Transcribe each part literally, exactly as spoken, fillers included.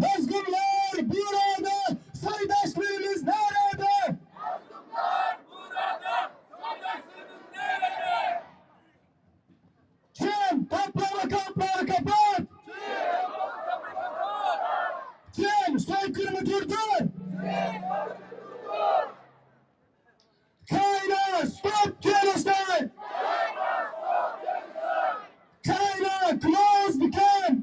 مەزلۇملار بۇرادا، سايداشلىرىمىز نەدە؟ چىن توپلار، كامپلار كاپات! چىن سويكىرىمى دۇردۇر! China, stop genocide! China, close the camp!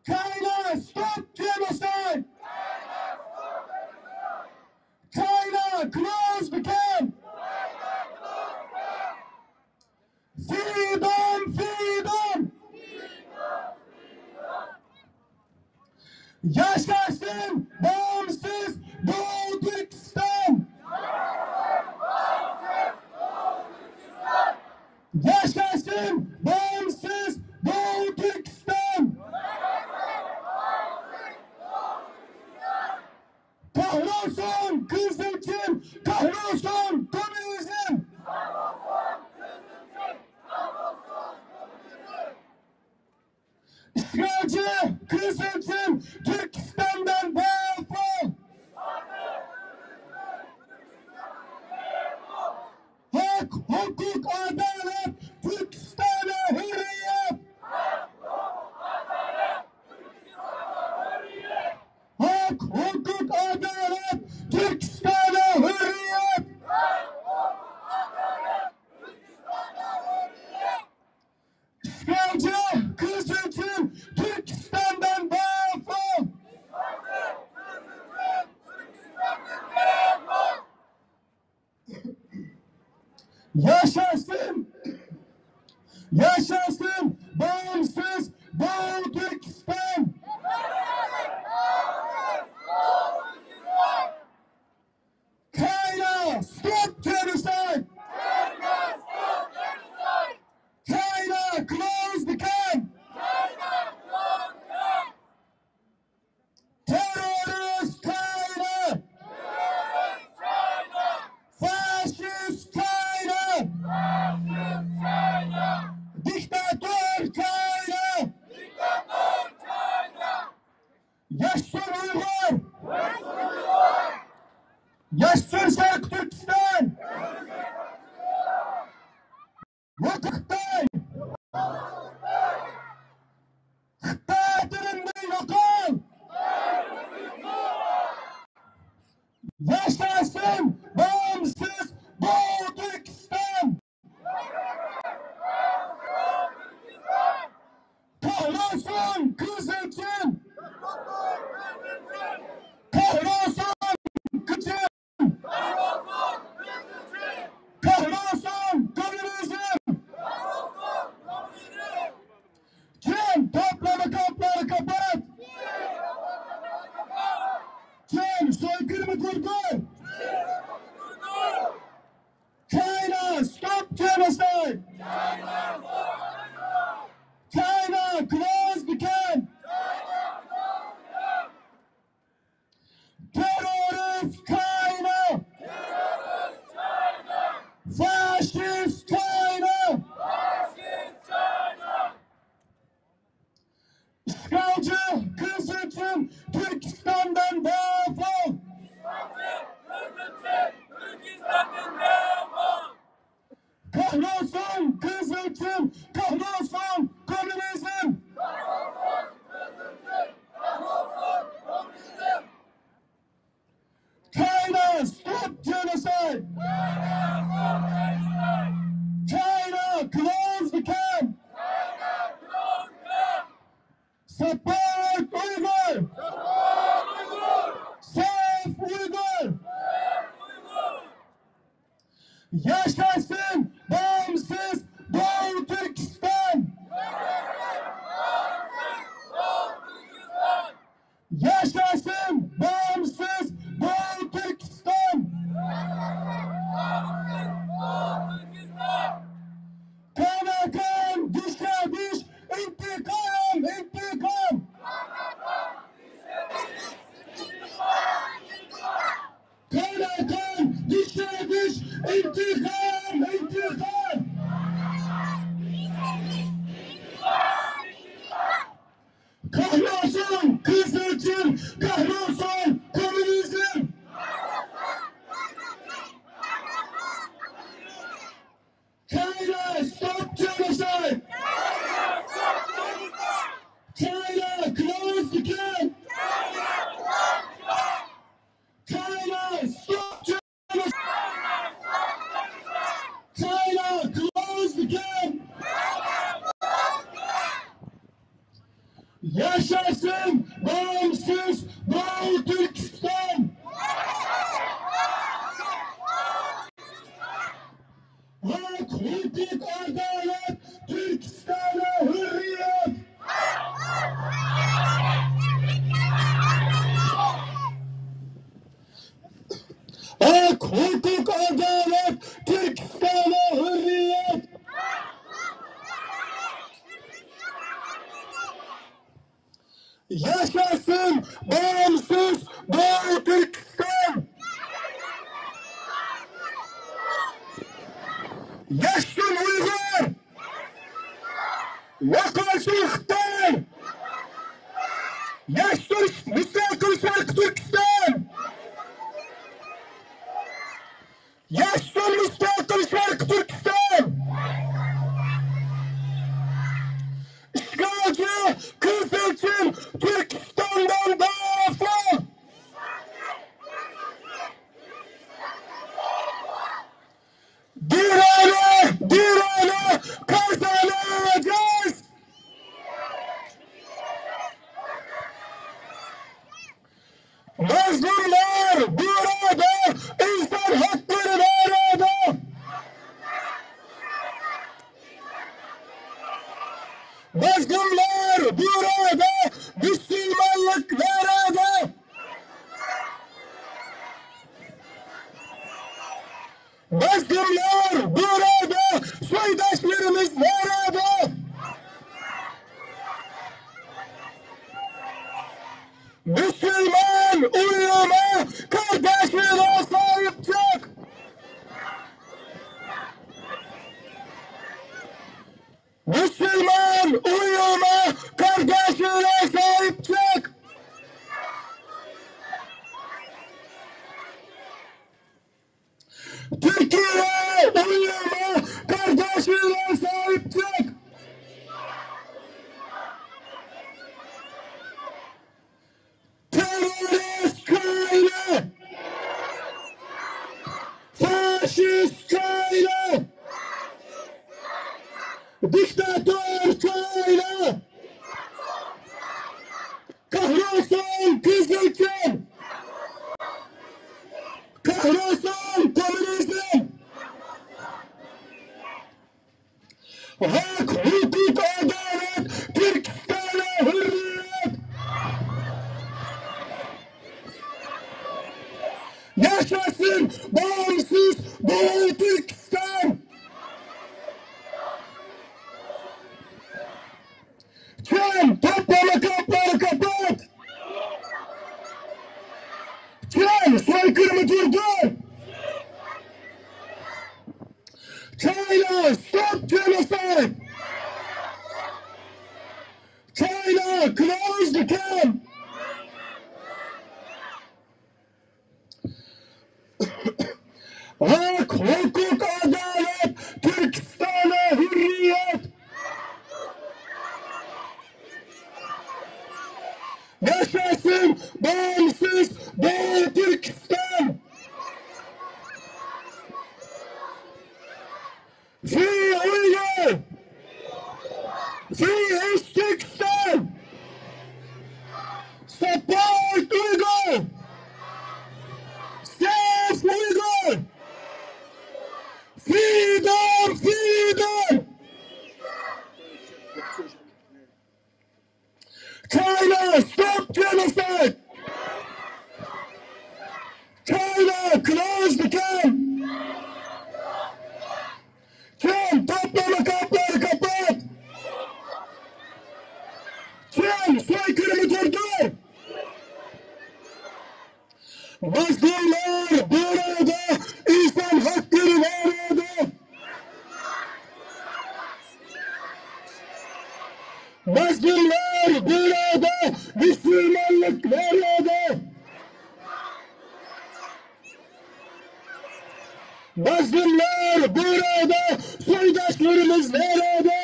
China, stop genocide! China, close the camp! Freedom, freedom! Yaşasın bağımsız Doğu Türkistan! Yaşasın bağımsız Doğu Türkistan! Kahrolsun Kızıl Çin, kahrolsun komünizm! İşgalci Kızıl Çin, Türkistan'dan defol! Hak, hukuk, adalet, Türkistan'a hürriyet! Hak, hukuk, adalet, Türkistan'a hürriyet! İşgalci Kızıl Çin, Türkistan'dan defol! Yaşasın! Yaşasın bağımsız Doğu Türkistan! China, stop genocide! China, close the camp! Terrorist China! Fascist China! Diktator China! Yaşasın Uygur! Yaşasın Şarkı Türkistan! Yok Xitay! Xitay tilinden yok ol! Yaşasın bağımsız Doğu Türkistan! Kahrolsun Kızıl Çin! Kahrolsun Kızıl Çin! Kahrolsun komünizm! Çin toplama kampları kapat! Çin soykırımı durdur! China, stop genocide! China, close the camp! Terrorist China! Fascist China! İşgalci Kızıl Çin, Türkistan'dan defol! Kahrolsun Kızıl Çin, kahrolsun komünizm! China, stop genocide! China, close the camp! Support Uyghur! Save Uyghur! Yaşasın bağımsız Doğu Türkistan! Yaşasın bağımsız Doğu Türkistan! Kanakan dişe diş, intikam, intikam! قەھرىمان قىزىل چىم، قەھرىمان كوممۇنىزم! China, stop genocide! China, close the camp! China, stop genocide! China, close the camp! ياشاسۇن باغىمسىز دوغۇ تۈركىستان! ھەق، ھوقۇق، ئادالەت، تۈركىستاندا ھۆررىيەت! ھەق، ھوقۇق، ئادالەت، تۈركىستاندا ھۆررىيەت! ياشاسۇن باغىمسىز دوغۇ تۈركىستان! ياشىسۇن ئۇيغۇر! يوقالسۇن خىتاي! ياشىسۇن مۇستەقىل شەرقىي تۈركىستان! ياشىسۇن مۇستەقىل شەرقىي تۈركىستان! ئىشغالچى قىزىل چىم تۈركىستاندىن دەفۇ! دىۋانە، دىۋانە، قازاناجاز! مەزلۇملار بۇرادەر، ئىنسان ھەقلىرى نەدە؟ مەزلۇملار بۇرادەر، مۇسۇلمانلىق نەدە؟ مەزلۇملار بۇرادەر، سويداشلىرىمىز نەدە؟ مۇسۇلمان ئۇلىما قارداشلار ساھىب چىق! مۇسۇلمان ئۇلىما قارداشلار ساھىب چىق! تۈركىيە ئۇلىما قارداشلار ساھىب چىق! تېررورىست كاھىنى! فاشىست كاھىنى! دىكتاتور كاھىنى! قەھرىمان قىزىل چىم! قەھرىمان كوممۇنىزم! ھەق، ھوقۇق، ئادالەت، تۈركىستاندا ھۆررىيەت! ياشاسۇن باغىمسىز دوغۇ تۈركىستان! چىڭ توپلىما كامپلارنى قاپات! چىڭ سويكىرىمى دۇردۇر! China, stop genocide! China, close the camp! ھەق، ھوقۇق، ئادالەت، تۈركىستاندا ھۆررىيەت! ياشاسۇن باغىمسىز دوغۇ تۈركىستان! Free Uyghur! Free East Turkestan! Support Uyghur! Save Uyghur! Freedom! Freedom! China, stop genocide! China, close the camp! چىڭ توپلىما كامپلارنى قاپات! چىڭ سويكىرىمى دۇردۇر! مەزلۇملار بۇرادەر، ئىنسان ھەقلىرى نەدە؟ مەزلۇملار بۇرادەر، مۇسۇلمانلىق نەدە؟ مەزلۇملار بۇرادەر، سويداشلىرىمىز نەدە؟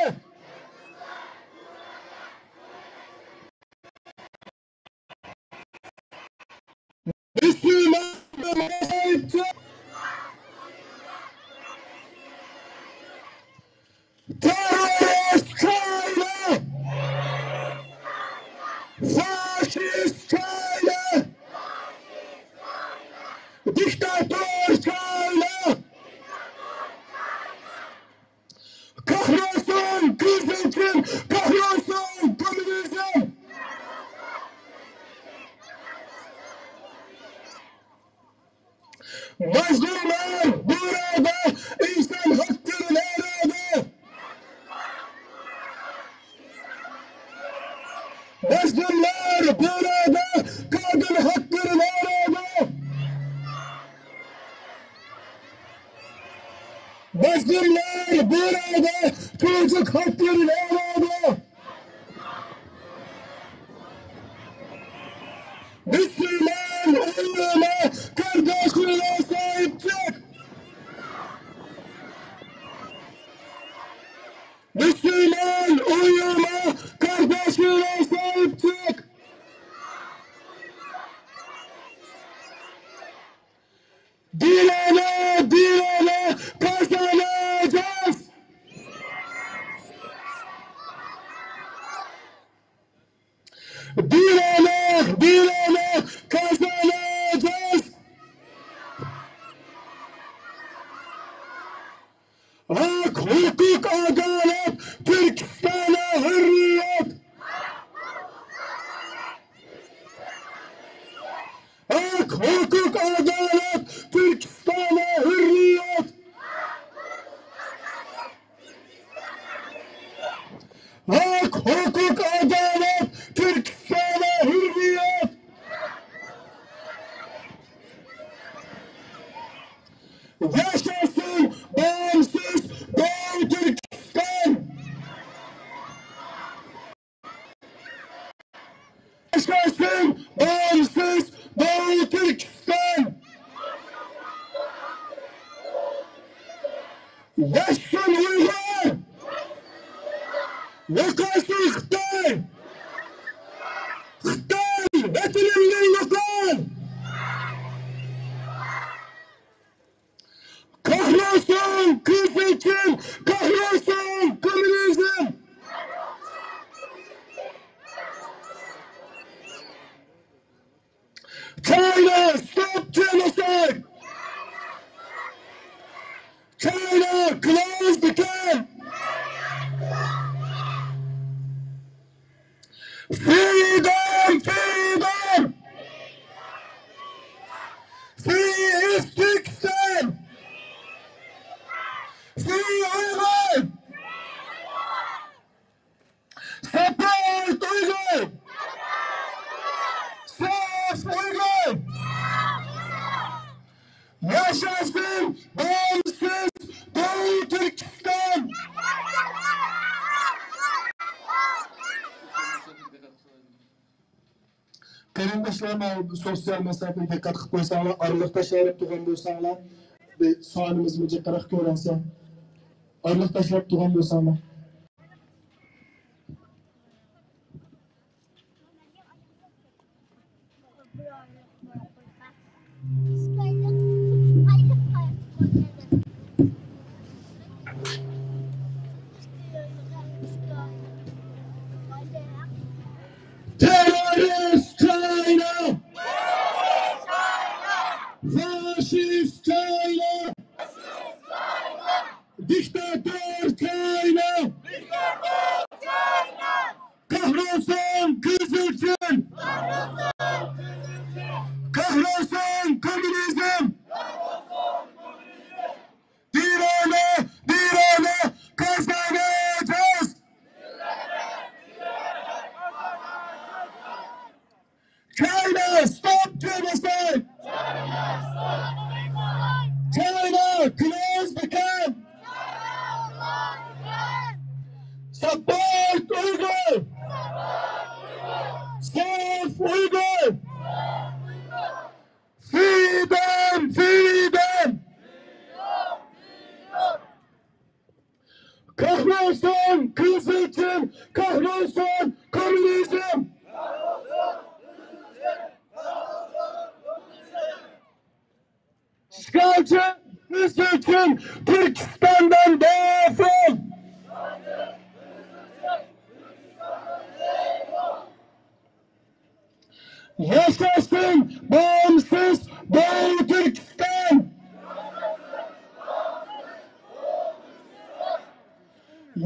مۇسۇلمانلار ساھىبچى. تېررورىست چاينا! فاشىست چاينا! دىكتاتور چاينا! قەھرىمانسىز كۆزۈڭچىم، قەھرىمانسىز كوممۇنىزم! مەزلۇملار بۇرادەر، ئىنسان ھەقلىرى نەدە؟ مەزلۇملار بۇرادەر، قادىر ھەقلىرى نەدە؟ مەزلۇملار بۇرادەر، چوجۇق ھەقلىرى نەدە؟ مۇسۇلمان ئۇلىما قەرداشلىرىغا ساھىب چىق! مۇسۇلمان ئۇلىما قەرداشلىرىغا ساھىب چىق! دىۋانە، دىۋانە، قازاناجاق! دىۋانە، دىۋانە، قازاناجاق! ھەق، ھوقۇق، ئادالەت، تۈركىستاندا ھۆرىيەت! ھەق، ھوقۇق، ئادالەت، تۈركىستاندا ھۆرىيەت! ھەق، ھوقۇق، ئادالەت، تۈركىستاندا ھۆرىيەت! ياشاسۇن باغىمسىز دولقۇن تۈركىستان! ياشاسۇن باغىمسىز دولقۇن تۈركىستان! ياشىسۇن ئۇيغۇر! يوقالسۇن خىتاي! خىتاي، ۋەتىنىمدىن يوقال! قەھرىمانسىز كۆزۈڭچىم، قەھرىمانسىز كوممۇنىزم! China, stop genocide! China, close the camp! Freedom, freedom! Free East Turkestan! Free Uyghur! Separate Uyghur! Save Uyghur! ياشاسۇن باغىمسىز دولقۇن تۈركىستان! قېرىنداشلار، مانا سوتسىيال ماساپىگە دىققەت قىلىپ قويساڭلار، ئارىلىق تاشلاپ تۇرغان بولساڭلار، بىر سانىمىزمۇ جىقراق كۆرۈنسە، ئارىلىق تاشلاپ تۇرغان بولساڭلار. Terrorist China! Fascist China! Diktator China! قەھرىمانسىز كوممۇنىزم! ئىشغالچى بىز ئۈچۈن تۈركىستاندىن دېفول! ياشاسۇن باغىمسىز دوغۇ تۈركىستان!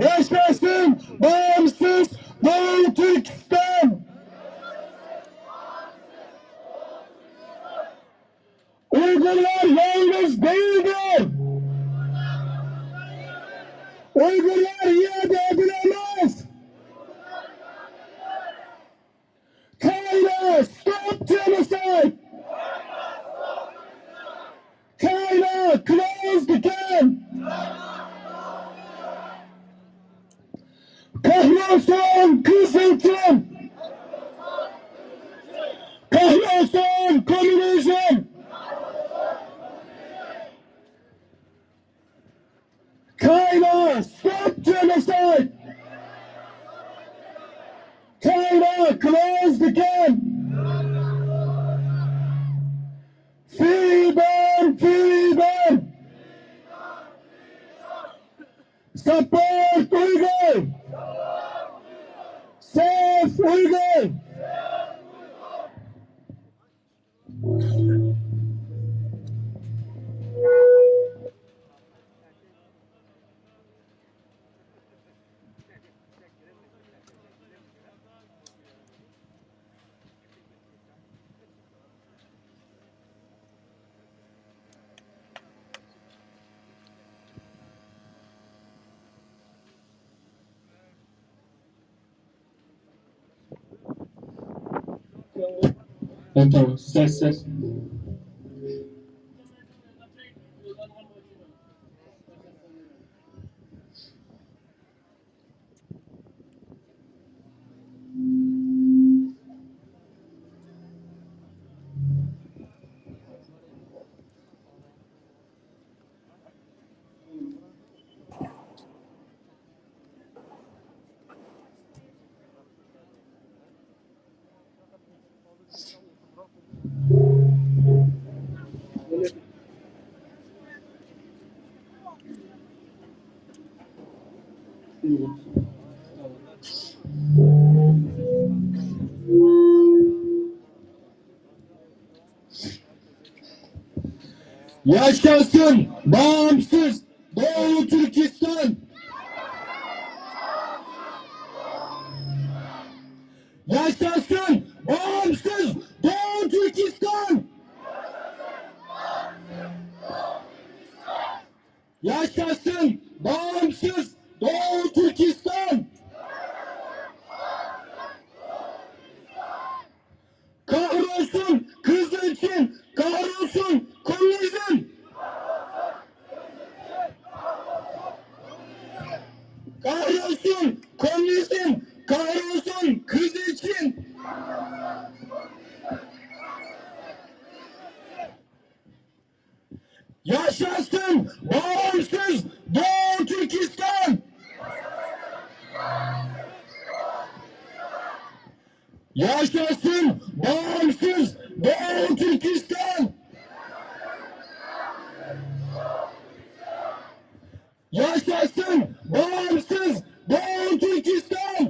ياشاسۇن باغىمسىز دوغۇ تۈركىستان! ئۇيغۇرلار يالغۇز دەيدۇ! ئۇيغۇرلار يەردە ئەمەس! كايلا، stop genocide! كايلا، close the camp! قەھرىمانسىز قىزىل چىڭ! قەھرىمانسىز كوممۇنىزم! كايلا، stop genocide! كايلا، close the camp! Freedom, freedom! Support Uyghur! Save Uyghur! Tamam, ses, ses. ياشاسۇن باغىمسىز دوغۇ تۈركىستان! ياشاسۇن باغىمسىز دوغۇ تۈركىستان! ياشاسۇن باغىمسىز دوغۇ تۈركىستان! كاھرولسۇن قىزىل چىڭ، كاھرولسۇن كوممۇنىزم! كاھرولسۇن كوممۇنىزم، كاھرولسۇن قىزىل چىڭ! ياشاسۇن باغىمسىز دوغۇ تۈركىستان! ياشاسۇن باغىمسىز دوغۇ تۈركىستان! ياشاسۇن باغىمسىز دوغۇ تۈركىستان!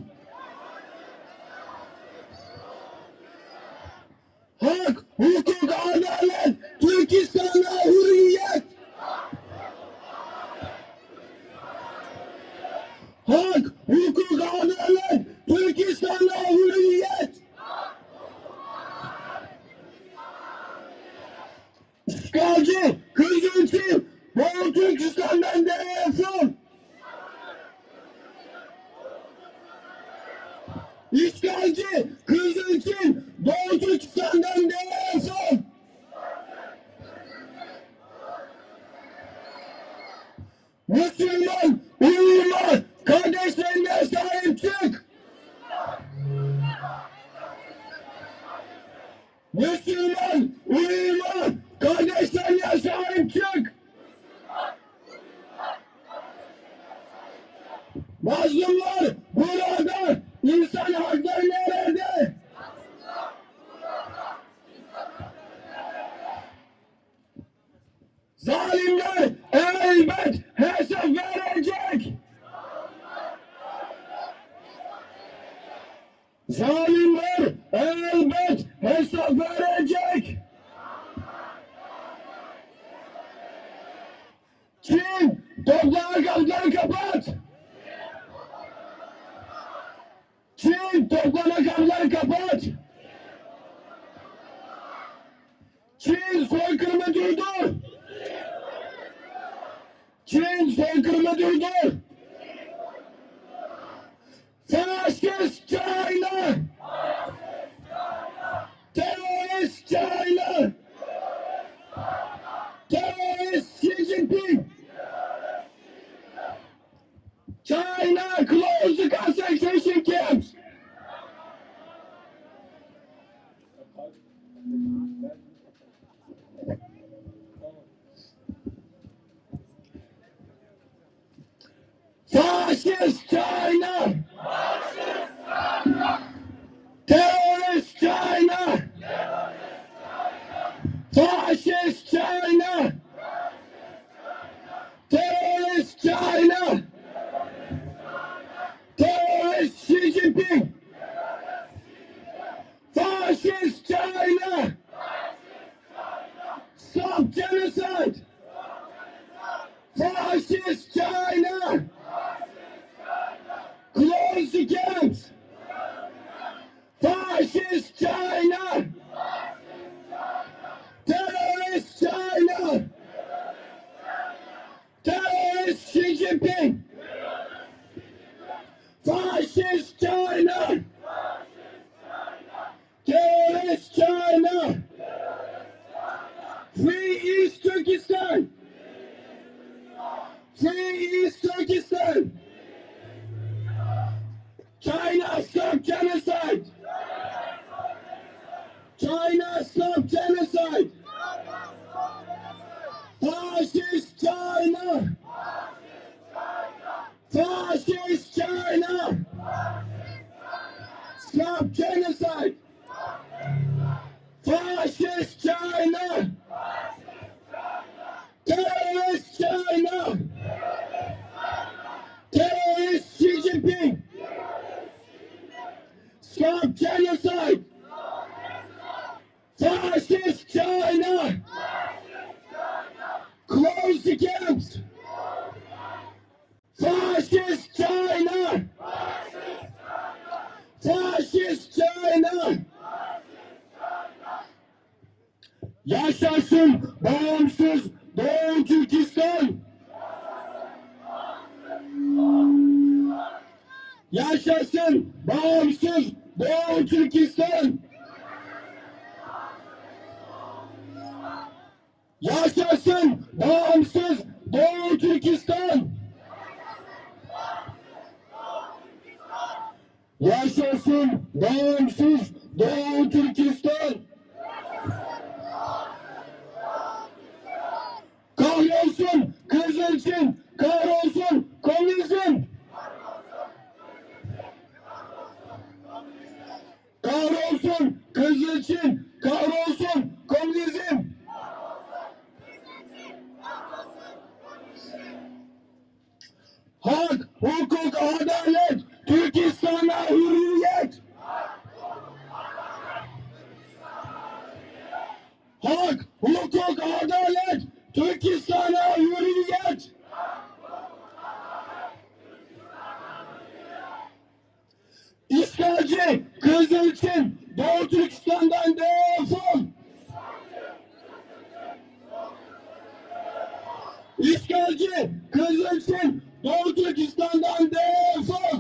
ھەق، ھوقۇق، ئادالەت، تۈركىستاندا ھۆرىيەت! ھەق، ھوقۇق، ئادالەت، تۈركىستاندا ھۆرىيەت! ئىشغالچى قىزىل چىڭ، دوغۇ تۈركىستاندىن دېفول! ئىشغالچى قىزىل چىڭ، دوغۇ تۈركىستاندىن دېفول! مۇسۇلمان، ئۇيغۇر قارداشلىرىڭغا ساھىب چىق! مۇسۇلمان، ئۇيغۇر قارداشلىرىڭغا ساھىب چىق! مەزلۇملار بۇرادەر، Zalimler elbet hesap verecek. Çin toplama kampları kapat. Çin toplama kampları kapat. Çin soykırımı durdur. Çin soykırımı durdur. Faşist China! Terrorist China! Terrorist Xi Jinping! China, close the concentration camps! Faşist China! Terrorist China! Faşist China! Terrorist China! Terrorist Xi Jinping! Faşist China! Stop genocide! Faşist China! Close the camps! Faşist China! Terrorist China! Terrorist Xi Jinping! Faşist China! Terrorist China! Free East Turkestan! Free East Turkestan! China, stop genocide! China, stop genocide! Faşist China! Faşist China! Stop genocide! Faşist China! Terrorist China! Terrorist Xi Jinping! Stop genocide! Faşist China! Close the camps! Faşist China! Faşist China! Yaşasın bağımsız Doğu Türkistan! Yaşasın bağımsız Doğu Türkistan! Yaşasın bağımsız Doğu Türkistan! Yaşasın bağımsız Doğu Türkistan! Kahrolsun Kızıl Çin, kahrolsun komünizm! Kahrolsun Kızıl Çin, kahrolsun komünizm! Hak, hukuk, adalet, Türkistan'a hürriyet! Hak, hukuk, adalet, Türkistan'a hürriyet! İşgalci Kızıl Çin, Doğu Türkistan'dan defol! İşgalci Kızıl Çin, Doğu Türkistan'dan defol!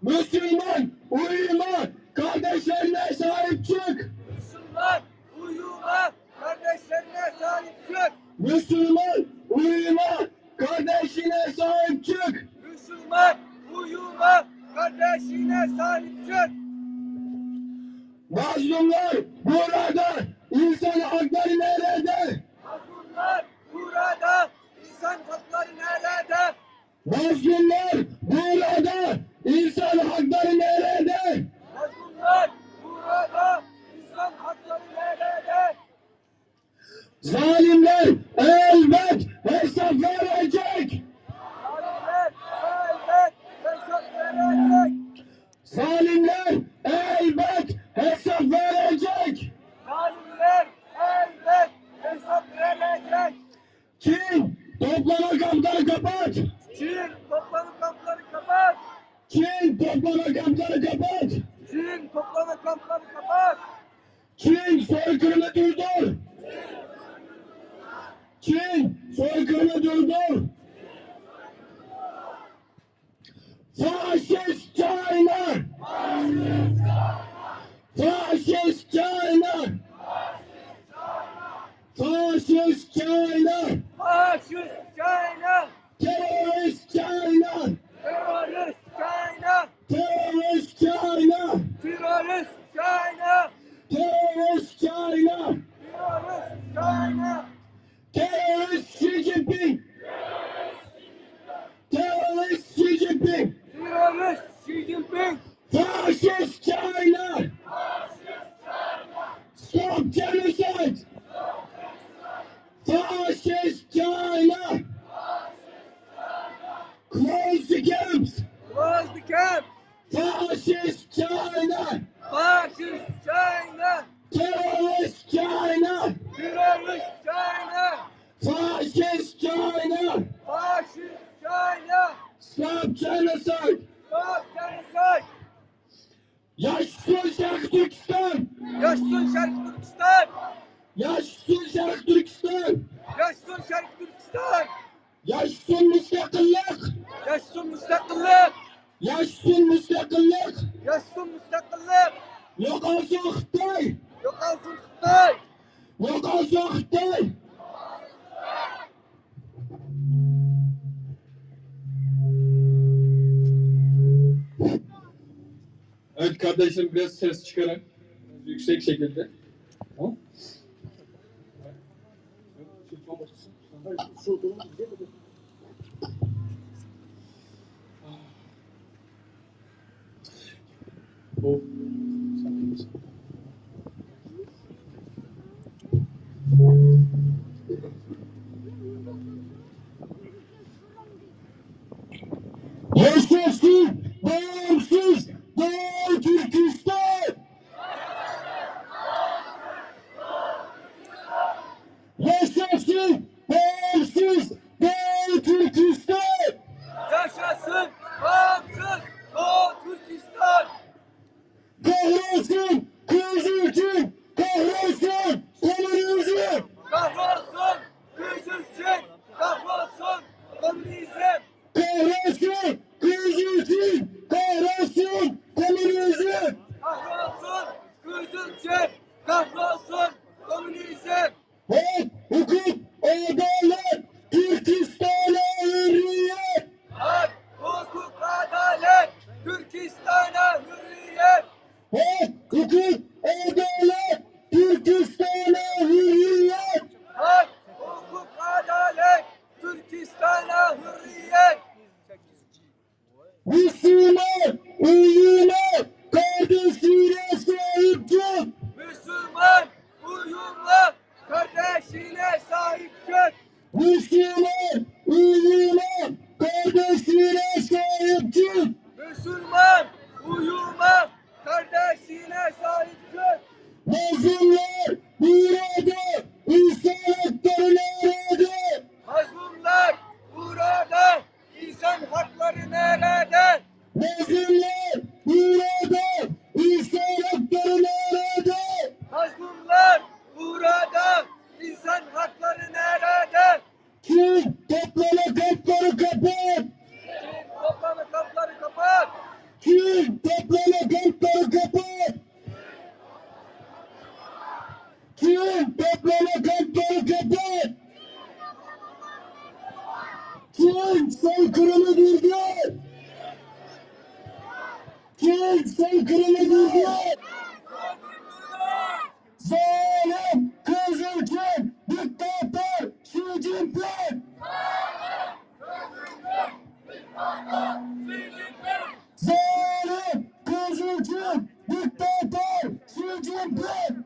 Müslüman, uyuma, kardeşlerine sahip çık! Müslüman, uyuma, kardeşlerine sahip çık! Müslüman, uyuma, kardeşine sahip çık! Müslüman, uyuma, kardeşine sahip çık! Mazlumlar burada, insan hakları nerede? Mazlumlar burada, insan hakları nerede? Mazlumlar burada, insan hakları nerede? Mazlumlar burada, insan hakları nerede? Zalimler elbet hesap verecek. Zalimler Çin toplama kampları kapat! Çin toplama kampları kapat! Çin toplama kampları kapat! Çin soykırımı durdur! Çin soykırımı durdur! Faşist China! Faşist China! Faşist China! Faşist China! Terrorist China! Terrorist China! Terrorist China! Terrorist China! Terrorist China! Terrorist China! Terrorist Xi Jinping! Terrorist Xi Jinping! Terrorist Xi Jinping! Fascist China! Stop genocide! Fascist China! Close the camps! Close the camps! Fascist China! Fascist China! Terrorist China! Terrorist China! Fascist China! Fascist China! Stop genocide! Stop genocide! Yaşasın Şarkı Türkistan! Yaşasın Şarkı Türkistan! Yaşasın Şarkı Türkistan! Yaşasın Şarkı Türkistan! Yaşasın müstakillik! Yaşasın müstakillik! Yaşasın müstakillik! Yaşasın müstakillik! Yok olsun Xitoy! Yok olsun Xitoy! Yok olsun Xitoy! Evet kardeşim, biraz ses çıkarın. Yüksek şekilde. Tamam. Yaşasın bağımsız Doğu Türkistan! Yaşasın bağımsız Doğu Türkistan! Yaşasın bağımsız Doğu Türkistan! Kahrolsun Kızıl Çin! Kahrolsun komünizm! Kahrolsun Kızıl Çin! Kahrolsun komünizm! Kahrolsun Kızıl Çin! Kahrolsun komünizm! Kahrolsun Kızıl Çin! Kahrolsun komünizm! Hak, hukuk, adalet, Türkistana hürriyet! Hak, hukuk, adalet, Türkistana hürriyet! Hak, hukuk, adalet, Türkistana hürriyet! Hak, hukuk, adalet, Türkistana hürriyet! Müslüman uyuma, kardeşine sahip çık! Müslüman uyuma, kardeşine sahip çık! Müslüman uyuma, kardeşine sahip çık! Müslüman uyuma, kardeşine sahip çık! Mazlumlar burada, insan hakları nerede? Mazlumlar burada, insan hakları nerede? Mazlumlar burada, insan hakları nerede? Mazlumlar burada, insan hakları nerede? Çin toplama kampları kapat! Çin toplama kampları kapat! Çin toplama kampları kapat! Çin toplama kampları kapat! Çin soykırımı durdur! Çin soykırımı durdur! Zalim, Kızıl Çin, diktator Xi Jinping! Zalim, Kızıl Çin, diktator Xi Jinping!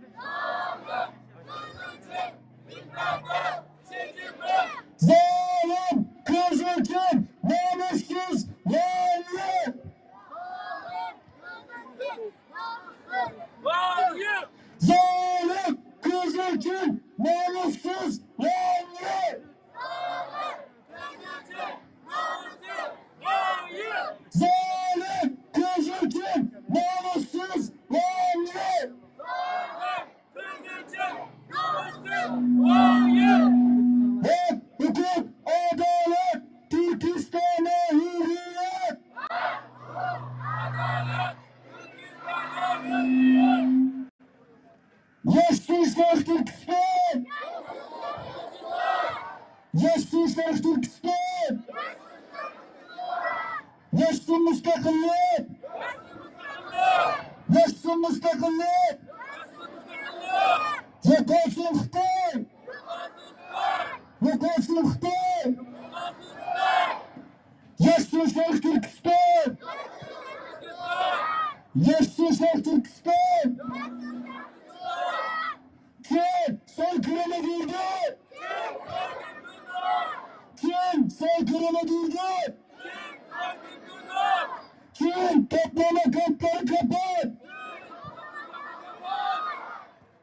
Zalim, Kızıl Çin, namussuz, laanli! ھۆرىيەت! ياشىسۇن شەرقىي تۈركىستان! ياشىسۇن شەرقىي تۈركىستان! ياشىسۇن مۇستەقىللىق! ياشىسۇن مۇستەقىللىق! يوقالسۇن خىتاي! يوقالسۇن خىتاي! ياشىسۇن شەرقىي تۈركىستان! ياشىسۇن شەرقىي تۈركىستان! كىم سويكىرىمى دېدى؟ كىم سويكىرىمى دېدى؟ كىم توپلىما كامپلارنى كاپات؟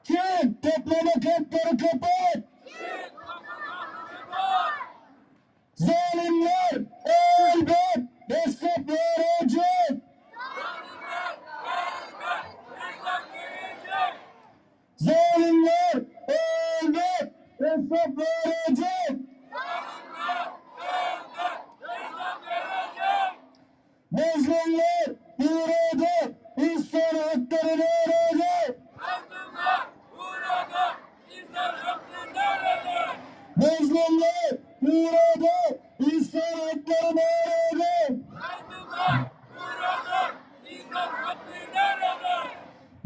كىم توپلىما كامپلارنى كاپات؟ زالىملار ئەلبەت ھېساب بېرىدۇ. زالىملار ئەلبەت ھېساب بېرىدۇ. مەزلۇملار ئۇرۇلدى، ئىنسان ھەقلىرىنى ئۇرۇلدى. مەزلۇملار ئۇرۇلدى، ئىنسان ھەقلىرىنى ئۇرۇلدى. مەزلۇملار ئۇرۇلدى، ئىنسان ھەقلىرىنى ئۇرۇلدى.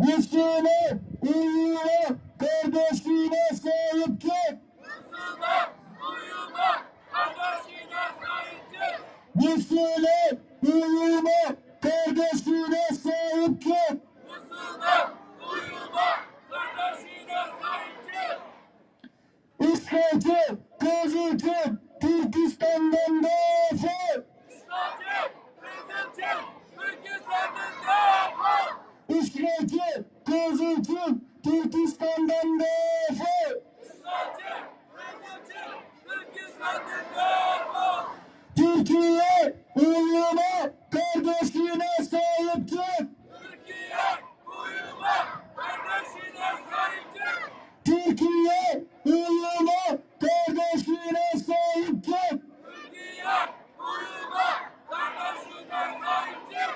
مۇسۇلمان ئۇيۇمى قارداشلىرىغا ساھىب چىق. مۇسۇلمان ئۇيۇمى قارداشلىرىغا ساھىب چىق. مۇسۇلمان ئۇيۇمى قارداشلىرىغا ساھىب چىق. مۇسۇلمان ئۇيۇمى قارداشلىرىغا ساھىب چىق. ئىشغالچى، قىرغىنچى تۈركىستاندىن دەفۇ! ئىشغالچى، قىرغىنچى تۈركىستاندىن دەفۇ! ئىشغالچى، قىرغىنچى تۈركىستاندىن دەفۇ! ئىشغالچى، قىرغىنچى تۈركىستاندىن دەفۇ! تۈركىيە ئۇيۇمى قارداشلىرىغا ساھىب چىق! تۈركىيە ئۇيۇمى قارداشلىرىغا ساھىب چىق! تۈركىيە ئۇيۇمى قارداشلىرىغا ساھىب چىق! تۈركىيە ئۇيۇمى قارداشلىرىغا ساھىب چىق!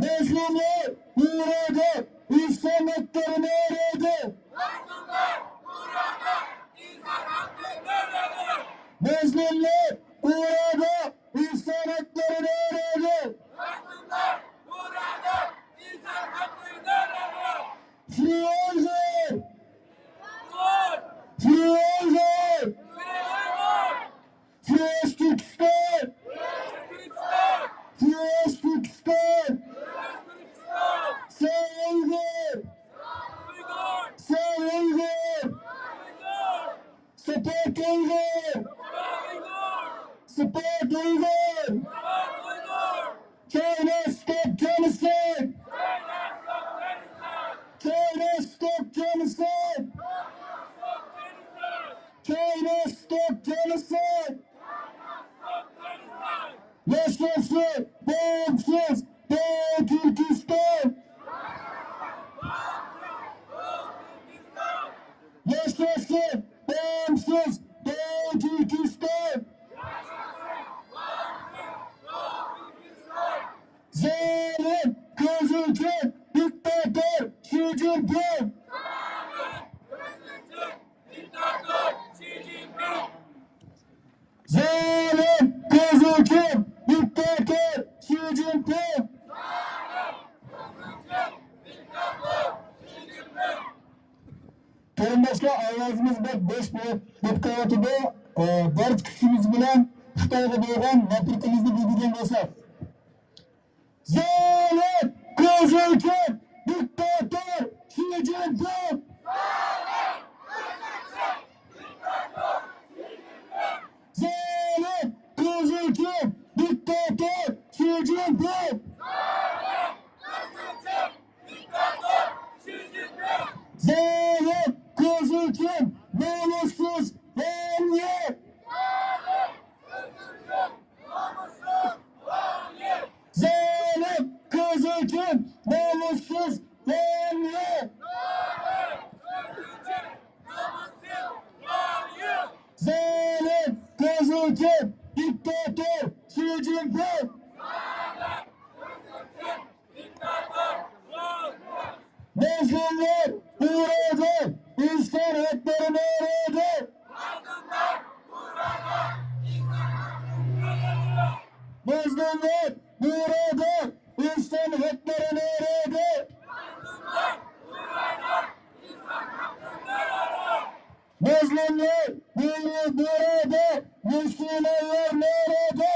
مەزلۇملار ئۇرۇلدى، ئىنسان ھەقلىرىنى ئۇرۇلدى. مەزلۇملار ئۇرۇلدى، ئىنسان ھەقلىرىنى ئۇرۇلدى. مەزلۇملار ئۇرۇلدى، ئىنسان ھەقلىرىنى ئۇرۇلدى. مەزلۇملار ئۇرۇلدى، ئىنسان ھەقلىرىنى ئۇرۇلدى. Free Uighur! Free Uighur! Free Uighur! Free West Turkistan! Free West Turkistan! Save Uyghur! Save Uyghur! Support Uyghur! Support Uyghur! China stop genocide! China stop genocide! China stop genocide! Yaşasın bağımsız Doğu Türkistan! Yaşasın bağımsız Doğu Türkistan! Zalim, gözülcü, diktator Xi Jinping! Zalim, gözülcü, diktator Xi Jinping! قېرىنداشلار، ئاۋازىمىز بەك بوش بولۇپ، بولۇپ قېلىۋاتىدۇ. ئى، بارچە كۈچىمىز بىلەن خىتايغا بولغان نەپرىتىمىزنى بىلدۈرگەن بولساق. زالىم، قىزىلچى، دىكتاتور شى جىنپىڭ! زالىم، قىزىلچى، دىكتاتور شى جىنپىڭ! زالىم، قىزىلچى، نومۇسسىز ۋاڭ يى! زالىم، قىزىلچى، نومۇسسىز ۋاڭ يى! زالىم، قىزىلچى، دىكتاتور شى جىنپىڭ! مەزلۇملار ئۇرۇلدى، ئىنسان ھەقلىرى ئۇرۇلدى. مەزلۇملار ئۇرۇلدى، ئىنسان ھەقلىرى ئۇرۇلدى. مەزلۇملار ئۇرۇلدى، مۇسۇلمانلار ئۇرۇلدى.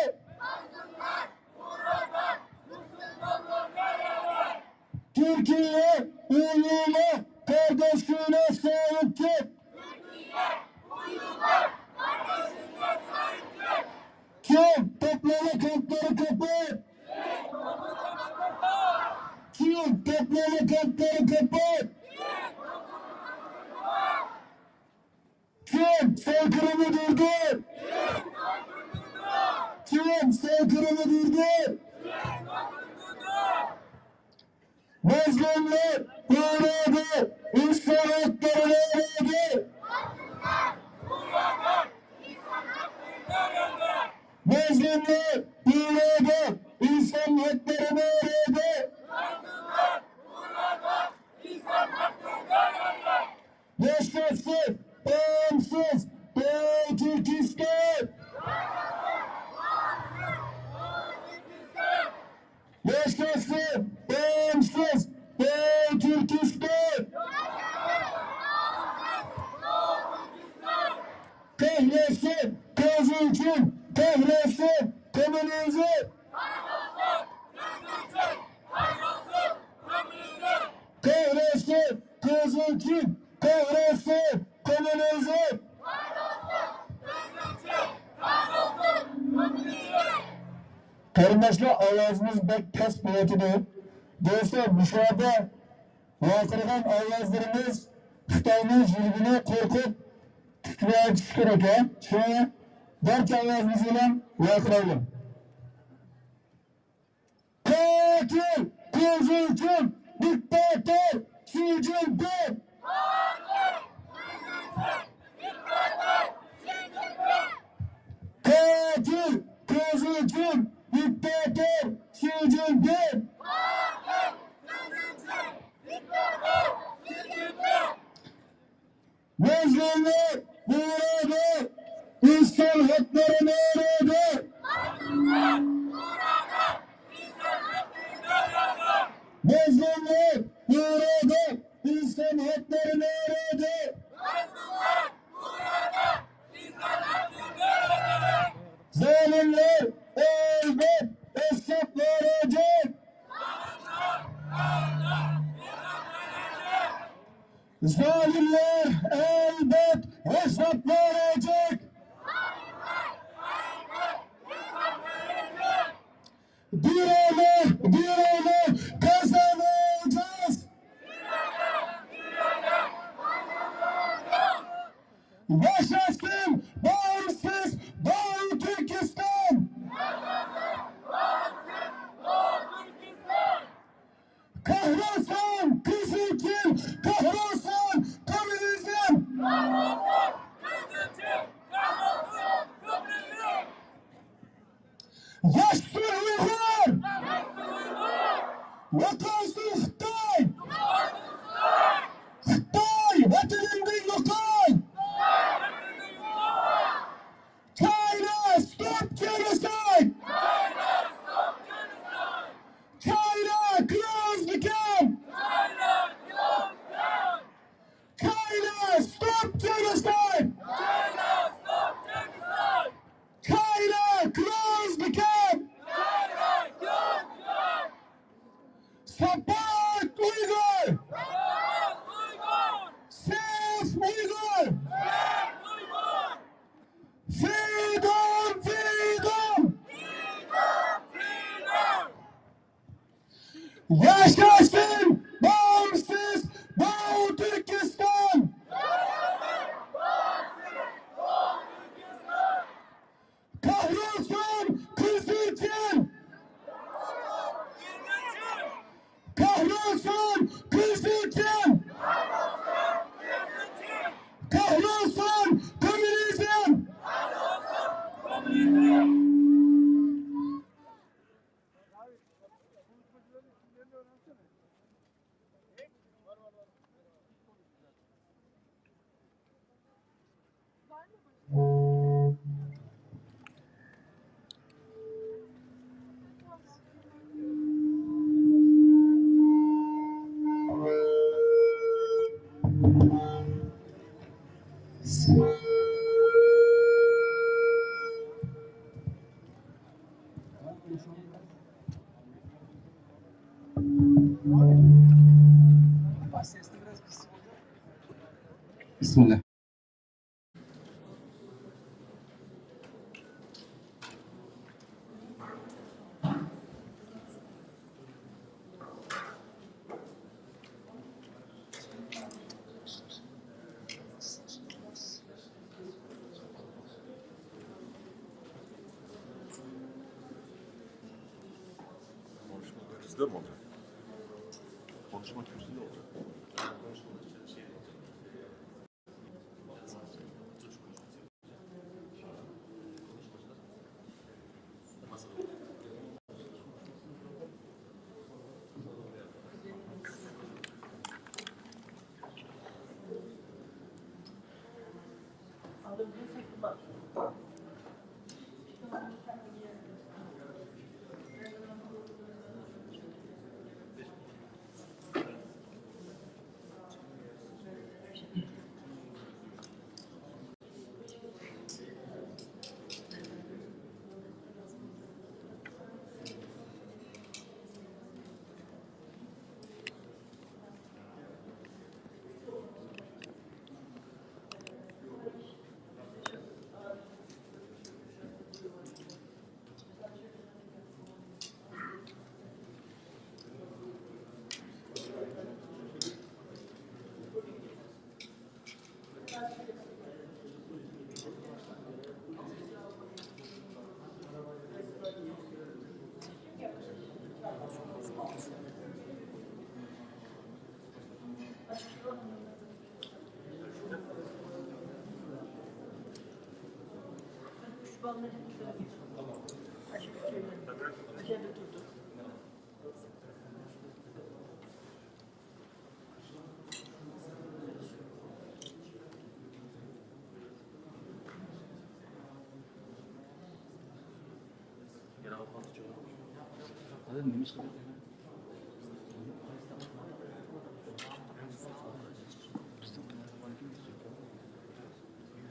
تۈركىيە ئۇيۇمى قارداشلىرىنى سايىپ چىق. چىن توپلىما كەنتلىرى كۆپەيت. چىن توپلىما كەنتلىرى كۆپەيت. چىن سويقىرىمى دۇردۇر! چىن سويقىرىمى دۇردۇر! مەزلۇملار ئۇرۇلدى، ئىنسان ھەقلىرى ئۇرۇلدى! مەزلۇملار ئۇرۇلدى، ئىنسان ھەقلىرى ئۇرۇلدى! ياشاسۇن باغىمسىز دۆلەت تۈركىستان! ياشاسۇن باغىمسىز دۆلەت تۈركىستان! قەھرەتسىز قىزىلچىن، قەھرەتسىز كوممۇنىزم! قەھرەتسىز قىزىلچىن، قەھرەتسىز كوممۇنىزم! قېرىنداشلار، ئاۋازىمىز بەك پەس بولۇۋاتىدۇ. دوستلار، مۇشۇ يەردە ۋارقىرىغان ئاۋازلىرىمىز خىتاينىڭ يۈرىكىنى قورقۇپ تىترەتىشى كېرەك، ھە؟ شۇڭا بارچە ئاۋازىمىز بىلەن ۋارقىرايلى. قاتىل، قىزىلچىن، دىكتاتور شى جىنپىڭ! قاتىل، قىزىلچىن، دىكتاتور شى جىنپىڭ! مەزلۇملار ئۇرۇلدى، ئىنسان ھەقلىرى ئۇرۇلدى. مەزلۇملار ئۇرۇلدى، ئىنسان ھەقلىرى ئۇرۇلدى. زالىملار ئەلبەت ھېسابلىنىدۇ. زالىملار ئەلبەت ھېسابلىنىدۇ. بىرىنى، بىرىنى قازىنىمىز. ياشاسۇن باغىمسىز داۋۇت تۈركىستان! قەھرىسۇن قىزىلچىن، قەھرىسۇن كوممۇنىزم! ياشىسۇن ئۇيغۇر! يوقالسۇن خىتاي! خىتاي، ۋەتىنىمدىن يوقال! China, stop genocide! China, close the camp! China, stop genocide! China, close the camp! Support Uyghur! Save Uyghur! Freedom, freedom! ياشاسۇن باغىمسىز داۋۇت تۈركىستان! قەھرىسۇن قىزىلچىن! قەھرىسۇن قىزىلچىن! قەھرىسۇن كوممۇنىزم! بىسمىللا. Konuşma kürsüde mi olacak? Konuşma kürsüde olacak.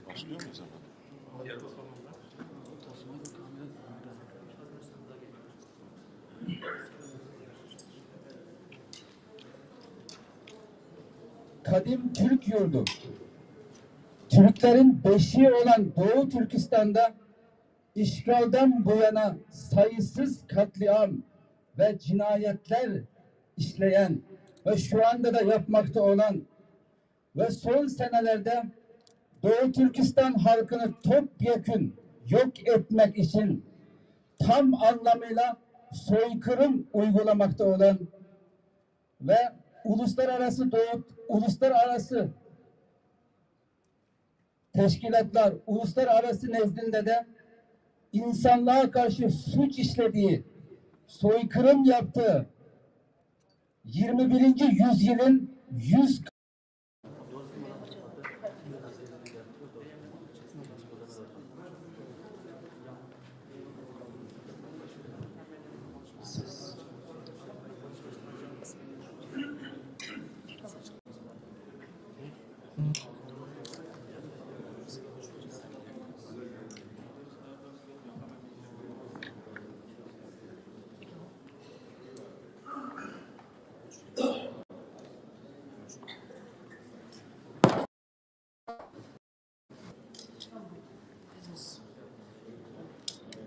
Başlıyor muyuz hemen? Kadim Türk yurdu, Türklerin beşiği olan Doğu Türkistan'da işgalden bu yana sayısız katliam ve cinayetler işleyen ve şu anda da yapmakta olan ve son senelerde Doğu Türkistan halkını topyekün yok etmek için tam anlamıyla soykırım uygulamakta olan ve uluslararası Doğu, uluslararası teşkilatlar, uluslararası nezdinde de insanlığa karşı suç işlediği, soykırım yaptığı, yirmi birinci yüzyılın yüz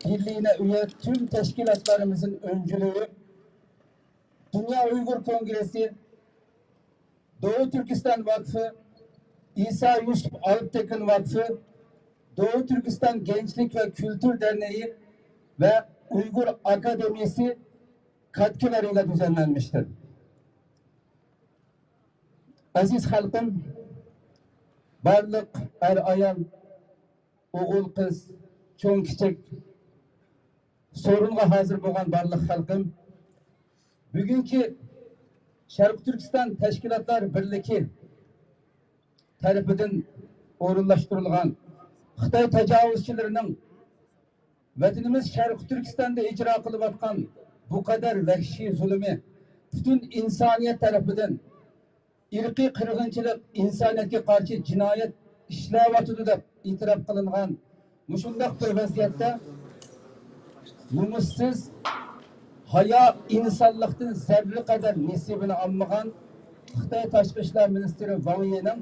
Birliği'ne üye tüm teşkilatlarımızın öncülüğü, Dünya Uygur Kongresi, Doğu Türkistan Vakfı, İsa Yusuf Alptekin Vakfı, Doğu Türkistan Gençlik ve Kültür Derneği ve Uygur Akademisi katkılarıyla düzenlenmiştir. ئەزىز خەلقىم، بارلىق ئەر-ئايال، ئوغۇل-قىز، چوڭ-كىچىك، سورۇنغا ھازىر بولغان بارلىق خەلقىم، بۈگۈنكى شەرقىي تۈركىستان تەشكىلاتلار بىرلىكى تەرىپىدىن ئورۇنلاشتۇرۇلغان خىتاي تاجاۋۇزچىلىرىنىڭ ۋەتىنىمىز شەرقىي تۈركىستاندا ئىجرا قىلىۋاتقان بۇ قەدەر ۋەھشىي زۇلۇمى، پۈتۈن ئىنسانىيەت تەرىپىدىن ئىرقىي قىرغىنچىلىق، ئىنسانىيەتكە قارشى جىنايەت ئىشلەۋاتىدۇ دەپ ئېتىراپ قىلىنغان مۇشۇنداق بىر ۋەزىيەتتە نومۇسسىز، ھايا، ئىنسانلىقتىن زەررە قەدەر نېسىۋىنى ئالمىغان خىتاي تاشقى ئىشلار مىنىستىرى ۋاڭ يىنىڭ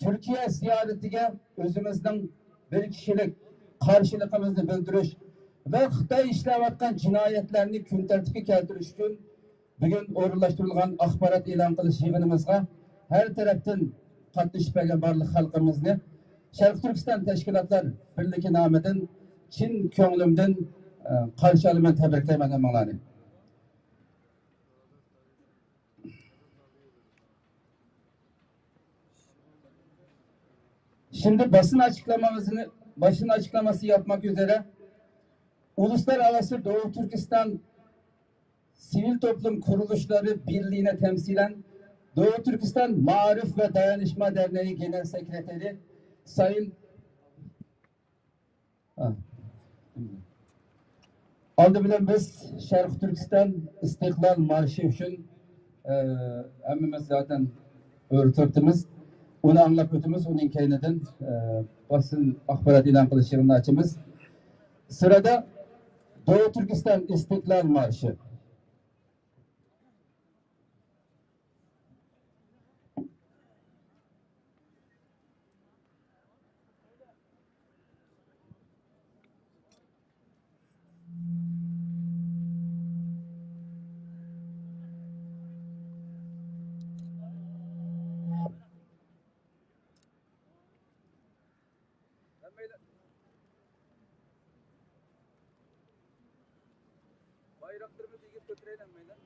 تۈركىيە زىيارىتىگە ئۆزىمىزنىڭ بىر كىشىلىك قارشىلىقىمىزنى بىلدۈرۈش ۋە خىتاي ئىشلەۋاتقان جىنايەتلەرنى كۈن تەرتىپكە كەلتۈرۈش ئۈچۈن بۈگۈن ئورۇنلاشتۇرۇلغان ئاخبارات ئېلان قىلىش يىغىنىمىزغا ھەر تەرەپتىن قاتنىشىپ كەلگەن بارلىق خەلقىمىزنى شەرقىي تۈركىستان تەشكىلاتلار بىرلىكى نامىدىن چىن كۆڭلۈمدىن، ئە، قارشى ئالىمەن، تەبرىكلەيمەن ھەممىڭلارنى. Şimdi basın açıklamasını, basın açıklaması yapmak üzere Uluslararası Doğu Türkistan Sivil Toplum Kuruluşları Birliği'ne temsilen Doğu Türkistan Maarif ve Dayanışma Derneği Genel Sekreteri Sayın ئالدى بىلەن بىز شەرقىي تۈركىستان ئىستىقلال مارشى ئۈچۈن، ئە، ھەممىمىز زاتەن ئۆرە تۇرۇپتىمىز. ئۇنى ئاڭلاپ ئۆتىمىز، ئۇنىڭ كەينىدىن، ئە، باسسىن ئاخبارات ئېلان قىلىش يىغىنىنى ئاچىمىز. سىرىدا دوغۇ تۈركىستان ئىستىقلال مارشى. بايراقلىرىمىزنى يىگىت كۆتۈرەيلى ھەممەيلەن.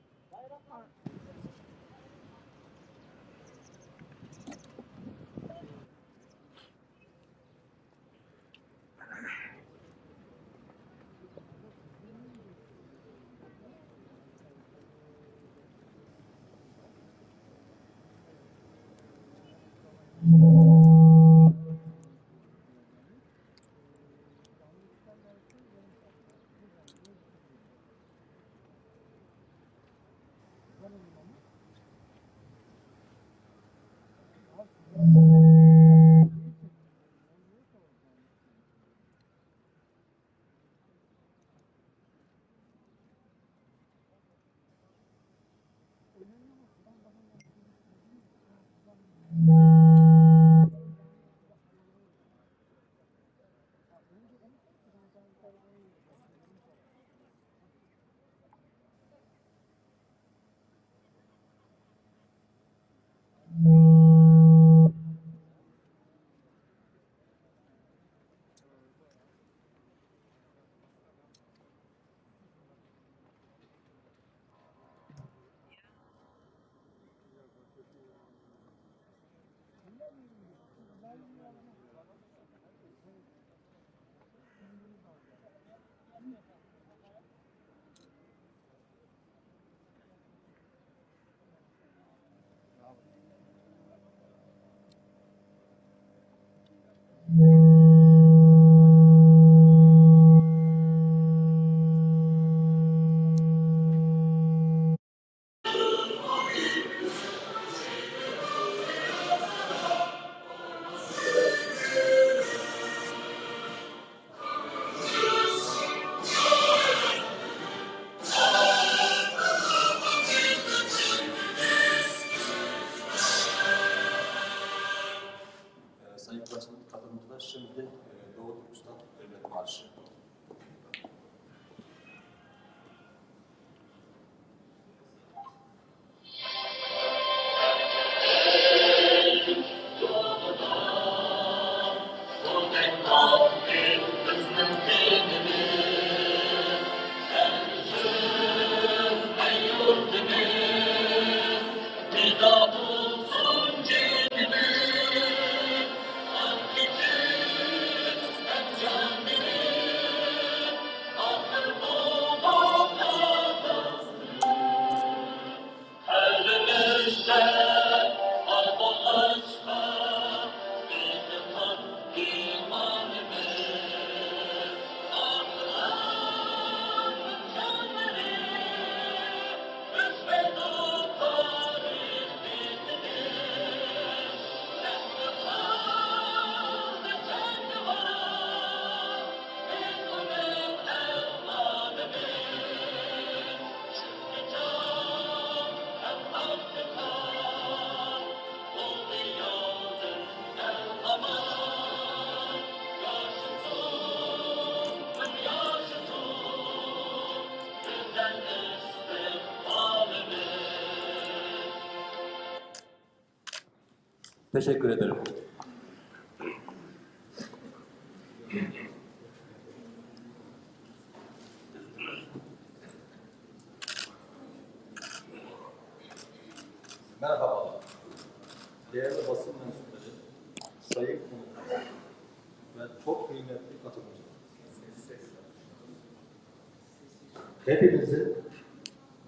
Teşekkür ederim. Merhaba. Değerli basın mensupları, sayın konuklar ve çok kıymetli katılımcılar. Hepinizi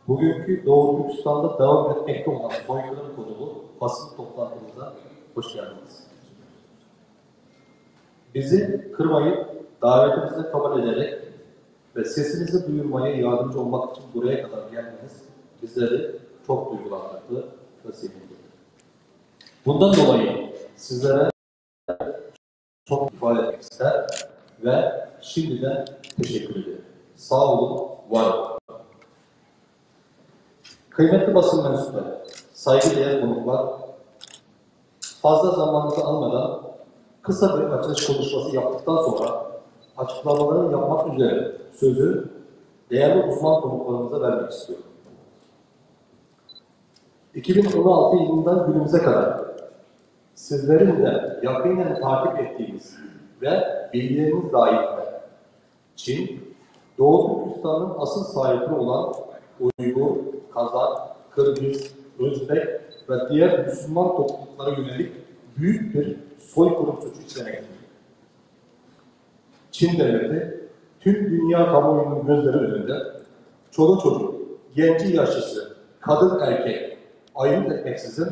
bugünkü Doğu Türkistan'da devam etmekte olan soykırım konulu basın toplantımıza hoş geldiniz. Bizi kırmayıp, davetimizi kabul ederek ve sesimizi duyurmaya yardımcı olmak için buraya kadar gelmeniz bizleri çok duygulandırdı ve sevindirdi. Bundan dolayı sizlere çok ifade etmek ister ve şimdiden teşekkür ederim. Sağ olun, var olun. Kıymetli basın mensupları, saygıdeğer konuklar, fazla zamanınızı almadan kısa bir açılış konuşması yaptıktan sonra açıklamalarını yapmak üzere sözü değerli uzman konuklarımıza vermek istiyorum. iki bin on altı yılından günümüze kadar sizlerin de yakinen takip ettiğiniz ve bilgileriniz dahilinde Çin, Doğu Türkistan'ın asıl sahipleri olan Uygur, Kazak, Kırgız, Özbek ve diğer Müslüman topluluklara yönelik büyük bir soykırım suçu işlemektedir. Çin devleti tüm dünya kamuoyunun gözleri önünde çoluk çocuk, genci yaşlısı, kadın erkek ayırt etmeksizin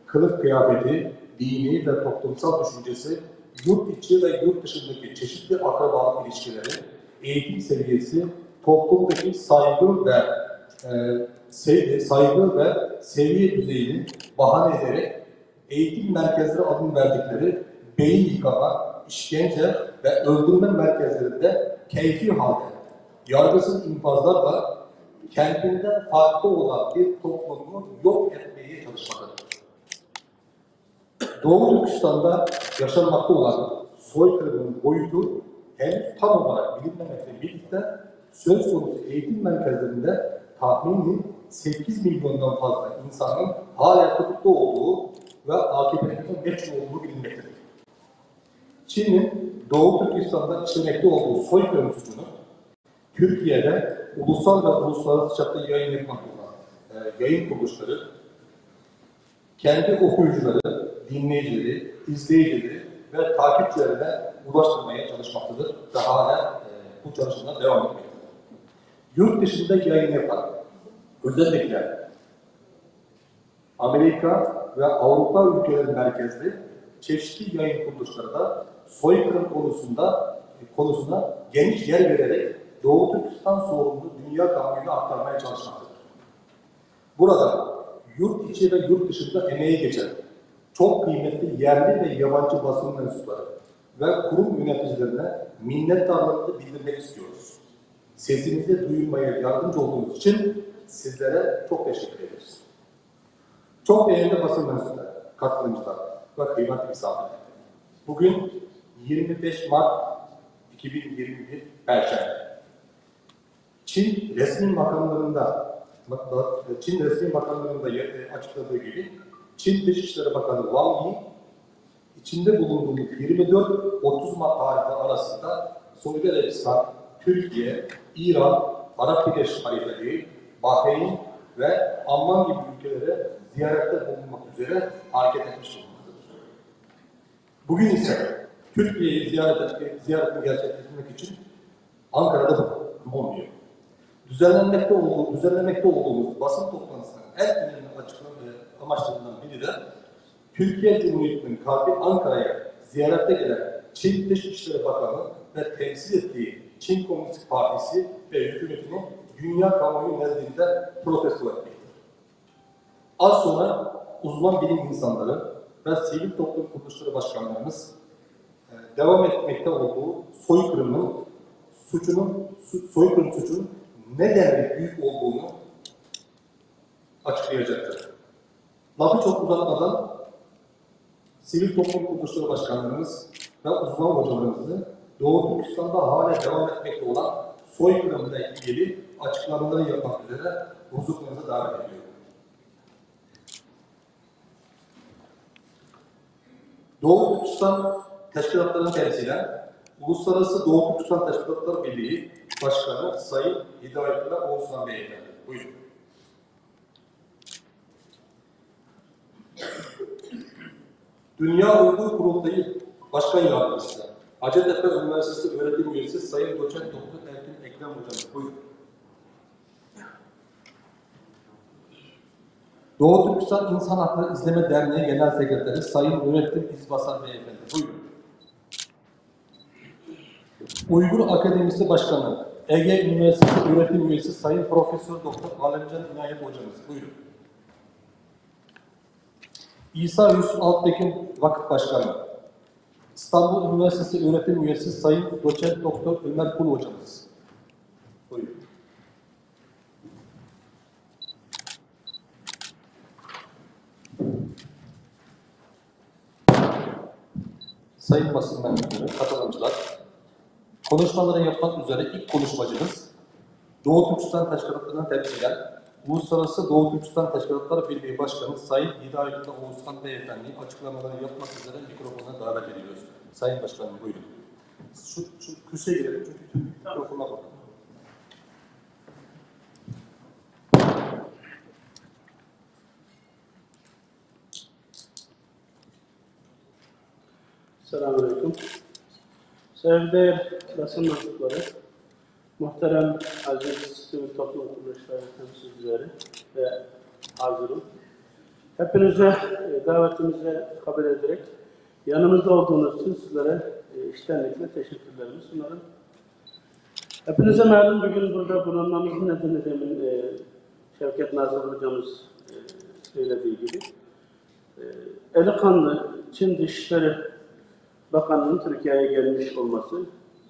kılık kıyafeti, dini ve toplumsal düşüncesi, yurt içi ve yurt dışındaki çeşitli akrabalık ilişkileri, eğitim seviyesi, toplumdaki saygı ve e, sev- saygı ve seviye düzeyini bahane ederek eğitim merkezleri adını verdikleri beyin yıkama, işkence ve öldürme merkezlerinde keyfi halde yargısız infazlarla kendinden farklı olan bir toplumu yok etmeye çalışmaktadır. Doğu Türkistan'da yaşanmakta olan soykırımın boyutu henüz tam olarak bilinmemekle birlikte söz konusu eğitim merkezlerinde tahmini sekiz milyondan fazla insanın hala tutuklu olduğu ve akıbetinin meçhul olduğu bilinmektedir. Çin'in Doğu Türkistan'da işlemekte olduğu soykırım suçunu Türkiye'de ulusal ve uluslararası çapta yayın yapmakta olan e, yayın kuruluşları kendi okuyucuları, dinleyicileri, izleyicileri ve takipçilerine ulaştırmaya çalışmaktadır ve hala e, bu çalışmalar devam etmektedir. Yurt dışında yayın yapan, özellikle Amerika ve Avrupa ülkeleri merkezli çeşitli yayın kuruluşları da soykırım konusunda konusuna geniş yer vererek Doğu Türkistan sorununu dünya kamuoyuna aktarmaya çalışmaktadır. Burada yurt içi ve yurt dışında emeği geçen çok kıymetli yerli ve yabancı basın mensupları ve kurum yöneticilerine minnettarlığımızı bildirmek istiyoruz. Sesimizi duyurmaya yardımcı olduğunuz için sizlere çok teşekkür ediyoruz. Çok değerli basın mensupları, katılımcılar ve kıymetli misafirler. Bugün yirmi beş Mart iki bin yirmi bir Perşembe. Çin resmi makamlarında Çin resmi makamlarında açıkladığı gibi Çin Dışişleri Bakanı Wang Yi içinde bulunduğumuz yirmi dört otuz Mart tarihleri arasında Suudi Arabistan, Türkiye, İran, Arap Birleşik Halifeliği, Bahreyn ve Amman gibi ülkelere ziyarette bulunmak üzere hareket etmiş bulunmaktadır. Bugün ise Türkiye'yi ziyaret etmek, ziyaretini gerçekleştirmek için Ankara'da bulunuyor. Düzenlenmekte olduğu, düzenlemekte olduğumuz basın toplantısının en önemli açıklama ve amaçlarından biri de Türkiye Cumhuriyeti'nin kalbi Ankara'ya ziyarete gelen Çin Dışişleri Bakanı ve temsil ettiği Çin Komünist Partisi ve hükümetini dünya kamuoyu nezdinde protesto etmektir. Az sonra uzman bilim insanları ve sivil toplum kuruluşları başkanlarımız e, devam etmekte olduğu soykırımın suçunun su- soykırım suçunun ne denli büyük olduğunu açıklayacaktır. Lafı çok uzatmadan sivil toplum kuruluşları başkanlarımız ve uzman hocalarımızı Doğu Türkistan'da hala devam etmekte olan soykırımla ilgili açıklamaları yapmak üzere huzurlarınıza davet ediyorum. Doğu Türkistan Teşkilatları'nı temsilen Uluslararası Doğu Türkistan Teşkilatlar Birliği Başkanı Sayın Hidayetullah Oğuzhan Beyefendi. Buyurun. Dünya Uygur Kurultayı Başkan Yardımcısı, Hacettepe Üniversitesi öğretim üyesi Sayın Doçent Doktor Erkin Ekrem Hocamız. Buyurun. Doğu Türkistan İnsan Hakları İzleme Derneği Genel Sekreteri Sayın Nurettin İzbasar Beyefendi. Buyurun. Uygur Akademisi Başkanı, Ege Üniversitesi öğretim üyesi Sayın Profesör Doktor Alemcan İnayet Hocamız. Buyurun. İsa Yusuf Alptekin Vakıf Başkanı, İstanbul Üniversitesi öğretim üyesi Sayın Doçent Doktor Ömer Kul Hocamız. Buyurun. Sayın basın mensupları, katılımcılar, konuşmaları yapmak üzere ilk konuşmacımız Doğu Türkistan Teşkilatları'nı temsilen Uluslararası Doğu Türkistan Teşkilatları Birliği Başkanı Sayın Hidayetullah Oğuzhan Beyefendi'yi açıklamaları yapmak üzere mikrofona davet ediyoruz. Sayın Başkanım, buyurun. Şu, şu köşeye gidelim çünkü tüm mikrofonlar orada. Selamünaleyküm. Saygıdeğer basın mensupları, muhterem aziz sivil toplum kuruluşları temsilcileri ve hazırım. Hepinize e, davetimizi kabul ederek yanımızda olduğunuz için sizlere e, içtenlikle teşekkürlerimi sunarım. Hepinize malum, bugün burada bulunmamızın nedeni demin e, Şevket Nazır hocamız e, söylediği gibi e, eli kanlı Çin Dışişleri Bakanı'nın Türkiye'ye gelmiş olması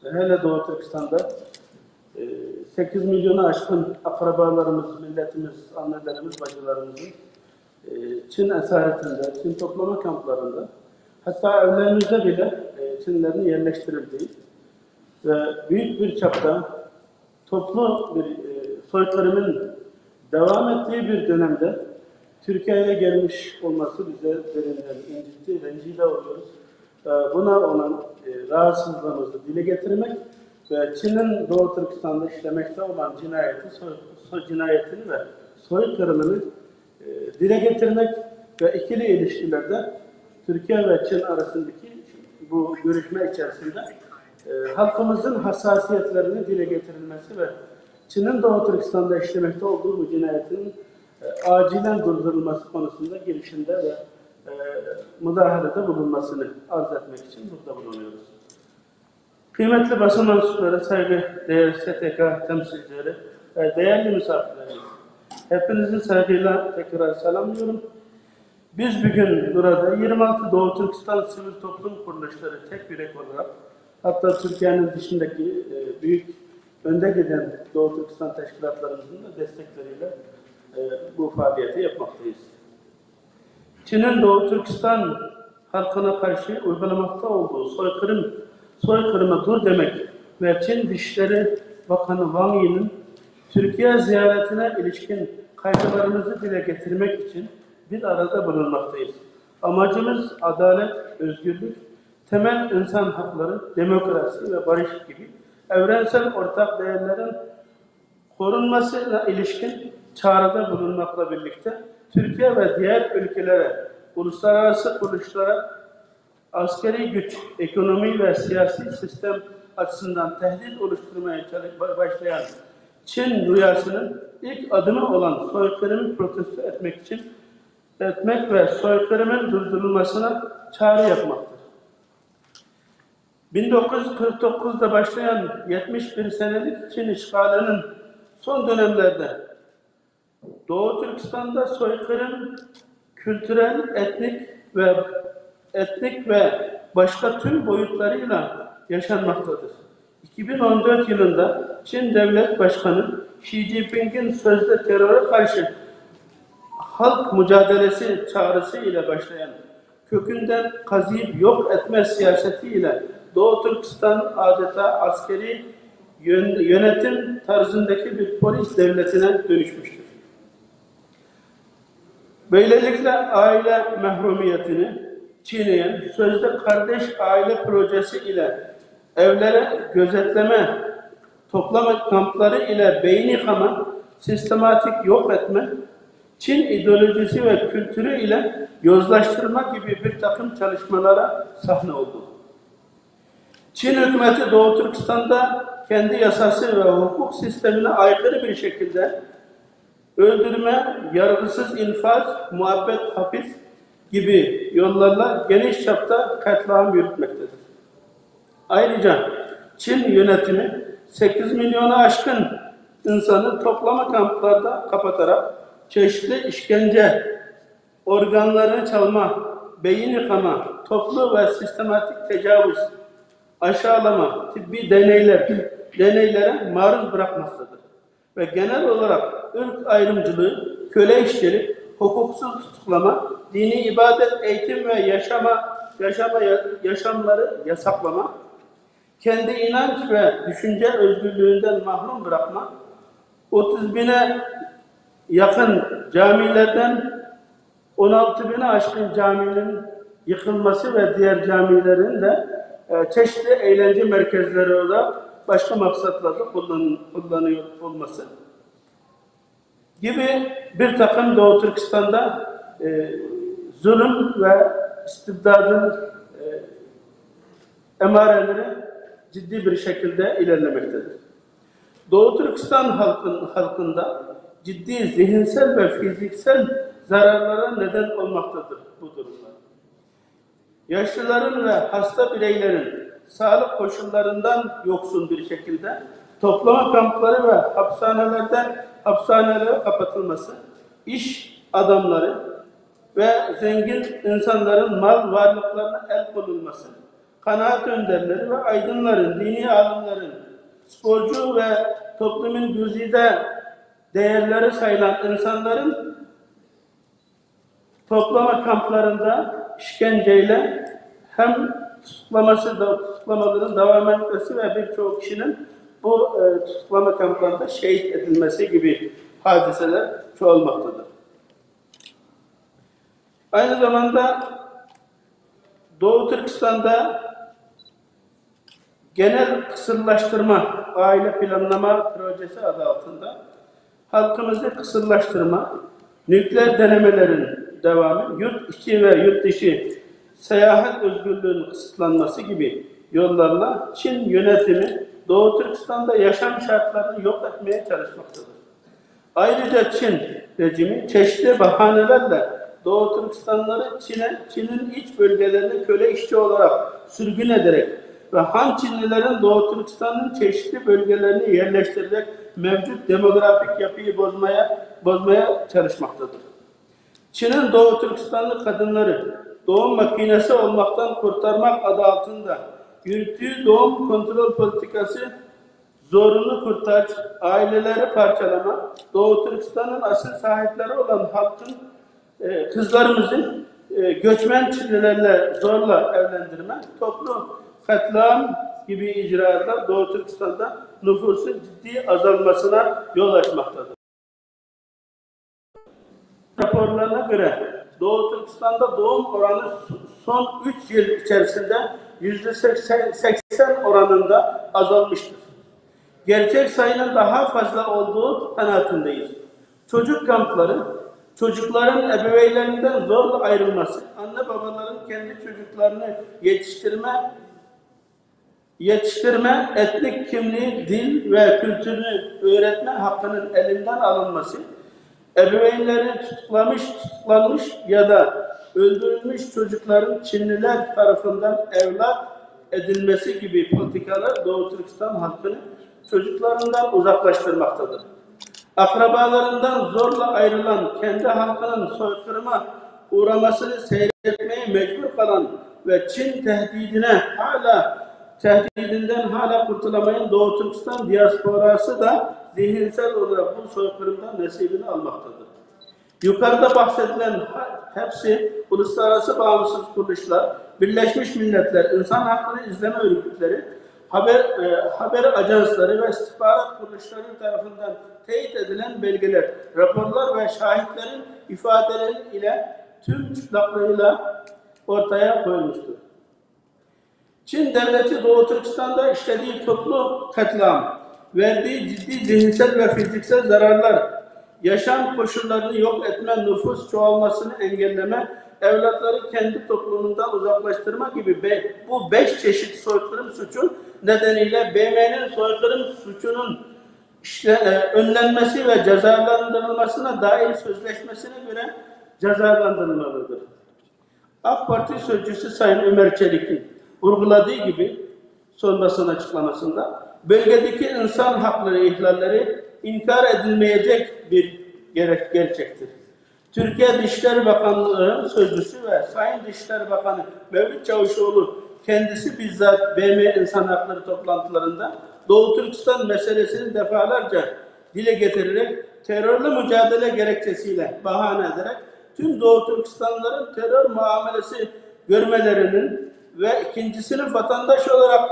ve hele Doğu Türkistan'da e, sekiz milyonu aşkın akrabalarımız, milletimiz, annelerimiz, bacılarımızın e, Çin esaretinde, Çin toplama kamplarında, hatta evlerimizde bile e, Çinlerin yerleştirildiği ve büyük bir çapta toplu bir e, soykırımın devam ettiği bir dönemde Türkiye'ye gelmiş olması bize derinden incitti, rencide oluyoruz. E, buna olan e, rahatsızlığımızı dile getirmek ve Çin'in Doğu Türkistan'da işlemekte olan cinayeti, soy, soy cinayetini ve soykırımını e, dile getirmek ve ikili ilişkilerde Türkiye ve Çin arasındaki bu görüşme içerisinde e, halkımızın hassasiyetlerini dile getirilmesi ve Çin'in Doğu Türkistan'da işlemekte olduğu bu cinayetin e, acilen durdurulması konusunda girişimde ve e, müdahalede bulunmasını arz etmek için burada bulunuyoruz. Kıymetli basın mensupları, saygıdeğer S T K temsilcileri ve değerli misafirlerimiz, hepinizi saygıyla tekrar selamlıyorum. Biz bugün burada yirmi altı Doğu Türkistan sivil toplum kuruluşları tek yürek olarak, hatta Türkiye'nin dışındaki e, büyük önde giden Doğu Türkistan teşkilatlarımızın da destekleriyle e, bu faaliyeti yapmaktayız. Çin'in Doğu Türkistan halkına karşı uygulamakta olduğu soykırım, soykırıma dur demek ve Çin Dışişleri Bakanı Wang Yi'nin Türkiye ziyaretine ilişkin kaygılarımızı dile getirmek için bir arada bulunmaktayız. Amacımız adalet, özgürlük, temel insan hakları, demokrasi ve barış gibi evrensel ortak değerlerin korunmasına ilişkin çağrıda bulunmakla birlikte Türkiye ve diğer ülkelere, uluslararası kuruluşlara askeri güç, ekonomi ve siyasi sistem açısından tehdit oluşturmaya çalış- başlayan Çin rüyasının ilk adımı olan soykırımı protesto etmek için etmek ve soykırımın durdurulmasına çağrı yapmaktır. bin dokuz yüz kırk dokuzda başlayan yetmiş bir senelik Çin işgalinin son dönemlerde Doğu Türkistan'da soykırım kültürel, etnik ve etnik ve başka tüm boyutlarıyla yaşanmaktadır. iki bin on dört yılında Çin Devlet Başkanı Xi Jinping'in sözde teröre karşı halk mücadelesi çağrısı ile başlayan kökünden kazıyıp yok etme siyasetiyle Doğu Türkistan adeta askeri yön- yönetim tarzındaki bir polis devletine dönüşmüştür. Böylelikle aile mahrumiyetini, چىنىيەن سۆزدە قارداش ئائىلە پروژېسى ئىلە ئەۋلەرە گۆزەتلەمە توپلام كامپلىرى ئىلە بەينى خاما سىستېماتىك يوق ئەتمە، چىن ئىدېئولوگىيىسى ۋە كۈلتۈرى ئىلە يوزلاشتۇرما گىبى بىر تاقىم چالىشمىلارا سەھنە بولدى. چىن ھۆكۈمىتى دوغۇ تۈركىستاندا كەندى ياساسى ۋە ھوقۇق سىستېمىنى ئايقىرى بىر شەكىلدە ئۆلدۈرمە، يارغىسىز ئىنفاز، مۇھەببەت ھاپىز گىبى يوللارلا گېنىش چاپتا قەتلىئام يۈرۈتمەكتىدۇر. ئايرىجا، چىن يۆنەتىمى سەككىز مىليوننى ئاشقىن ئىنساننى توپلام كامپلاردا قاپاتاراق، چېشىتلىك ئىشكەنجە، ئورگانلارنى چالما، بەينى قاما، توپلۇ ۋە سىستېماتىك تاجاۋۇز، ئاشالىما، تېببىي دەنەيلەر، دەنەيلەرگە مەرۇز بىراقماقتىدۇر. ۋە گېنېل ئولاراق ئىرق ئايرىمچىلىقى، كۆلەيشچىلىك، ھوقۇقسىز تۇتۇقلاما، دىنىي ئىبادەت، ئېيتىم ۋە ياشاما، ياشاما، ياشاملارنى ياساقلاما، كەندى ئىنانچ ۋە دۈشۈنجە ئۆزگۈرلۈكىدىن مەھرۇم بىراقما، ئوتتۇز بىنى يېقىن جامىلەردىن ئون ئالتە بىنى ئاشقىن جامىنىڭ يىقىلمىسى ۋە دىيەر جامىلەرنىڭ دە، ئە، چېشىتلىك ئەيلەنچە مەركەزلىرى ۋە باشقا مەقسەتلەردە قوللان-، قوللانىلىپ بولمىسى گىبى بىر تاقىم دوغۇ تۈركىستاندا، ئە، زۇلۇم ۋە ئىستىبدادنىڭ، ئە، ئەمارەلىرى جىددىي بىر شەكىلدە ئىلگىرىلىمەكتىدۇر. دوغۇ تۈركىستان خەلقىن-، خەلقىندە جىددىي زېھىنسەل ۋە فىزىكسەل زەرەرلەرگە نەدەن بولماقتىدۇر بۇ دۇرۇملار. ياشلىلارنى ۋە ھاستا بىرەيلەرنى ساغلىق قوشۇنلىرىندىن يوقسۇن بىر شەكىلدە توپلىما كامپلىرى ۋە ھاپسانىلەردە، ھاپسانىلەرگە قاپىتىلمىسى، ئىش ئادەملىرى ۋە زەڭگىن ئىنسانلارنىڭ مال-ۋارلىقلىرىنى ئەل قىلىنمىسى، قانائەت ئۆندەرلىرى ۋە ئايدىڭلارنى، دىنىي ئالىملارنى، سپورتچۇ ۋە توپلۇمنىڭ گۈزىدە دەيەرلىرى سايلان ئىنسانلارنى توپلىما كامپلىرىدا ئىشكەنجىلەر ھەم تۇتۇقلىمىسى، تۇتۇقلىمىلىرىنى داۋام ئەتمىسى ۋە بىر چوڭ كىشىنىڭ بۇ، ئە، تۇتۇقلىما كامپلىرىدا شېھىت ئېتىلمىسى گىبى ھادىسىلەر چوغالماقتىدۇر. ئاينى زاماندا دوغۇ تۈركىستاندا گېنېل قىسىرلاشتۇرما ئائىلە پىلانلىما پروژېسى ئادا ئالتىندا خەلقىمىزنى قىسىرلاشتۇرما، نۇكلېئار دېنىمىلىرىنىڭ داۋامى، يۇرت ئىچى ۋە يۇرت تېشى ساياھەت ئۆزگۈرلۈكىنىڭ قىسىتلانمىسى گىبى يوللارلا چىن يۆنەتىمى دوغۇ تۈركىستاندا ياشام شارتلىرىنى يوق ئەتمەيە چالىشماقتىدۇر. ئايرىجا چىن رېجىمى چېشىتلىك باھانىلەرلە دوغۇ تۈركىستانلىرى چىنە-، چىنىن ئىچ بۆلگىلەرنى كۆلەي ئىشچى ئولاراق سۈرگۈن ئېدەرەك ۋە خان چىنلىلەرنى دوغۇ تۈركىستاننىڭ چېشىتلىك بۆلگىلەرنى يەرلەشتۈرەرەك مەۋجۇت دېموگرافىك ياپىيى بوزمايا، بوزمايا چالىشماقتىدۇر. چىنىن دوغۇ تۈركىستانلىق قادىنلىرى دوغۇم ماكىنىسى ئولماقتىن قۇرتارماق ئادالىتىندە يۈرۈتۈۋى دوغۇم كونترول پولىتىكاسى زورۇنى قۇرتاچ، ئائىلىلەرنى پارچىلىما، دوغۇ تۈركىستاننىڭ ئاسىل ساھىبلىرى ئولان خەلقىن، ئى، قىزلىرىمىزنى، ئى، گۆچمەن چىنلىلەرلە زورلا ئەۋلەندۈرمە، توپلۇ قەتلىئام گىبى ئىجرائاتلار دوغۇ تۈركىستاندا نوپۇسنىڭ جىددىي ئازالمىسىنا يول ئاچماقتىدۇر. راپورلارغا كۆرە، دوغۇ تۈركىستاندا دوغۇم ئورانى سون ئۈچ يىل ئىچەرىسىندە يۈزدە سەكسەن ئورانىندا ئازالمىشتۇر. گەرچەك ساينىڭ داھا فازلا ئولدۇغۇ قانائىتىندىيىز. چوجۇق كامپلىرى، چوجۇقلارنىڭ ئەبەۋەيلىرىندىن زورلا ئايرىلماسى، ئاننا بابالارنىڭ كەندى چوجۇقلارنى يېتىشتۈرمە يېتىشتۈرمە، ئېتنىك كىملىك، دىن ۋە كۈلتۈرنى ئۆرەتمە ھەققىنىڭ ئېلىندىن ئالىنمىسى، ئەبەۋەينلىرى تۇتۇقلىمىش، تۇتۇقلانمىش يادا ئۆلدۈرۈلمىش چوجۇقلارنىڭ چىنلىلەر تارىپىندىن ئەۋلاد ئېدىلمىسى كىبى پولىتىكالار دوغۇ تۈركىستان خەلقىنى چوجۇقلىرىندىن ئۇزاقلاشتۇرماقتىدۇر. ئەقرىبالىرىندىن زورلا ئايرىلغان كەندى خەلقىنىڭ سويقىرىما ئۇرامىسىنى سەيرەتمەي مەجبۇر قالغان ۋە چىن تەھدىتىنى ھالا، تەھدىتىندىن ھالا قۇتۇلالمايدىغان دوغۇ تۈركىستان دىياسپوراسىدا زېھىنسەل ئولتۇرۇپ بۇ سويقىرىمدا نەسىبىنى ئالماقتىدۇر. يۇقىرىدا بەھس ئېتىلگەن ھەپسى ئۇلۇسلارئاراسى باغىمسىز قۇرۇلۇشلار، بىرلەشمىش مىللەتلەر ئىنسان ھەققىنى ئىزدەنمە ئۆرگۈتلىرى، خەۋەر، ئە، خەۋەر ئاژانسلىرى ۋە ئىستىخبارات قۇرۇلۇشلىرى تەرىپىدىن تەيىت ئېتىلگەن بەلگىلەر، راپورلار ۋە شاھىتلەرنىڭ ئىپادىلىرى ئىلە تۈم چىقلىقلىرى ئىلە ortaya koyulmuştur. Çin devleti Doğu Türkistan'da işlediği toplu katliam, verdiği ciddi zihinsel ve fiziksel zararlar, yaşam koşullarını yok etme, nüfus çoğalmasını engelleme, evlatları kendi toplumundan uzaklaştırma gibi be- bu beş çeşit soykırım suçu nedeniyle B M'nin soykırım suçunun işte, e, önlenmesi ve cezalandırılmasına dair sözleşmesine göre cezalandırılmalıdır. AK Parti sözcüsü Sayın Ömer Çelik'in vurguladığı gibi son basın açıklamasında bölgedeki insan hakları ihlalleri inkar edilmeyecek bir gerek gerçektir. Türkiye Dışişleri Bakanlığı sözcüsü ve Sayın Dışişleri Bakanı Mevlüt Çavuşoğlu kendisi bizzat B M insan hakları toplantılarında Doğu Türkistan meselesini defalarca dile getirerek terörle mücadele gerekçesiyle bahane ederek tüm Doğu Türkistanlıların terör muamelesi görmelerinin ve ikinci sınıf vatandaş olarak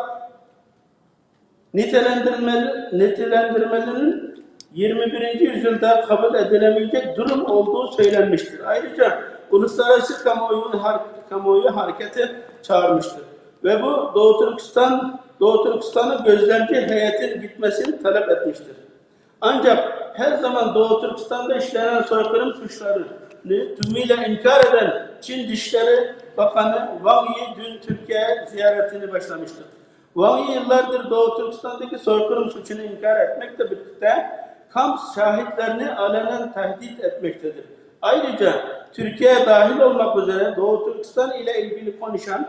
nitelendirmeli, nitelendirmelerinin yirmi birinci yüzyılda kabul edilemeyecek durum olduğu söylenmiştir. Ayrıca uluslararası kamuoyu, har- kamuoyu harekete çağırmıştır. Ve bu Doğu Türkistan, Doğu Türkistan'ı gözlemci heyetin gitmesini talep etmiştir. Ancak her zaman Doğu Türkistan'da işlenen soykırım suçlarını tümüyle inkar eden Çin Dışişleri Bakanı Wang Yi dün Türkiye ziyaretini başlamıştır. Wang Yi yıllardır Doğu Türkistan'daki soykırım suçunu inkar etmekle birlikte kamp şahitlerini alenen tehdit etmektedir. Ayrıca Türkiye dahil olmak üzere Doğu Türkistan ile ilgili konuşan,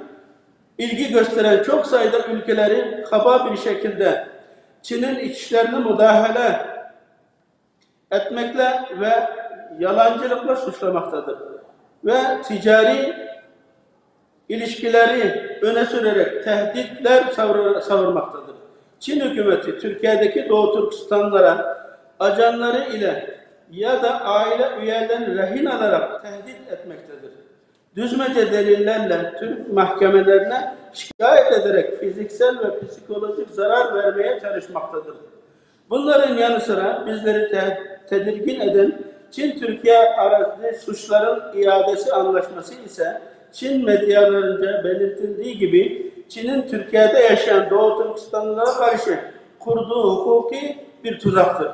ilgi gösteren çok sayıda ülkeleri kaba bir şekilde Çin'in iç işlerine müdahale etmekle ve yalancılıkla suçlamaktadır. Ve ticari ilişkileri öne sürerek tehditler savur- savurmaktadır. Çin hükümeti Türkiye'deki Doğu Türkistanlara ajanları ile ya da aile üyelerini rehin alarak tehdit etmektedir. Düzmece delillerle Türk mahkemelerine şikayet ederek fiziksel ve psikolojik zarar vermeye çalışmaktadır. Bunların yanı sıra bizleri te- tedirgin eden Çin-Türkiye arası suçların iadesi anlaşması ise Çin medyalarınca belirtildiği gibi Çin'in Türkiye'de yaşayan Doğu Türkistanlılara karşı kurduğu hukuki bir tuzaktır.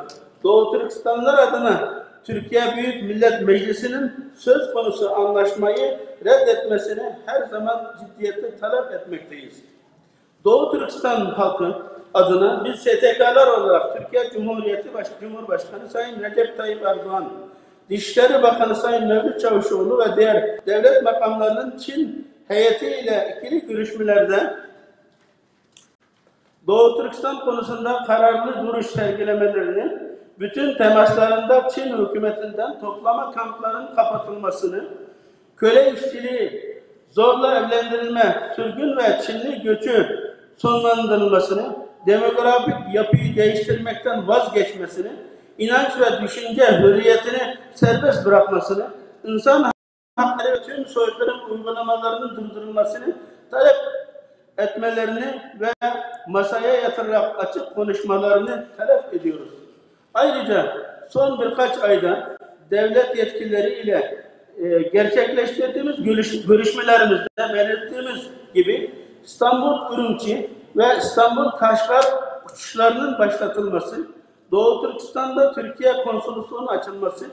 Doğu Türkistanlılar adına Türkiye Büyük Millet Meclisi'nin söz konusu anlaşmayı reddetmesini her zaman ciddiyetle talep etmekteyiz. Doğu Türkistan halkı adına biz S T K'lar olarak Türkiye Cumhuriyeti Baş- Cumhurbaşkanı Sayın Recep Tayyip Erdoğan, Dışişleri Bakanı Sayın Mevlüt Çavuşoğlu ve diğer devlet makamlarının Çin heyeti ile ikili görüşmelerde Doğu Türkistan konusunda kararlı duruş sergilemelerini, bütün temaslarında Çin hükümetinden toplama kampların kapatılmasını, köle işçiliği, zorla evlendirilme, sürgün ve Çinli göçü sonlandırılmasını, demografik yapıyı değiştirmekten vazgeçmesini, inanç ve düşünce hürriyetini serbest bırakmasını, insan hakları ve tüm soykırım uygulamalarının durdurulmasını talep etmelerini ve masaya yatırarak açık konuşmalarını talep ediyoruz. Ayrıca son birkaç ayda devlet yetkilileri ile e, gerçekleştirdiğimiz görüş, görüşmelerimizde belirttiğimiz gibi İstanbul Ürümçi ve İstanbul Kaşgar uçuşlarının başlatılması, Doğu Türkistan'da Türkiye konsolosluğunun açılması,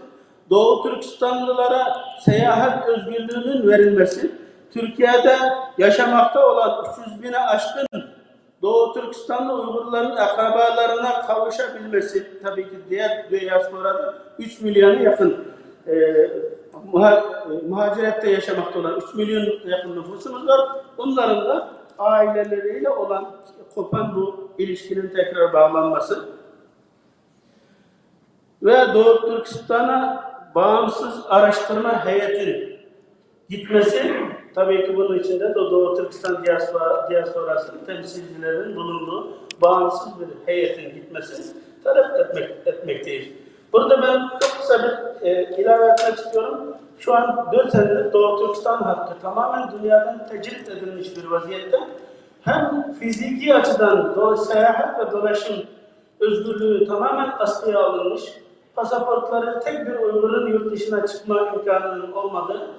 Doğu Türkistanlılara seyahat özgürlüğünün verilmesi, Türkiye'de yaşamakta olan üç yüz bine aşkın Doğu Türkistanlı Uygurların akrabalarına kavuşabilmesi, tabii ki diğer diasporada üç milyona yakın e, muha- e, muhacirette yaşamakta olan üç milyon yakın nüfusumuz var. Bunların da aileleriyle olan kopan bu ilişkinin tekrar bağlanması ve Doğu Türkistan'a bağımsız araştırma heyetinin gitmesi, tabii ki bunun içinde de Doğu Türkistan diaspora, diasporasının temsilcilerinin bulunduğu bağımsız bir heyetin gitmesini talep etmek, etmekteyiz. Burada ben çok kısa bir e, ilave etmek istiyorum. Şu an dört senedir Doğu Türkistan halkı tamamen dünyadan tecrit edilmiş bir vaziyette. Hem fiziki açıdan do- seyahat ve dolaşım özgürlüğü tamamen askıya alınmış, pasaportları tek bir Uygur'un yurt dışına çıkma imkanının olmadığı,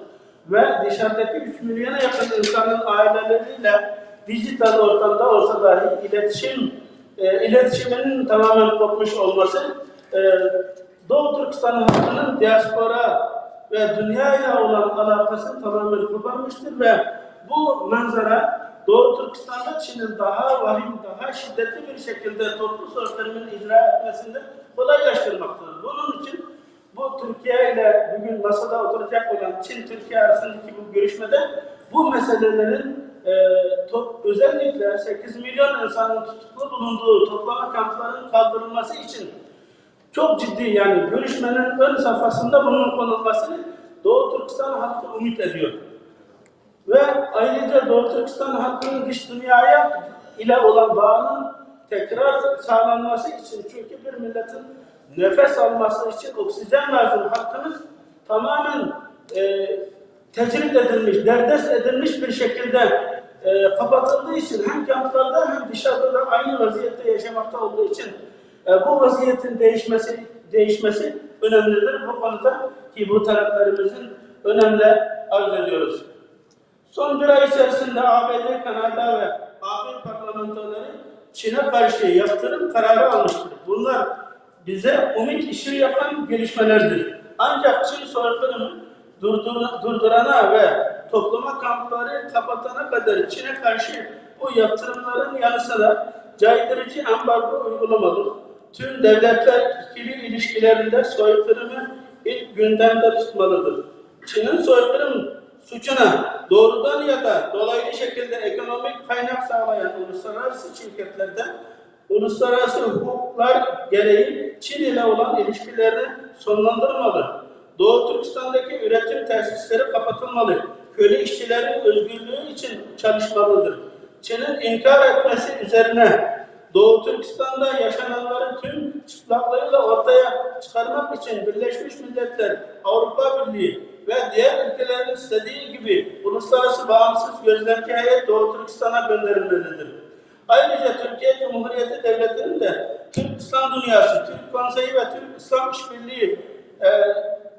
ve dışarıdaki üç milyona yakın insanın aileleriyle dijital ortamda olsa dahi iletişim, e, iletişiminin tamamen kopmuş olması, e, Doğu Türkistan halkının diaspora ve dünya ile olan alakasını tamamen koparmıştır ve bu manzara Doğu Türkistan'da Çin'in daha vahim, daha şiddetli bir şekilde toplu soykırımını icra etmesini kolaylaştırmaktadır. Bunun için bu Türkiye ile bugün masada oturacak olan Çin-Türkiye arasındaki bu görüşmede bu meselelerin, e, to-, özellikle sekiz milyon insanın tutuklu bulunduğu toplama kamplarının kaldırılması için çok ciddi, yani görüşmenin ön safhasında bunun konulmasını Doğu Türkistan halkı ümit ediyor. Ve ayrıca Doğu Türkistan halkının dış dünyaya ile olan bağının tekrar sağlanması için, çünkü bir milletin nefes alması için oksijen lazım. Halkımız tamamen, e, tecrit edilmiş, derdest edilmiş bir şekilde, e, kapatıldığı için hem kamplarda hem dışarıda da aynı vaziyette yaşamakta olduğu için, e, bu vaziyetin değişmesi değişmesi önemlidir. Bu konuda ki bu taleplerimizin önemli arz ediyoruz. Son bir ay içerisinde A B D, Kanada ve A B parlamentoları Çin'e karşı yaptırım kararı almıştır. Bunlar bize umut ışığı yakan gelişmelerdir. Ancak Çin soykırımı durdur- durdurana ve toplama kampları kapatana kadar Çin'e karşı bu yaptırımların yanı sıra caydırıcı ambargo uygulamalı tüm devletler ikili ilişkilerinde soykırımı ilk gündemde tutmalıdır. Çin'in soykırım suçuna doğrudan ya da dolaylı şekilde ekonomik kaynak sağlayan uluslararası şirketlerde uluslararası hukuklar gereği Çin ile olan ilişkilerini sonlandırmalı. Doğu Türkistan'daki üretim tesisleri kapatılmalı. Köle işçilerin özgürlüğü için çalışmalıdır. Çin'in inkar etmesi üzerine Doğu Türkistan'da yaşananları tüm çıplaklığıyla ortaya çıkarmak için Birleşmiş Milletler, Avrupa Birliği ve diğer ülkelerin istediği gibi uluslararası bağımsız gözlemci heyet Doğu Türkistan'a gönderilmelidir. Ayrıca Türkiye Cumhuriyeti Devleti'nin de Türk İslam Dünyası, Türk Konseyi ve Türk İslam İşbirliği, e,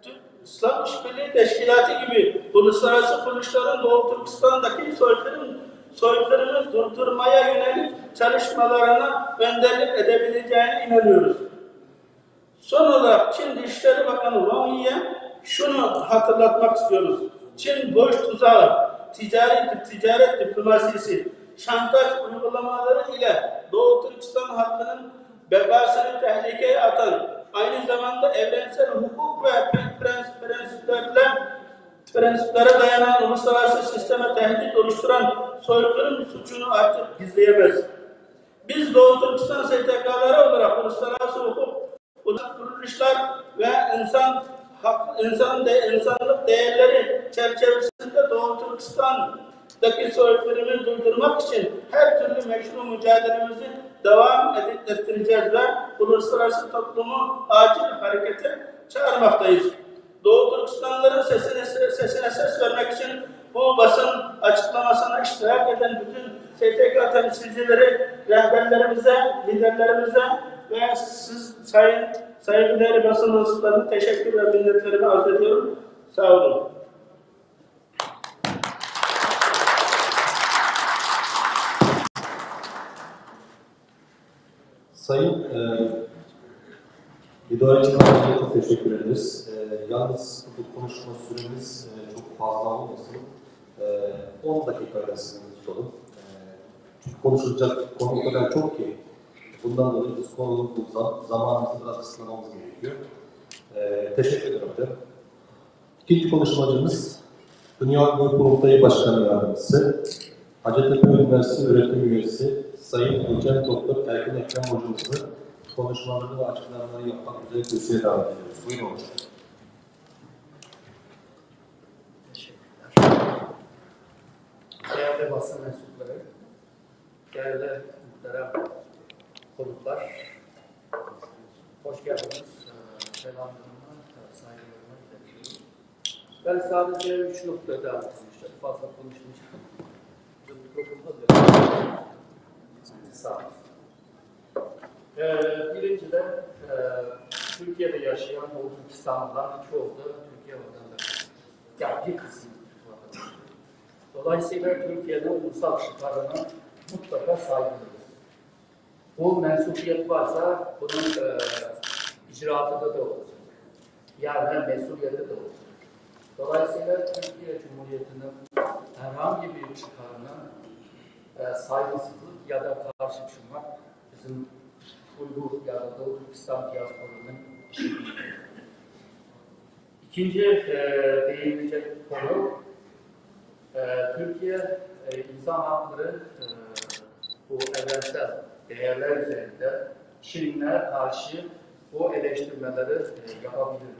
Türk İslam İşbirliği Teşkilatı gibi uluslararası kuruluşların Doğu Türkistan'daki soykırım, soykırımı durdurmaya yönelik çalışmalarına önderlik edebileceğine inanıyoruz. Son olarak Çin Dışişleri Bakanı Wang Yi'ye şunu hatırlatmak istiyoruz. Çin boş tuzağı, ticari, ticaret diplomasisi, şantaj uygulamaları ile Doğu Türkistan halkının bekasını tehlikeye atan, aynı zamanda evrensel hukuk ve prens- prensiplerle prensiplere dayanan uluslararası sisteme tehdit oluşturan soykırım suçunu artık gizleyemez. Biz Doğu Türkistan S T K'ları olarak uluslararası hukuk, uluslararası kuruluşlar ve insan hak, insan de, insanlık değerleri çerçevesinde Doğu Türkistan'daki soykırımı durdurmak için her türlü meşru mücadelemizi devam ed- ettireceğiz ve uluslararası toplumu acil harekete çağırmaktayız. Doğu Türkistanlıların sesine, sesine ses vermek için bu basın açıklamasına iştirak eden bütün S T K temsilcileri, rehberlerimize, liderlerimize ve siz sayın saygıdeğer basın mensuplarına teşekkür ve minnetlerimi arz ediyorum. Sağ olun. Sayın e, Hidayet Hanım'a çok teşekkür ederiz. E, yalnız bu konuşma süremiz e, çok fazla olmasın. E, on dakikayla sınırlı tutalım. E, çünkü konuşulacak konu o kadar çok ki. Bundan dolayı biz konunun bu zam- zamanımızı biraz kısıtlamamız gerekiyor. E, teşekkür ederim hocam. İkinci konuşmacımız Dünya Uygur Kurultayı Başkanı Yardımcısı, Hacettepe Üniversitesi öğretim üyesi Sayın Doçent Doktor Erkin Ekrem hocamızı konuşmalarını ve açıklamalarını yapmak üzere kürsüye davet ediyoruz. Buyurun hocam. Değerli basın mensupları, değerli muhterem konuklar, hoş geldiniz. Selamlarımı, saygılarımı iletiyorum. Ben sadece üç noktada konuşacağım. Fazla konuşmayacağım. Mikrofonda da sağ olun. Ee, birinciden e, Türkiye'de yaşayan Doğu Türkistanlılar çoğu da Türkiye vatandaşı. Ya bir kısım Dolayısıyla Türkiye'nin ulusal çıkarına mutlaka saygılıyız. Bu mensubiyet varsa bunun e, icraatında da olacak. Yani mesuliyeti de olacak. Dolayısıyla Türkiye Cumhuriyeti'nin herhangi bir çıkarına e, saygısızlık ya da karşı çıkmak bizim Uygur ya da Doğu Türkistan diasporanın işi değil. İkinci e, değinilecek konu e, Türkiye e, insan hakları e, bu evrensel değerler üzerinde Çin'e karşı bu eleştirmeleri e, yapabilir.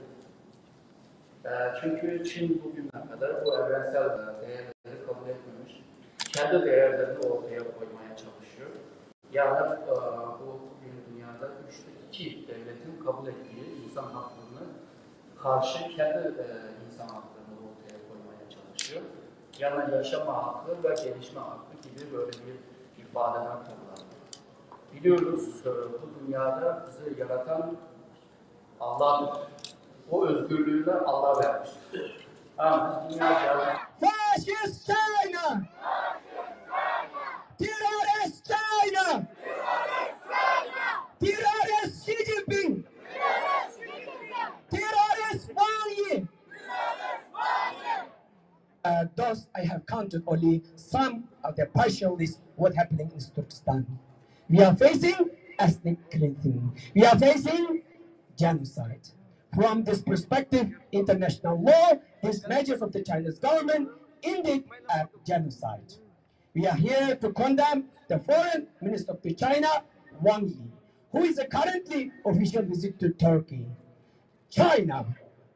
E, çünkü Çin bugüne kadar bu evrensel e, değerleri kabul etmemiş, kendi değerlerini ortaya koymaya çalışıyor. Yani e, bu bugün dünyada üçte iki devletin kabul ettiği insan haklarını karşı kendi e, insan haklarını ortaya koymaya çalışıyor. Yani yaşama hakkı ve gelişme hakkı gibi böyle bir ifadeden kullanılıyor. Biliyoruz e, bu dünyada bizi yaratan Allah'tır. O özgürlüğü de Allah vermiştir. Ha, biz dünya geldik. Fascist China! Terrorist China! Terrorist Xi Jinping! Terrorist Wang Yi! Uh, thus, I have counted only some of the partial list what happening in Turkestan. We are facing ethnic cleansing. We are facing genocide. From this perspective, international law, these measures of the Chinese government indeed a genocide. We are here to condemn the foreign minister of the China, Wang Yi, who is currently official visit to Turkey. China,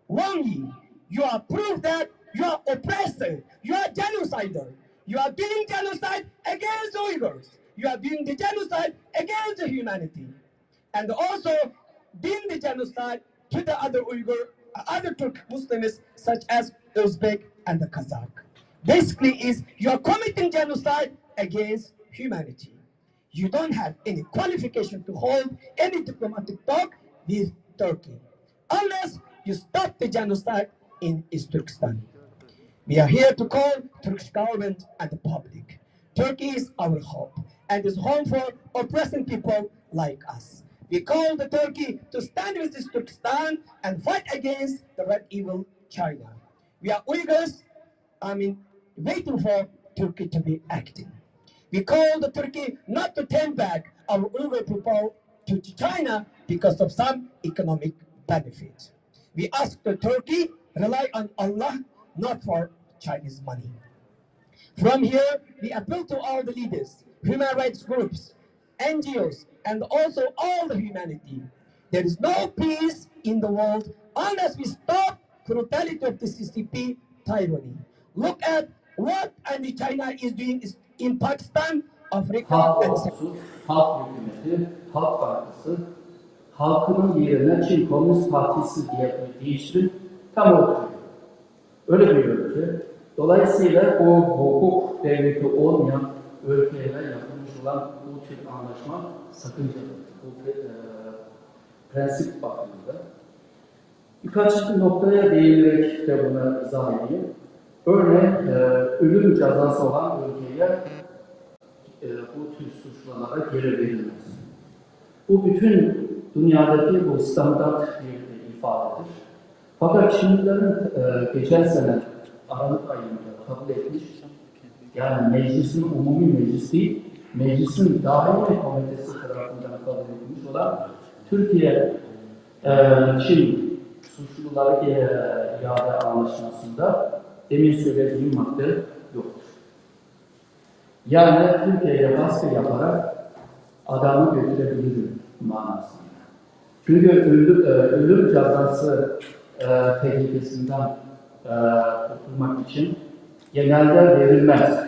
Wang Yi, you are proof that you are oppressor, you are genocider. You are doing genocide against Uyghurs. You are doing the genocide against the humanity. And also doing the genocide to the other Uyghur, other Turk Muslims such as Uzbek and the Kazakh. Basically is you are committing genocide against humanity. You don't have any qualification to hold any diplomatic talk with Turkey unless you stop the genocide in East Turkestan. We are here to call Turkish government and the public. Turkey is our hope and is home for oppressing people like us. We call the Turkey to stand with this Turkestan and fight against the red evil China. We are Uyghurs, I mean, waiting for Turkey to be acting. We call the Turkey not to turn back our Uyghur people to China because of some economic benefit. We ask the Turkey rely on Allah, not for Chinese money. From here, we appeal to all the leaders, human rights groups, N G Os, and also all the humanity. There is no peace in the world unless we stop brutality of the C C P tyranny. Look at what and China is doing is in Pakistan, Africa, Halk and ordusu, halk hükümeti, halk bankası, halkının yerine Çin Komünist Partisi diye bir değişim tam oturuyor. Öyle bir ülke. Dolayısıyla bu hukuk devleti olmayan ülkeyle yapılmış olan bu tür anlaşma sakıncalı. Bu pre- e, prensip bakımında. Birkaç noktaya değinerek de bunu izah edeyim. Örneğin e, ölüm cezası olan ülkeye e, bu tür suçlulara geri verilmez. Bu bütün dünyadaki bu standart bir ifadedir. Fakat Çinlilerin e, geçen sene Aralık ayında kabul etmiş, yani meclisin umumi meclis değil, meclisin daimi komitesi tarafından kabul edilmiş olan Türkiye e, Çin suçluları e, iade anlaşmasında demin söylediğim madde yoktur. Yani Türkiye'ye baskı yaparak adamı götürebilir manasında. Çünkü ölü, e, ölüm cezası e, tehlikesinden e, kurtulmak için genelde verilmez.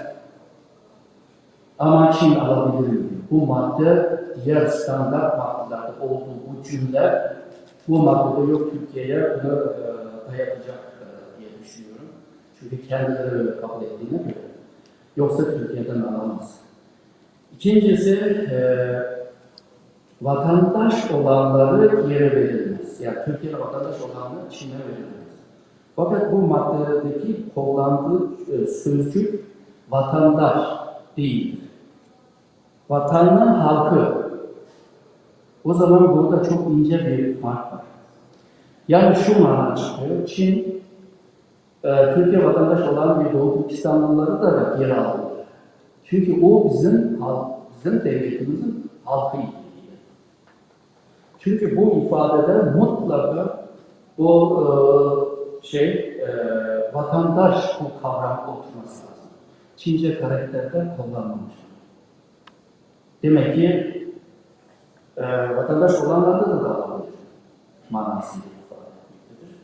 Ama Çin alabilir mi? Bu madde diğer standart maddelerde olduğu bu cümle bu maddede yok, Türkiye'ye bunu e, dayatacak e, diye düşünüyorum. Çünkü kendileri öyle kabul ettiğine göre. Yoksa Türkiye'den alamaz. İkincisi, e, vatandaş olanları geri verilmez. Yani Türkiye'de vatandaş olanlar Çin'e verilmez. Fakat bu maddedeki kullandığı e, sözcük vatandaş değil. Vatanın halkı. O zaman burada çok ince bir fark var. Yani şu mana çıkıyor. Çin, e, Türkiye vatandaşı olan bir Doğu Türkistanlıları da geri aldı. Çünkü o bizim halk, bizim devletimizin halkı idi. Çünkü bu ifadede mutlaka bu e, şey e, vatandaş bu kavram oturması lazım. Çince karakterde kullanmamış. Demek ki e, vatandaş olanlarda da davranılır manasında ifade etmektedir.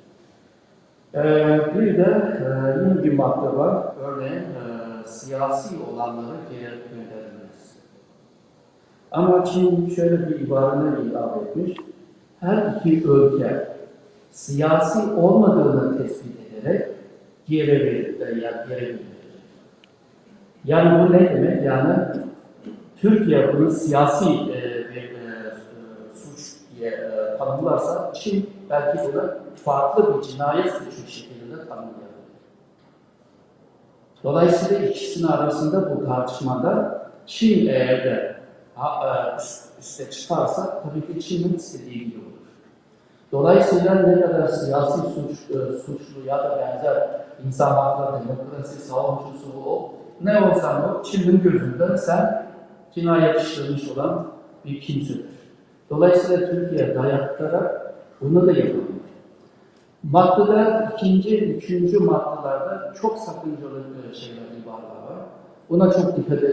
E, bir de e, yine bir madde var. Örneğin e, siyasi olanları geri gönderilmez. Ama Çin şöyle bir ibareni ilave etmiş. Her iki ülke siyasi olmadığını tespit ederek geri verir, e, ya geri verir. Yani bu ne demek? Yani Türkiye bunu siyasi e, bir e, suç diye e, tanımlarsa Çin belki bunu farklı bir cinayet suçu şeklinde tanımlayabilir. Dolayısıyla ikisinin arasında bu tartışmada Çin eğer de ha- e, üst- üste çıkarsa tabii ki Çin'in istediği gibi olur. Dolayısıyla ne kadar siyasi suç, e, suçlu ya da benzer insan hakları demokrasi savunucusu ol, ne olsan ol, Çin'in gözünde sen cinayet işlemiş olan bir kimsedir. Dolayısıyla Türkiye dayattarak bunu da yapamıyor. Maddede ikinci, üçüncü maddelerde çok sakıncalı e, şeyler, ibareler var. Buna çok dikkat e-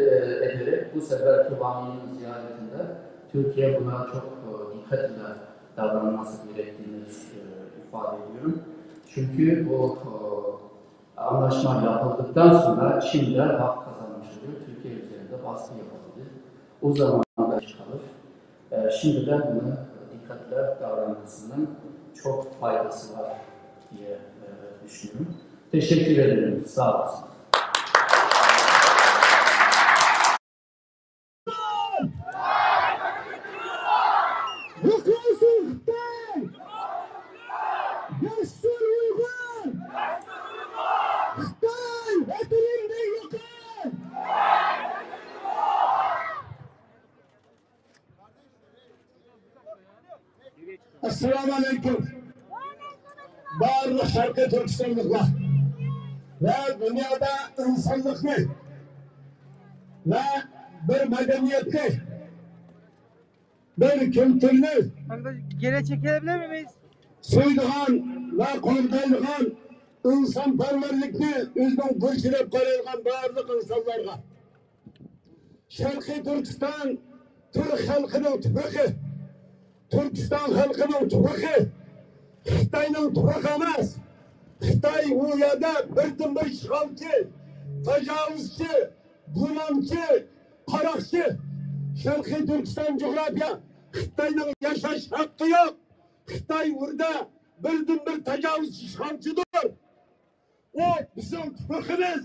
ederek bu seferki Wang Yi'nin ziyaretinde Türkiye buna çok e, dikkat ile davranması gerektiğini e, ifade ediyorum. Çünkü bu e, anlaşma yapıldıktan sonra Çin de hak kazanmış oluyor. Türkiye üzerinde baskı yapabilir. O zaman da kalır. E, şimdiden bunu dikkatle davranmasının çok faydası var diye e, düşünüyorum. Teşekkür ederim. Sağ olasın. يوقالسۇن خىتاي! ياشىسۇن ئۇيغۇر! خىتاي ۋەتىنىمدىن يوقال! ئەسسالامۇ ئەلەيكۇم. بارلىق شەرقىي تۈركىستانلىقلار ۋە دۇنيادا ئىنسانلىقنى ۋە بىر مەدەنىيەتنى، بىر كۈلتۈرنى، Kanka geri çekilebilir miyiz? سۆيىدىغان ۋە قوغدايدىغان، ئىنسانپەرۋەرلىكنى ئۆزىنىڭ بۇرچى دەپ قارايدىغان بارلىق ئىنسانلارغا. شەرقىي تۈركىستان تۈرك خەلقىنىڭ تۇپرىقى، تۈركىستان خەلقىنىڭ تۇپرىقى، خىتاينىڭ تۇپرىقى ئەمەس. خىتاي ئۇ يەردە بىردىنبىر ئىشغالچى، تاجاۋۇزچى، بۇلاڭچى، قاراقچى. شەرقىي تۈركىستان جۇغراپىيە، خىتاينىڭ ياشاش ھەققى يوق. خىتاي ئۇردا بىردىنبىر تاجاۋۇزچى، ئىشغالچىدۇر. ئۇ بىزنىڭ تۇپرىقىمىز.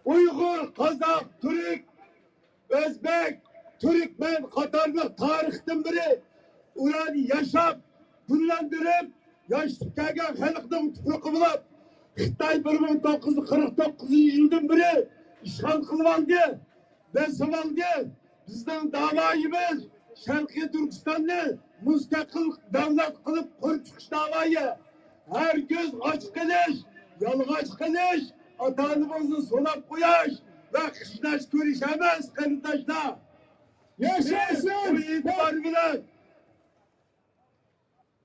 ئۇيغۇر، قازاق، تۈرك، ئۆزبەك، تۈركمەن قاتارلىق تارىختىن بېرى ئۇردا ياشاپ، گۈللەندۈرۈپ، ياشىتىپ كەلگەن خەلقنىڭ تۇپرىقى بولۇپ، خىتاي بىر مىڭ توققۇز يۈز قىرىق توققۇزىنچى يىلدىن بېرى ئىشغال قىلىۋالدى. بېسىۋالدى. بىزنىڭ داۋايىمىز شەرقىي تۈركىستاننى مۇستەقىل دۆلەت قىلىپ قۇرۇپ چىقىش داۋايى. ھەرگىز ئاچ قېلىش، يالىڭاچ قېلىش، ئاتا-ئانىمىزنى سولاپ قويۇش ۋە قىچىناش كۆرۈش ئەمەس، قېرىنداشلار. ياشاسۇن! بىز بۇ ئېتىبار بىلەن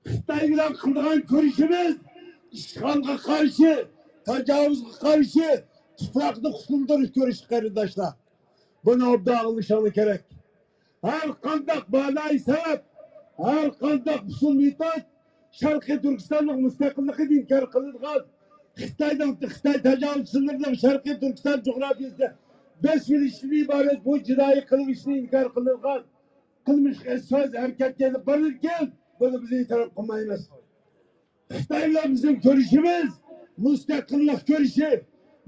خىتاي بىلەن قىلىدىغان كۈرىشىمىز ئىشغالغا قارشى، تاجاۋۇزغا قارشى، تۇپراقنى قۇتۇلدۇرۇش كۈرىشى، قېرىنداشلار. بۇنى ئوبدان ئاڭلىشىڭلار كېرەك. ھەر قانداق مانائى سەۋەب، ھەر قانداق ئۇسۇل مېتود شەرقىي تۈركىستاننىڭ مۇستەقىللىقىنى ئىنكار قىلىدىغان، خىتاينىڭ، خىتاي تاجاۋۇزچىلىرىنىڭ شەرقىي تۈركىستان جۇغراپىيىسىدە بېسىۋېلىشتىن ئىبارەت بۇ جىنايى قىلمىشنى ئىنكار قىلىدىغان قىلمىشقا سۆز ھەرىكەت ئېلىپ بارىدىكەن، بۇنى بىز ئېتىراپ قىلمايمىز. خىتاي بىلەن بىزنىڭ كۈرىشىمىز مۇستەقىللىق كۈرىشى،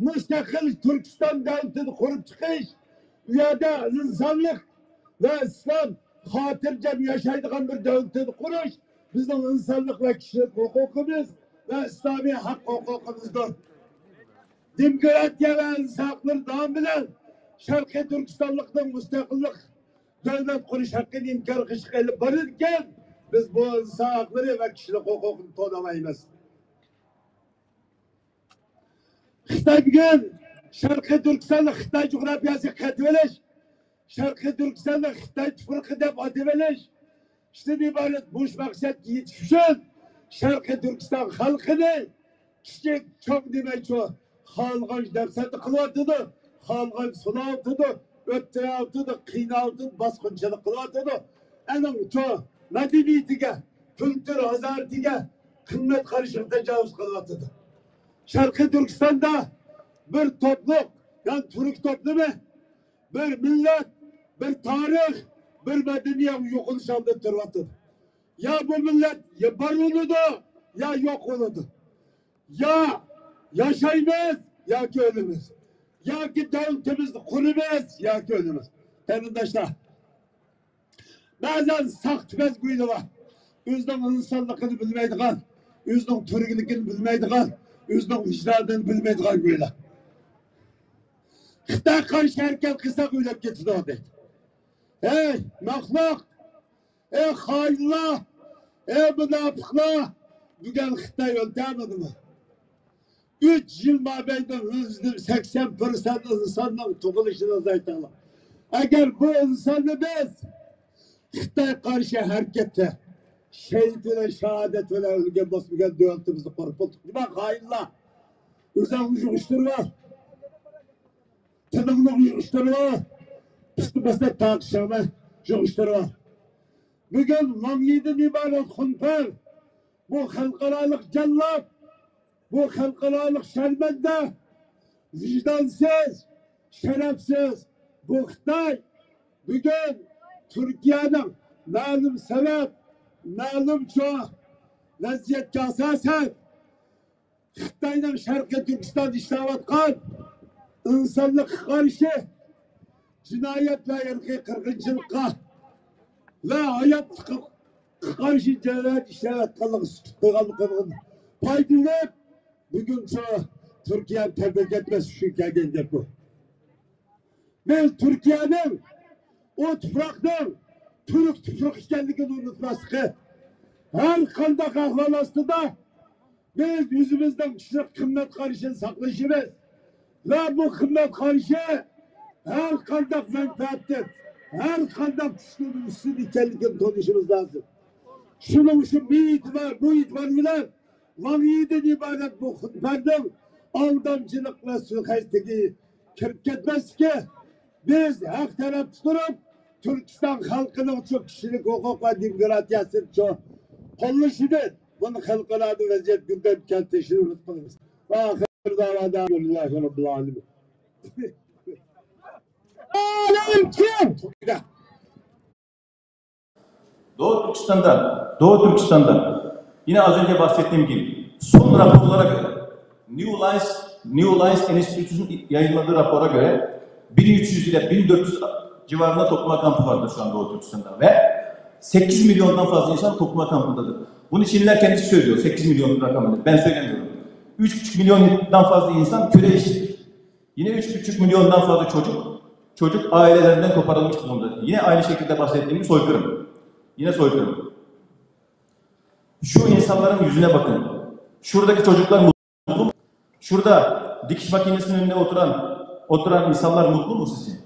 مۇستەقىل تۈركىستان دۆلىتىنى قۇرۇپ چىقىش، ئۇ يەردە ئىنسانلىق ۋە ئىسلام خاتىرجەم ياشايدىغان بىر دۆلىتىنى قۇرۇش بىزنىڭ ئىنسانلىق ۋە كىشىلىك ھوقۇقىمىز ۋە ئىسلامىي ھەق ھوقۇقىمىزدۇر. دېموكراتىيە ۋە ئىنسان ھەقلىرى نامى بىلەن شەرقىي تۈركىستانلىقنىڭ مۇستەقىللىق دۆلەت قۇرۇش ھەققىنى ئىنكار قىلىشقا ئېلىپ بارىدىكەن، بىز بۇ ئىنسان ھەقلىرى ۋە كىشىلىك ھوقۇقىنى تونۇمايمىز. خىتاي بۈگۈن شەرقىي تۈركىستاننى خىتاي جۇغراپىيەسىگە قېتىۋېلىش، شەرقىي تۈركىستاننى خىتاي تۇپرىقى دەپ ئاتىۋېلىش، ئىشتىن ئىبارەت مۇشۇ مەقسەتكە يېتىش ئۈچۈن شەرقىي تۈركىستان خەلقىنى كىچىك، چوڭ دېمەيچۇ، خالىغان دەپسەندە قىلىۋاتىدۇ، خالىغان سولاۋاتىدۇ، ئۆلتۈرۈۋاتىدۇ، قىيناۋاتىدۇ، باسقۇنچىلىق قىلىۋاتىدۇ. ئەنىڭچۇ مەدەنىيىتىگە، كۈلتۈر ھازارىتىگە، قىممەت قارىشىغا تاجاۋۇز قىلىۋاتىدۇ. شەرقىي تۈركىستاندا بىر توپلۇق، يەنى تۈرك توپلىمى بىر مىللەت، بىر تارىخ، بىر مەدەنىيەت يوقىلىش ئالدىدا تۇرۇۋاتىدۇ. يا بۇ مىللەت يا بار بولىدۇ، يا يوق بولىدۇ. يا ياشايمىز، ياكى ئۆلىمىز. ياكى دۆلىتىمىزنى قۇرىمىز، ياكى ئۆلىمىز. قېرىنداشلار، بەزەن ساختىپەز گۇيلار بار. ئۆزىنىڭ ئىنسانلىقىنى بىلمەيدىغان، ئۆزىنىڭ تۈركلۈكىنى بىلمەيدىغان، ئۆزىنىڭ ۋىجدانىنى بىلمەيدىغان گۇيلار. خىتايغا قارشى ھەرىكەت قىلساق ئۆلۈپ كېتىدۇ دەيدۇ. ھەي، مەخلۇق! ئەي خائىنلار، ئەي مۇناپىقلار، بۈگۈن خىتاي ئۆلتۈرمىدىمۇ؟ ئۈچ يىل مابەينىدە يۈزدىن سەكسەن پىرسەنت ئىنساننىڭ تۇغۇلۇشىنى ئازايتىڭلار. ئەگەر بۇ ئىنساننى بىز خىتاي قارشى ھەرىكەتتە شېھىت بىلەن شاھادەت بىلەن ئۆلگەن بولسا، بۈگۈن دۆلىتىمىزنى قۇرۇپ بولدۇق. نېمە خائىنلار؟ ئۆزۈڭلارنى يىغىشتۇرۇۋال. تىلىڭنى يىغىشتۇرۇۋال. پىستە-پىستە تارقىشىڭنى يىغىشتۇرۇۋال. بۈگۈن ۋاڭ يىدىن ئىبارەت خۇنپەر، بۇ خەلقئارالىق جاللات، بۇ خەلقئارالىق شەرمەندە، ۋىجدانسىز، شەرەپسىز بۇ خىتاي بۈگۈن تۈركىيەنىڭ مەلۇم سەۋەب، مەلۇم چوڭ ۋەزىيەتكە ئاساسەن، خىتاينىڭ شەرقىي تۈركىستاندا ئىشلەۋاتقان ئىنسانلىققا قارشى جىنايەت ۋە ئىرقىي قىرغىنچىلىققا ۋە ھاياتلىققا قارشى جىنايەت ئىشلەۋاتقانلىقى سۈكۈت قىلغانلىقىدىن پايدىلىنىپ، بۈگۈن شۇ تۈركىيەنى تەبرىك ئەتمەس ئۈچۈن كەلگەن گەپ بۇ. بىز تۈركىيەنىڭ ئۇ تۇپراقنىڭ تۈرك تۇپرىقى ئىكەنلىكىنى ئۇنتۇماسلىقى، ھەر قانداق ئەھۋال ئاستىدا بىز ئۆزىمىزنىڭ كىشىلىك قىممەت قارىشىنى ساقلىشىمىز ۋە بۇ قىممەت قارىشى ھەر قانداق مەنپەئەتتىن، ھەر قانداق كۈچنىڭ ئۈستۈن ئىكەنلىكىنى تونۇشىمىز لازىم. شۇنىڭ ئۈچۈن بۇ ئېتىبار، بۇ ئېتىبار بىلەن ۋاڭ يىدىن ئىبارەت بۇ خۇنپەرنىڭ ئالدامچىلىق ۋە سۇيىقەستلىكى كىرىپ كەتمەسلىكى، بىز ھەق تەرەپتە تۇرۇپ، تۈركىستان خەلقىنىڭ شۇ كىشىلىك ھوقۇق ۋە دېموكراتىيەسىنى شۇ قوللىشىدىن بۇنى خەلقئارادا ۋەزىيەت گۈلدەپ كەلتۈرۈشىنى ئۈمىد قىلىمىز. ۋە ئاخىر داۋادا ئەلھەمدۇلىللاھى رەببىل ئالەمىن. ئالەمچى! Doğu Türkistan'da, Doğu Türkistan'da yine az önce bahsettiğim gibi son raporlara göre, New Lines, New Lines Enstitüsü'nün yayınladığı rapora göre bin üç yüz ile bin dört yüz civarında toplama kampı vardır şu an Doğu Türkistan'da ve sekiz milyondan fazla insan toplama kampındadır. Bunu Çinliler kendisi söylüyor, sekiz milyon rakamını. Ben söylemiyorum. Üç buçuk milyondan fazla insan köle işçidir. Yine üç buçuk milyondan fazla çocuk, çocuk ailelerinden koparılmış durumda. Yine aynı şekilde bahsettiğim gibi soykırım. Yine soykırım. Şu insanların yüzüne bakın. Şuradaki çocuklar mutlu mu? Şurada dikiş makinesinin önünde oturan oturan insanlar mutlu mu sizce?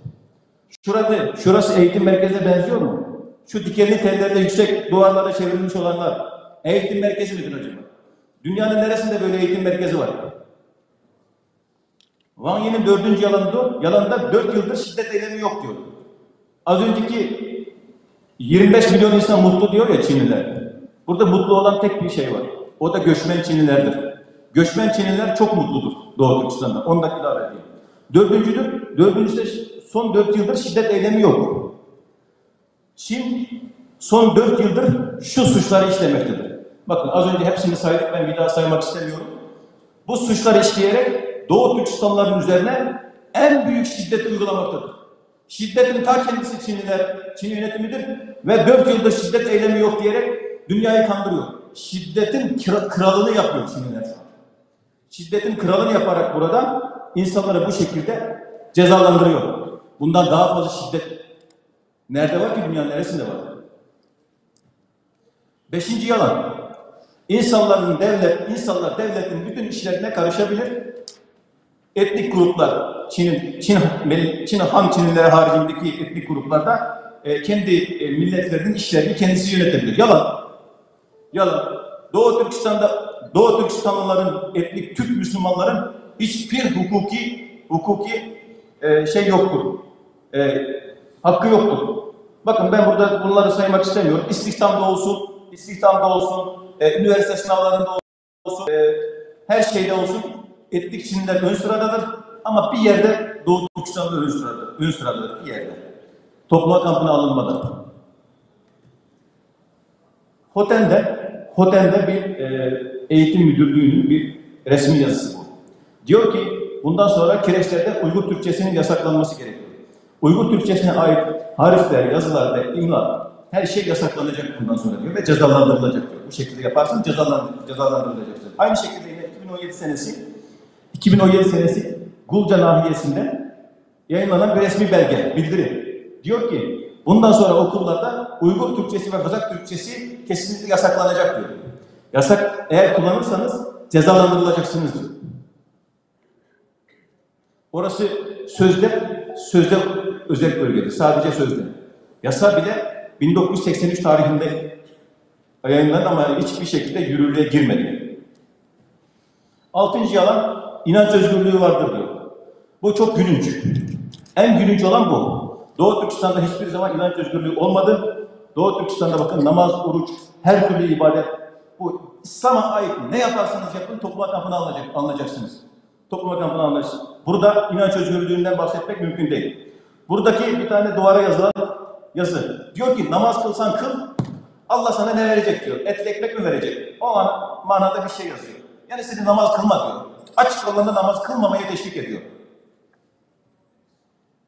Şurası, şurası eğitim merkezine benziyor mu? Şu dikenli tellerde yüksek duvarlara çevrilmiş olanlar eğitim merkezi midir acaba? Dünyanın neresinde böyle eğitim merkezi var? Wang Yi'nin dördüncü yalanı da, yalanda dört yıldır şiddet eylemi yok diyor. Az önceki yirmi beş milyon insan mutlu diyor ya Çinliler. Burada mutlu olan tek bir şey var. O da göçmen Çinlilerdir. Göçmen Çinliler çok mutludur Doğu Türkistan'da. Onu da ilave edeyim. Dördüncüdür. Dördüncüsü de son dört yıldır şiddet eylemi yok. Çin son dört yıldır şu suçları işlemektedir. Bakın az önce hepsini saydık, ben bir daha saymak istemiyorum. Bu suçları işleyerek Doğu Türkistanların üzerine en büyük şiddeti uygulamaktadır. Şiddetin ta kendisi Çinliler, Çin yönetimidir ve dört yıldır şiddet eylemi yok diyerek dünyayı kandırıyor. Şiddetin kira- kralını yapıyor Çinliler şu an. Şiddetin kralını yaparak burada insanları bu şekilde cezalandırıyor. Bundan daha fazla şiddet nerede var ki, dünyanın neresinde var? Beşinci yalan. İnsanların devlet, insanlar devletin bütün işlerine karışabilir. Etnik gruplar, Çin'in, Çin, Çin, Han Çinlileri haricindeki etnik gruplarda e, kendi e, milletlerinin işlerini kendisi yönetebilir. Yalan. Yalan. Doğu Türkistan'da, Doğu Türkistanlıların etnik Türk Müslümanların hiçbir hukuki hukuki e, şey yoktur. E, hakkı yoktur. Bakın, ben burada bunları saymak istemiyorum. İstihdamda olsun, istihdamda olsun, e, üniversite sınavlarında olsun, e, her şeyde olsun etnik Çinliler ön sıradadır. Ama bir yerde Doğu Türkistan'da ön sıradadır. Ön sıradadır bir yerde. Toplama kampına alınmadı. Hoten'de, Hoten'de bir e, eğitim müdürlüğünün bir resmi yazısı bu. Diyor ki, bundan sonra kreşlerde Uygur Türkçesinin yasaklanması gerekiyor. Uygur Türkçesine ait harfler, yazılar ve imla, her şey yasaklanacak bundan sonra diyor ve cezalandırılacak diyor. Bu şekilde yaparsan cezalandır, cezalandırılacaksın. Aynı şekilde yine iki bin on yedi senesi, iki bin on yedi senesi Gulca nahiyesinde yayınlanan bir resmi belge, bildiri. Diyor ki, bundan sonra okullarda Uygur Türkçesi ve Kazak Türkçesi kesinlikle yasaklanacak diyor. Yasak, eğer kullanırsanız cezalandırılacaksınız diyor. Orası sözde, sözde özel bölgedir, sadece sözde. Yasa bile bin dokuz yüz seksen üç tarihinde yayınlandı ama hiçbir şekilde yürürlüğe girmedi. Altıncı yalan, inanç özgürlüğü vardır diyor. Bu çok gülünç. En gülünç olan bu. Doğu Türkistan'da hiçbir zaman inanç özgürlüğü olmadı. Doğu Türkistan'da bakın, namaz, oruç, her türlü ibadet, bu İslam'a ait ne yaparsanız yapın, toplama kampına alınacak, alınacaksınız. Toplama kampına alınacaksınız. Burada inanç özgürlüğünden bahsetmek mümkün değil. Buradaki bir tane duvara yazılan yazı. Diyor ki, namaz kılsan kıl, Allah sana ne verecek diyor. Etli ekmek mi verecek? O an, manada bir şey yazıyor. Yani seni namaz kılma diyor. Açık alanda namaz kılmamaya teşvik ediyor.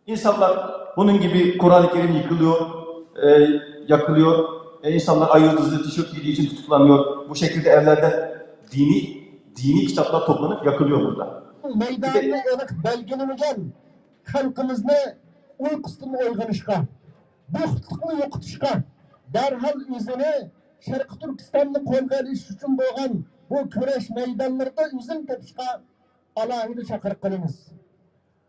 İnsanlar bunun gibi Kur'an-ı Kerim yıkılıyor, e, yakılıyor. E, insanlar ay yıldızlı tişört giydiği için tutuklanıyor. Bu şekilde evlerden dini dini kitaplar toplanıp yakılıyor burada. مەيدانىنى ئېنىق بەلگىلىمىگەن خەلقىمىزنى ئۇيقۇسىدىن ئويغىنىشقا، بوختۇقنى يوقىتىشقا، دەرھال ئۆزىنى شەرقىي تۈركىستاننى قولغا ئېلىش ئۈچۈن بولغان بۇ كۈرەش مەيدانلىرىدا ئۆزىنى تېپىشقا ئالاھىدە چاقىرىق قىلىمىز.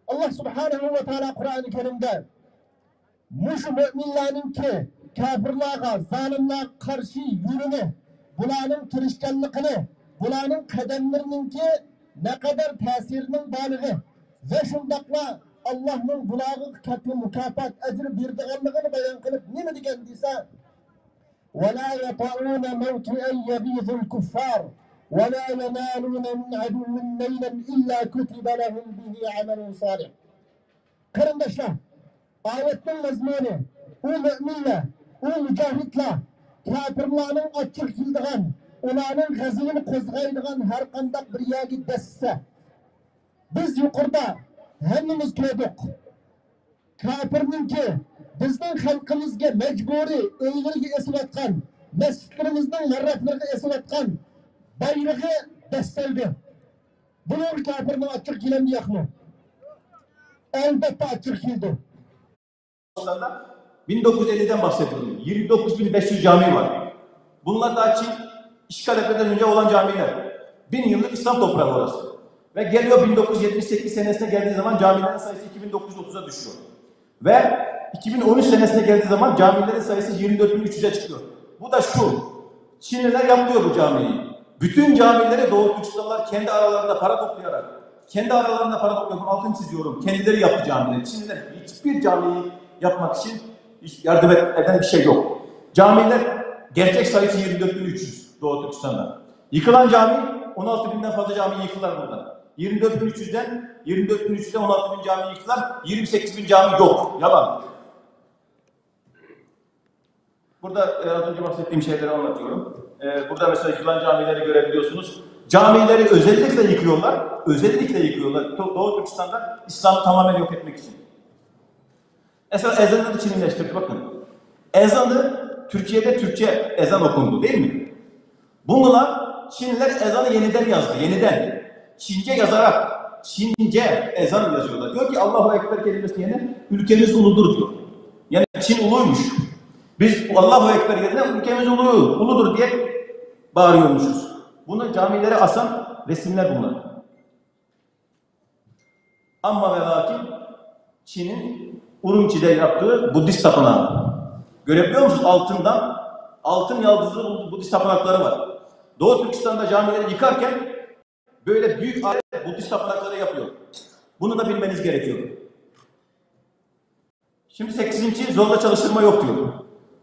ئاللا سۇبھانەھۇ ۋە تائالا قۇرئانى كەرىمدە مۇشۇ مۆمىنلەرنىڭكى كاپىرلارغا، زالىملارغا قارشى يۈرۈمى، بۇلارنىڭ تىرىشچانلىقىنى، بۇلارنىڭ قەدەملىرىنىڭكى نەقەدەر تەسىرىنىڭ بارلىقى ۋە شۇنداقلا ئاللانىڭ بۇلارغا كاتتا مۇكاپات ئەجرى بېرىدىغانلىقىنى بايان قىلىپ نېمە دېگەن دېسە، ولا يطؤون موطئا يغيظ الكفار ولا ينالون من عدو نيلا إلا كتب لهم به عمل صالح. قېرىنداشلار، ئايەتنىڭ مەزمۇنى، ئۇ مۆمىنلەر، ئۇ مۇجاھىدلار، كاپىرلارنىڭ ئاچچىقى كېلىدىغان، ئۇلارنىڭ غەزىپىنى قوزغايدىغان ھەر قانداق بىر يەرگە دەسسە، بىز يۇقىرىدا ھەممىمىز كۆردۇق. كاپىرنىڭكى بىزنىڭ خەلقىمىزگە مەجبۇرىي ئۆيلىرىگە ئېسىۋاتقان، مەسچىتلىرىمىزنىڭ مەررەپلىرىگە ئېسىۋاتقان بايرىقى دەسسەلدى. بۇنىڭغا كاپىرنىڭ ئاچچىقى كېلەمدۇ ياقمۇ؟ ئەلبەتتە ئاچچىقى كېلىدۇ. Bin dokuz yüz elliden bahsediyorum. Yirmi dokuz bin beş yüz cami var. Bunlar daha Çin işgal etmeden önce olan camiler. Bin yıllık İslam toprağı orası. Ve geliyor bin dokuz yüz yetmiş sekiz senesine geldiği zaman camilerin sayısı iki bin dokuz yüz otuza düşüyor. Ve iki bin on üç senesine geldiği zaman camilerin sayısı yirmi dört bin üç yüze çıkıyor. Bu da şu, Çinliler yapmıyor bu camiyi. Bütün camileri Doğu Türkistanlılar kendi aralarında para toplayarak, kendi aralarında para topluyor, bunu altını çiziyorum, kendileri yaptı camileri. Çinliler hiçbir camiyi yapmak için hiç yardım et- eden bir şey yok. Camiler gerçek sayısı yirmi dört bin üç yüz Doğu Türkistan'da. Yıkılan cami, on altı binden fazla cami yıktılar burada. Yirmi dört bin üç yüzden, yirmi dört bin üç yüzden on altı bin cami yıktılar, yirmi sekiz bin cami yok. Yalan. Burada e, az önce bahsettiğim şeyleri anlatıyorum. E, burada mesela yıkılan camileri görebiliyorsunuz. Camileri özellikle yıkıyorlar, özellikle yıkıyorlar. Do- Doğu Türkistan'da İslam'ı tamamen yok etmek için. Mesela ezanı da Çinlileştirdi, bakın. Ezanı Türkiye'de Türkçe ezan okundu, değil mi? Bunlar Çinliler ezanı yeniden yazdı, yeniden. Çince yazarak, Çince ezan yazıyorlar. Diyor ki Allahu Ekber kelimesini yerine ülkemiz uludur diyor. Yani Çin uluymuş. Biz Allahu Ekber yerine ülkemiz ulu, uludur diye bağırıyormuşuz. Bunu camilere asan resimler bunlar. Ama ve lakin Çin'in Urumçi'de yaptığı Budist tapınağı. Görebiliyor musunuz? Altından, altın yaldızlı Budist tapınakları var. Doğu Türkistan'da camileri yıkarken böyle büyük Budist tapınakları yapıyor. Bunu da bilmeniz gerekiyor. Şimdi sekizinci, zorla çalıştırma yok diyor.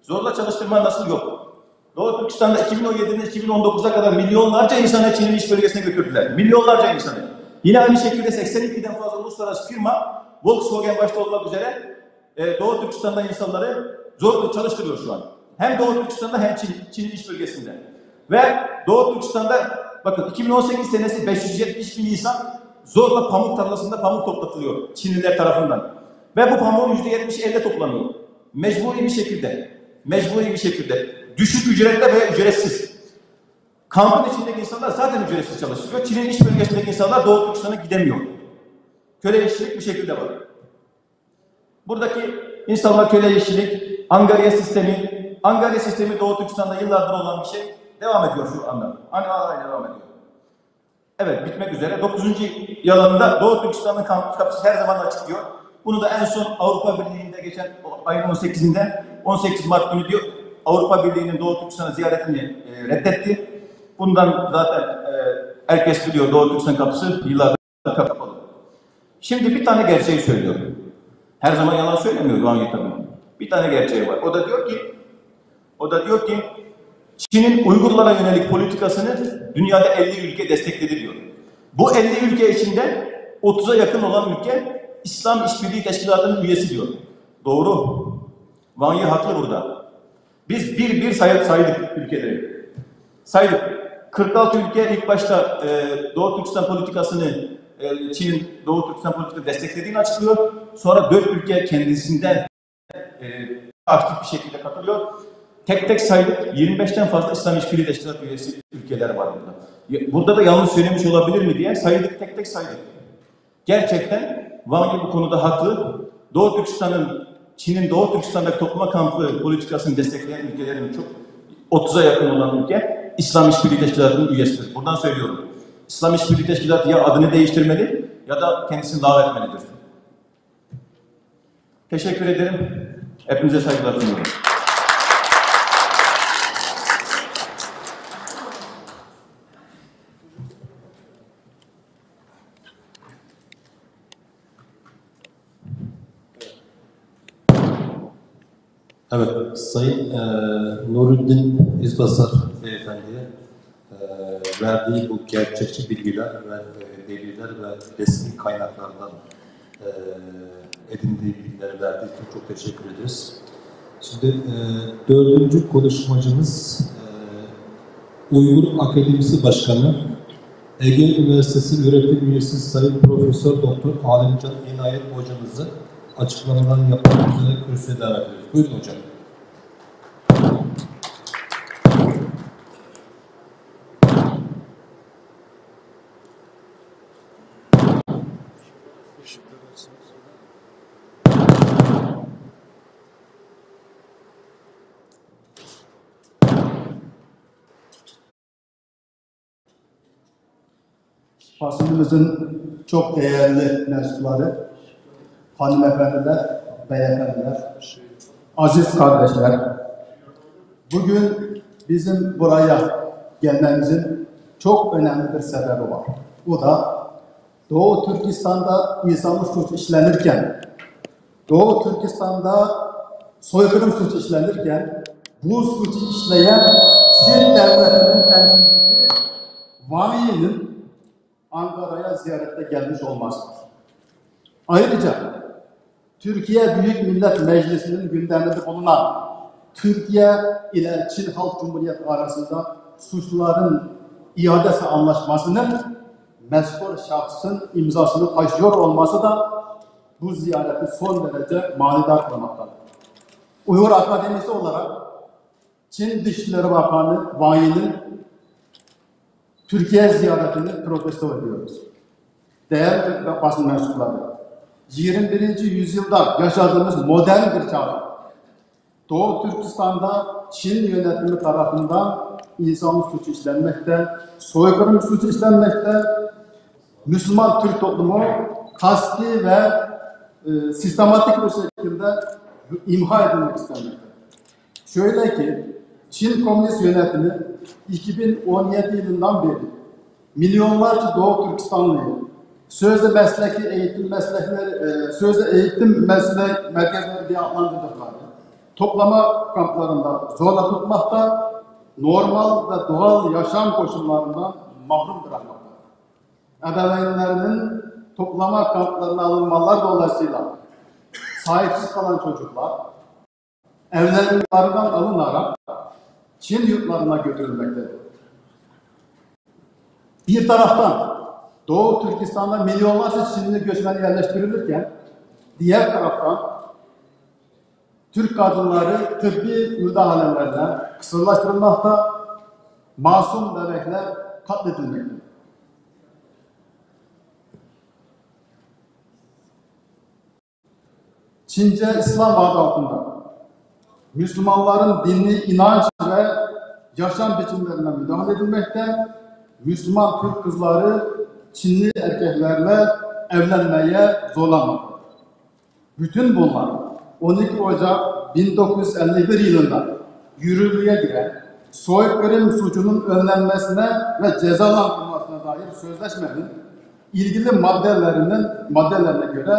Zorla çalıştırma nasıl yok? Doğu Türkistan'da iki bin on yediden iki bin on dokuza kadar milyonlarca insanı Çin'in iş bölgesine götürdüler. Milyonlarca insanı. Yine aynı şekilde seksen ikiden fazla uluslararası firma, Volkswagen başta olmak üzere, e, Doğu Türkistan'da insanları zorla çalıştırıyor şu an. Hem Doğu Türkistan'da hem Çin, Çin'in iş bölgesinde. Ve Doğu Türkistan'da, bakın, iki bin on sekiz senesi beş yüz yetmiş bin insan zorla pamuk tarlasında pamuk toplatılıyor Çinliler tarafından. Ve bu pamuğun yüzde yetmişi elde toplanıyor. Mecburi bir şekilde. Mecburi bir şekilde. Düşük ücretle veya ücretsiz. Kampın içindeki insanlar zaten ücretsiz çalıştırıyor. Çin'in iş bölgesindeki insanlar Doğu Türkistan'a gidemiyor. Köle işçilik bu şekilde var. Buradaki insanlar köle işçilik, angarya sistemi, angarya sistemi Doğu Türkistan'da yıllardır olan bir şey devam ediyor şu anda. Hani hala devam ediyor. Evet, bitmek üzere. Dokuzuncu yalanında Doğu Türkistan'ın kampüs kapısı her zaman açık diyor. Bunu da en son Avrupa Birliği'nde geçen ayın on sekizinde, on sekiz Mart günü diyor, Avrupa Birliği'nin Doğu Türkistan'a ziyaretini e, reddetti. Bundan zaten e, herkes biliyor, Doğu Türkistan kapısı yıllardır kapalı. Şimdi bir tane gerçeği söylüyorum. Her zaman yalan söylemiyor Wang Yi tabii. Bir tane gerçeği var. O da diyor ki, o da diyor ki Çin'in Uygurlara yönelik politikasını dünyada elli ülke destekledi diyor. Bu elli ülke içinde otuza yakın olan ülke İslam İşbirliği Teşkilatı'nın üyesi diyor. Doğru. Wang Yi haklı burada. Biz bir bir say- saydık ülkeleri. Saydık. kırk altı ülke ilk başta e, Doğu Türkistan politikasını, e, Çin'in Doğu Türkistan politikasını desteklediğini açıklıyor. Sonra dört ülke kendisinden e, aktif bir şekilde katılıyor. Tek tek saydık. yirmi beşten fazla İslam İşbirliği Teşkilatı üyesi ülkeler var burada. Ya- Burada da yanlış söylemiş olabilir mi diye saydık, tek tek saydık. Gerçekten Wang Yi bu konuda haklı. Doğu Türkistan'ın, Çin'in Doğu Türkistan'daki toplama kampı politikasını destekleyen ülkelerin çok, otuza yakın olan ülke İslam İşbirliği Teşkilatı'nın üyesidir. Buradan söylüyorum. İslam İşbirliği Teşkilatı ya adını değiştirmeli ya da kendisini lağv etmelidir. Teşekkür ederim. Hepinize saygılar sunuyorum. Evet, Sayın e, Nuruddin İzbasar Beyefendi'ye e, verdiği bu gerçekçi bilgiler ve e, deliller ve resmi kaynaklardan e, edindiği bilgileri verdiği için çok teşekkür ederiz. Şimdi e, dördüncü konuşmacımız e, Uygur Akademisi Başkanı, Ege Üniversitesi öğretim üyesi Sayın Profesör Doktor Alimcan İnayet hocamızı açıklamalarını yapmak üzere kürsüye davet ediyoruz. Buyurun hocam. Basınımızın çok değerli mensupları, hanımefendiler, beyefendiler, aziz kardeşler, bugün bizim buraya gelmemizin çok önemli bir sebebi var. Bu da Doğu Türkistan'da insanlık suçu işlenirken, Doğu Türkistan'da soykırım suçu işlenirken bu suçu işleyen Çin devletinin temsilcisi Wang Yi'nin Ankara'ya ziyarette gelmiş olmasıdır. Ayrıca Türkiye Büyük Millet Meclisi'nin gündeminde bulunan Türkiye ile Çin Halk Cumhuriyeti arasında suçluların iadesi anlaşmasının mezkur şahsın imzasını taşıyor olması da bu ziyareti son derece manidar kılmaktadır. Uygur Akademisi olarak Çin Dışişleri Bakanı Wang Yi'nin Türkiye ziyaretini protesto ediyoruz. Değerli basın mensupları, yirmi birinci yüzyılda yaşadığımız modern bir çağda Doğu Türkistan'da Çin yönetimi tarafından insanlık suçu işlenmekte, soykırım suçu işlenmekte, Müslüman Türk toplumu kasti ve e, sistematik bir şekilde imha edilmek istenmekte. Şöyle ki, Çin Komünist Yönetimi iki bin on yedi yılından beri milyonlarca Doğu Türkistanlıyı sözde mesleki eğitim meslekleri, e, sözde eğitim meslek merkezleri diye adlandırdıkları toplama kamplarında zorla tutmakta, normal ve doğal yaşam koşullarından mahrum bırakmakta. Ebeveynlerinin toplama kamplarına alınmalar dolayısıyla sahipsiz kalan çocuklar evlerinden alınarak Çin yurtlarına götürülmektedir. Bir taraftan Doğu Türkistan'da milyonlarca Çinli göçmen yerleştirilirken diğer taraftan Türk kadınları tıbbi müdahalelerle kısırlaştırılmakta, masum bebekler katledilmektedir. Çince İslam adı altında Müslümanların dini, inanç ve yaşam biçimlerine müdahale edilmekte, Müslüman Türk kızları Çinli erkeklerle evlenmeye zorlanmaktadır. Bütün bunlar on iki Ocak bin dokuz yüz elli bir yılında yürürlüğe giren soykırım suçunun önlenmesine ve cezalandırılmasına dair sözleşmenin ilgili maddelerinin maddelerine göre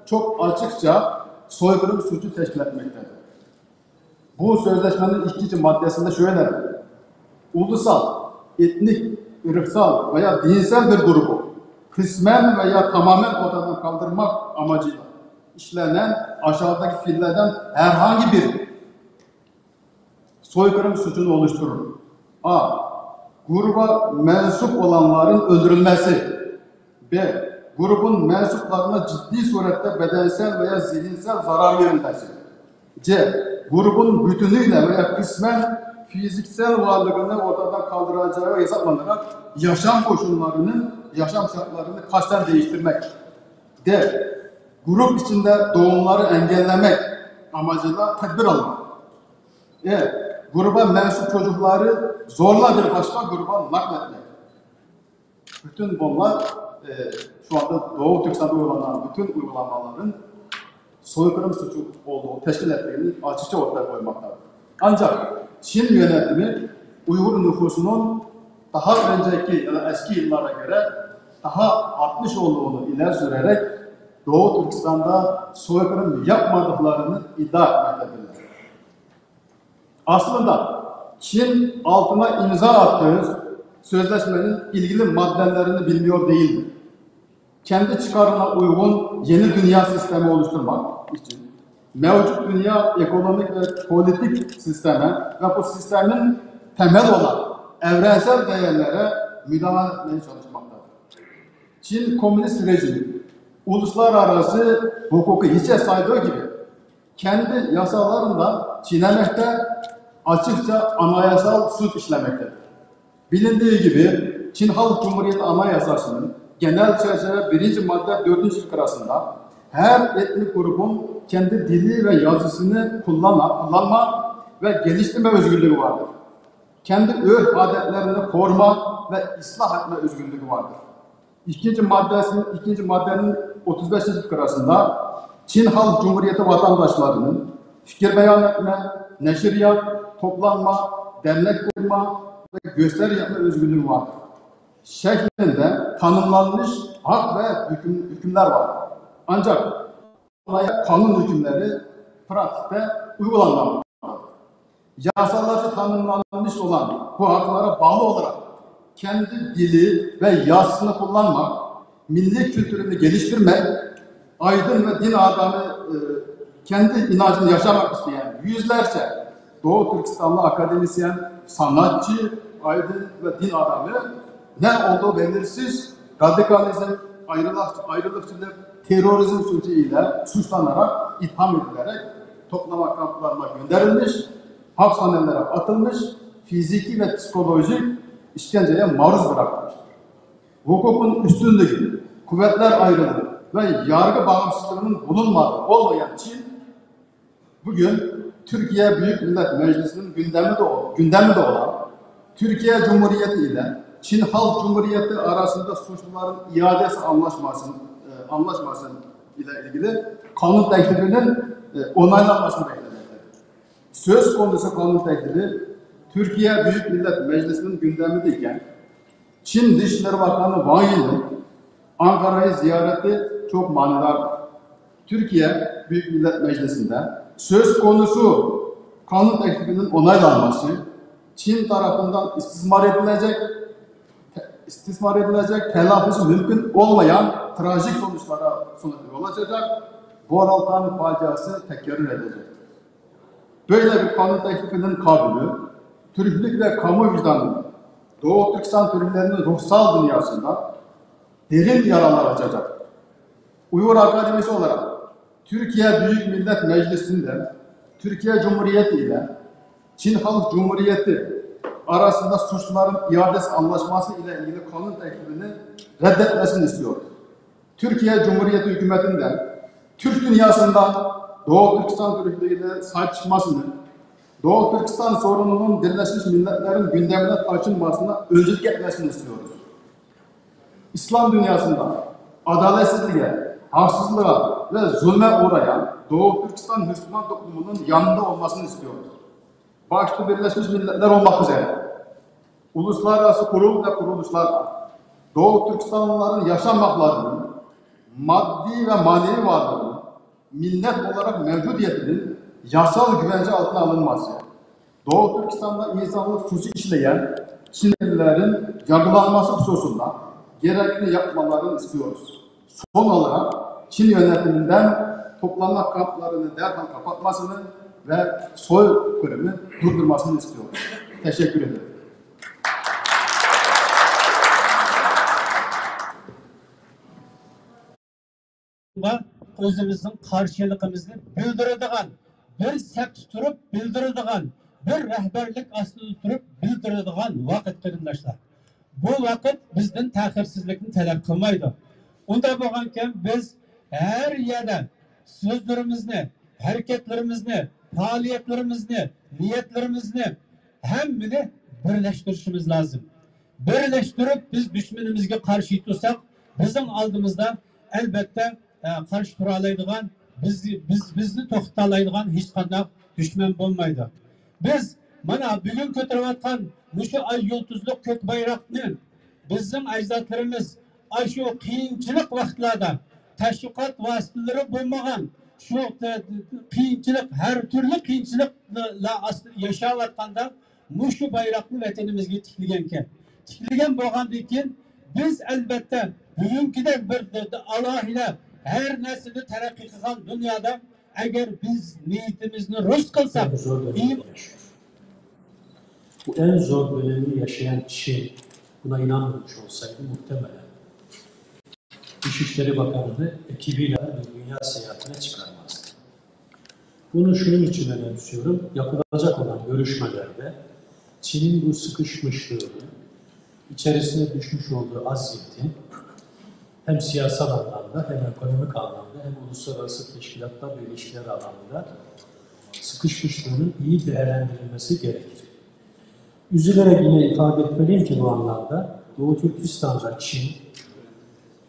çok açıkça soykırım suçu teşkil etmektedir. Bu sözleşmenin ikinci maddesinde şöyle: ulusal, etnik, ırksal veya dinsel bir grubu kısmen veya tamamen ortadan kaldırmak amacıyla işlenen aşağıdaki fiillerden herhangi biri soykırım suçunu oluşturur. A. Gruba mensup olanların öldürülmesi. B. Grubun mensuplarına ciddi surette bedensel veya zihinsel zarar verilmesi. C. Grubun bütünüyle veya kısmen fiziksel varlığını ortadan kaldıracağı hesaplanarak yaşam koşullarının, yaşam şartlarını kasten değiştirmek. D. Grup içinde doğumları engellemek amacıyla tedbir almak. E. Gruba mensup çocukları zorla bir başka gruba nakletmek. Bütün bunlar e, şu anda Doğu Türkistan'da uygulanan bütün uygulamaların soykırım suçu olduğu, teşkil ettiğini açıkça ortaya koymaktadır. Ancak Çin yönetimi Uygur nüfusunun daha önceki ya da eski yıllara göre daha artmış olduğunu ileri sürerek Doğu Türkistan'da soykırım yapmadıklarını iddia etmektedirler. Aslında Çin altına imza attığı sözleşmenin ilgili maddelerini bilmiyor değildi. Kendi çıkarına uygun yeni dünya sistemi oluşturmak için mevcut dünya ekonomik ve politik sisteme ve bu sistemin temel olan evrensel değerlere müdahale etmeye çalışmaktadır. Çin komünist rejimi uluslararası hukuku hiçe saydığı gibi kendi yasalarında çiğnemekte, açıkça anayasal suç işlemektedir. Bilindiği gibi Çin Halk Cumhuriyeti Anayasası'nın genel çerçeve birinci madde dördüncü fıkrasında her etnik grubun kendi dili ve yazısını kullana, kullanma ve geliştirme özgürlüğü vardır. Kendi örf adetlerini koruma ve ıslah etme özgürlüğü vardır. İkinci maddesinin, ikinci maddenin otuz beşinci fıkrasında Çin Halk Cumhuriyeti vatandaşlarının fikir beyan etme, neşir yap, toplanma, dernek kurma ve gösteri yapma özgürlüğü vardır. Şeklinde tanımlanmış hak ve hüküm, hükümler vardır. Ancak kanun hükümleri pratikte uygulanmamaktadır. Yasalarca tanımlanmış olan bu haklara bağlı olarak kendi dili ve yazısını kullanmak, milli kültürünü geliştirmek, aydın ve din adamı e, kendi inancını yaşamak isteyen yüzlerce Doğu Türkistanlı akademisyen, sanatçı, aydın ve din adamı ne olduğu belirsiz radikalizm, ayrılık, ayrılıkçılık, terörizm suçu ile suçlanarak, itham edilerek toplama kamplarına gönderilmiş, hapishanelere atılmış, fiziki ve psikolojik işkenceye maruz bıraktılar. Hukukun üstünlüğü, kuvvetler ayrılığı ve yargı bağımsızlığının bulunmadığı, olmayan Çin bugün Türkiye Büyük Millet Meclisi'nin gündeminde, gündeminde olan Türkiye Cumhuriyeti ile Çin Halk Cumhuriyeti arasında suçluların iadesi anlaşmasını, e, anlaşması ile ilgili kanun teklifinin e, onaylanmasını beklemektedir. Söz konusu kanun teklifi Türkiye Büyük Millet Meclisi'nin gündemindeyken Çin Dışişleri Bakanı Wang Yi'nin Ankara'yı ziyareti çok manidardır. Türkiye Büyük Millet Meclisi'nde söz konusu kanun teklifinin onaylanması Çin tarafından istismar edilecek, istismar edilecek, telafisi mümkün olmayan trajik sonuçlara sonuç yol açacak, Boraltan faciası tekerrür edecek. Böyle bir kanun teklifinin kabulü, Türklük ve kamu vicdanı, Doğu Türkistan Türklerinin ruhsal dünyasında derin yaralar açacak. Uygur Akademisi olarak Türkiye Büyük Millet Meclisi'nde Türkiye Cumhuriyeti ile Çin Halk Cumhuriyeti arasında suçluların iadesi anlaşması ile ilgili kanun teklifini reddetmesini istiyoruz. Türkiye Cumhuriyeti hükümetinden Türk dünyasında Doğu Türkistan Türklüğü'ne sahip çıkmasını, Doğu Türkistan sorununun Birleşmiş Milletler'in gündemine taşınmasına öncülük etmesini istiyoruz. İslam dünyasında adaletsizliğe, haksızlığa ve zulme uğrayan Doğu Türkistan Müslüman toplumunun yanında olmasını istiyoruz. Başta Birleşmiş Milletler olmak üzere uluslararası kurum ve kuruluşlar Doğu Türkistanlıların yaşam haklarının, maddi ve manevi varlığının, millet olarak mevcudiyetinin yasal güvence altına alınması, Doğu Türkistan'da insanlık suçu işleyen Çinlilerin yargılanması hususunda gerekli yapmalarını istiyoruz. Son olarak Çin yönetiminden toplama kamplarını derhal kapatmasını ve soykırımı durdurmasını istiyoruz. Teşekkür ederim. ئۆزىمىزنىڭ قارشىلىقىمىزنى بىلدۈرىدىغان، بىر سەپتە تۇرۇپ بىلدۈرىدىغان، بىر رەھبەرلىك ئاستىدا تۇرۇپ بىلدۈرىدىغان ۋاقىت، قېرىنداشلار. بۇ ۋاقىت بىزدىن تەخىرسىزلىكنى تەلەپ قىلمايدۇ. ئۇنداق بولغانكەن، بىز ھەر يەردە سۆزلىرىمىزنى، ھەرىكەتلىرىمىزنى، پائالىيەتلىرىمىزنى، نىيەتلىرىمىزنى، ھەممىنى بىرلەشتۈرۈشىمىز لازىم. بىرلەشتۈرۈپ بىز دۈشمىنىمىزگە قارشى تۇرساق، بىزنىڭ ئالدىمىزدا ئەلبەتتە، ئە، قارشى تۇرالايدىغان، بىز، بىز، بىزنى توختىتالايدىغان ھېچقانداق دۈشمەن بولمايدۇ. بىز مانا بۈگۈن كۆتۈرۈۋاتقان مۇشۇ ئاي يۇلتۇزلۇق كۆك بايراقنى بىزنىڭ ئەجدادلىرىمىز ئاشۇ قىيىنچىلىق ۋاقىتلاردا، تەشۋىقات ۋاسىتىلىرى بولمىغان، شۇ قىيىنچىلىق، ھەر تۈرلۈك قىيىنچىلىقلار ئاستىدا ياشاۋاتقاندا مۇشۇ بايراقنى ۋەتىنىمىزگە تىكلىگەنكەن. تىكلىگەن بولغاندىن كېيىن، بىز ئەلبەتتە بۈگۈنكىدەك بىر ئالاھىدە ھەر نەرسىدە تەرەققىي قىلغان دۇنيادا، ئەگەر بىز نىيىتىمىزنى راست قىلساق، ئەڭ زور دۆلەت. بۇ ئەڭ زور دۆلەتنى ياشىغان كىشى بۇنى ئىنانمىغان بولسايدۇ، مۇھتەمەلەن دىشىشلىرى باكانىنى ئېكىبىلەر بىر دۇنيا ساياھىتىنى چىقارماستى. Bunu şunun için önemsiyorum. Yapılacak olan görüşmelerde Çin'in bu sıkışmışlığı, içerisine düşmüş olduğu aziyeti hem siyasal anlamda hem ekonomik anlamda hem uluslararası teşkilatlar ve ilişkiler alanında sıkışmışlığının iyi değerlendirilmesi gerekir. Üzülerek yine ifade etmeliyim ki bu anlamda Doğu Türkistan'da Çin,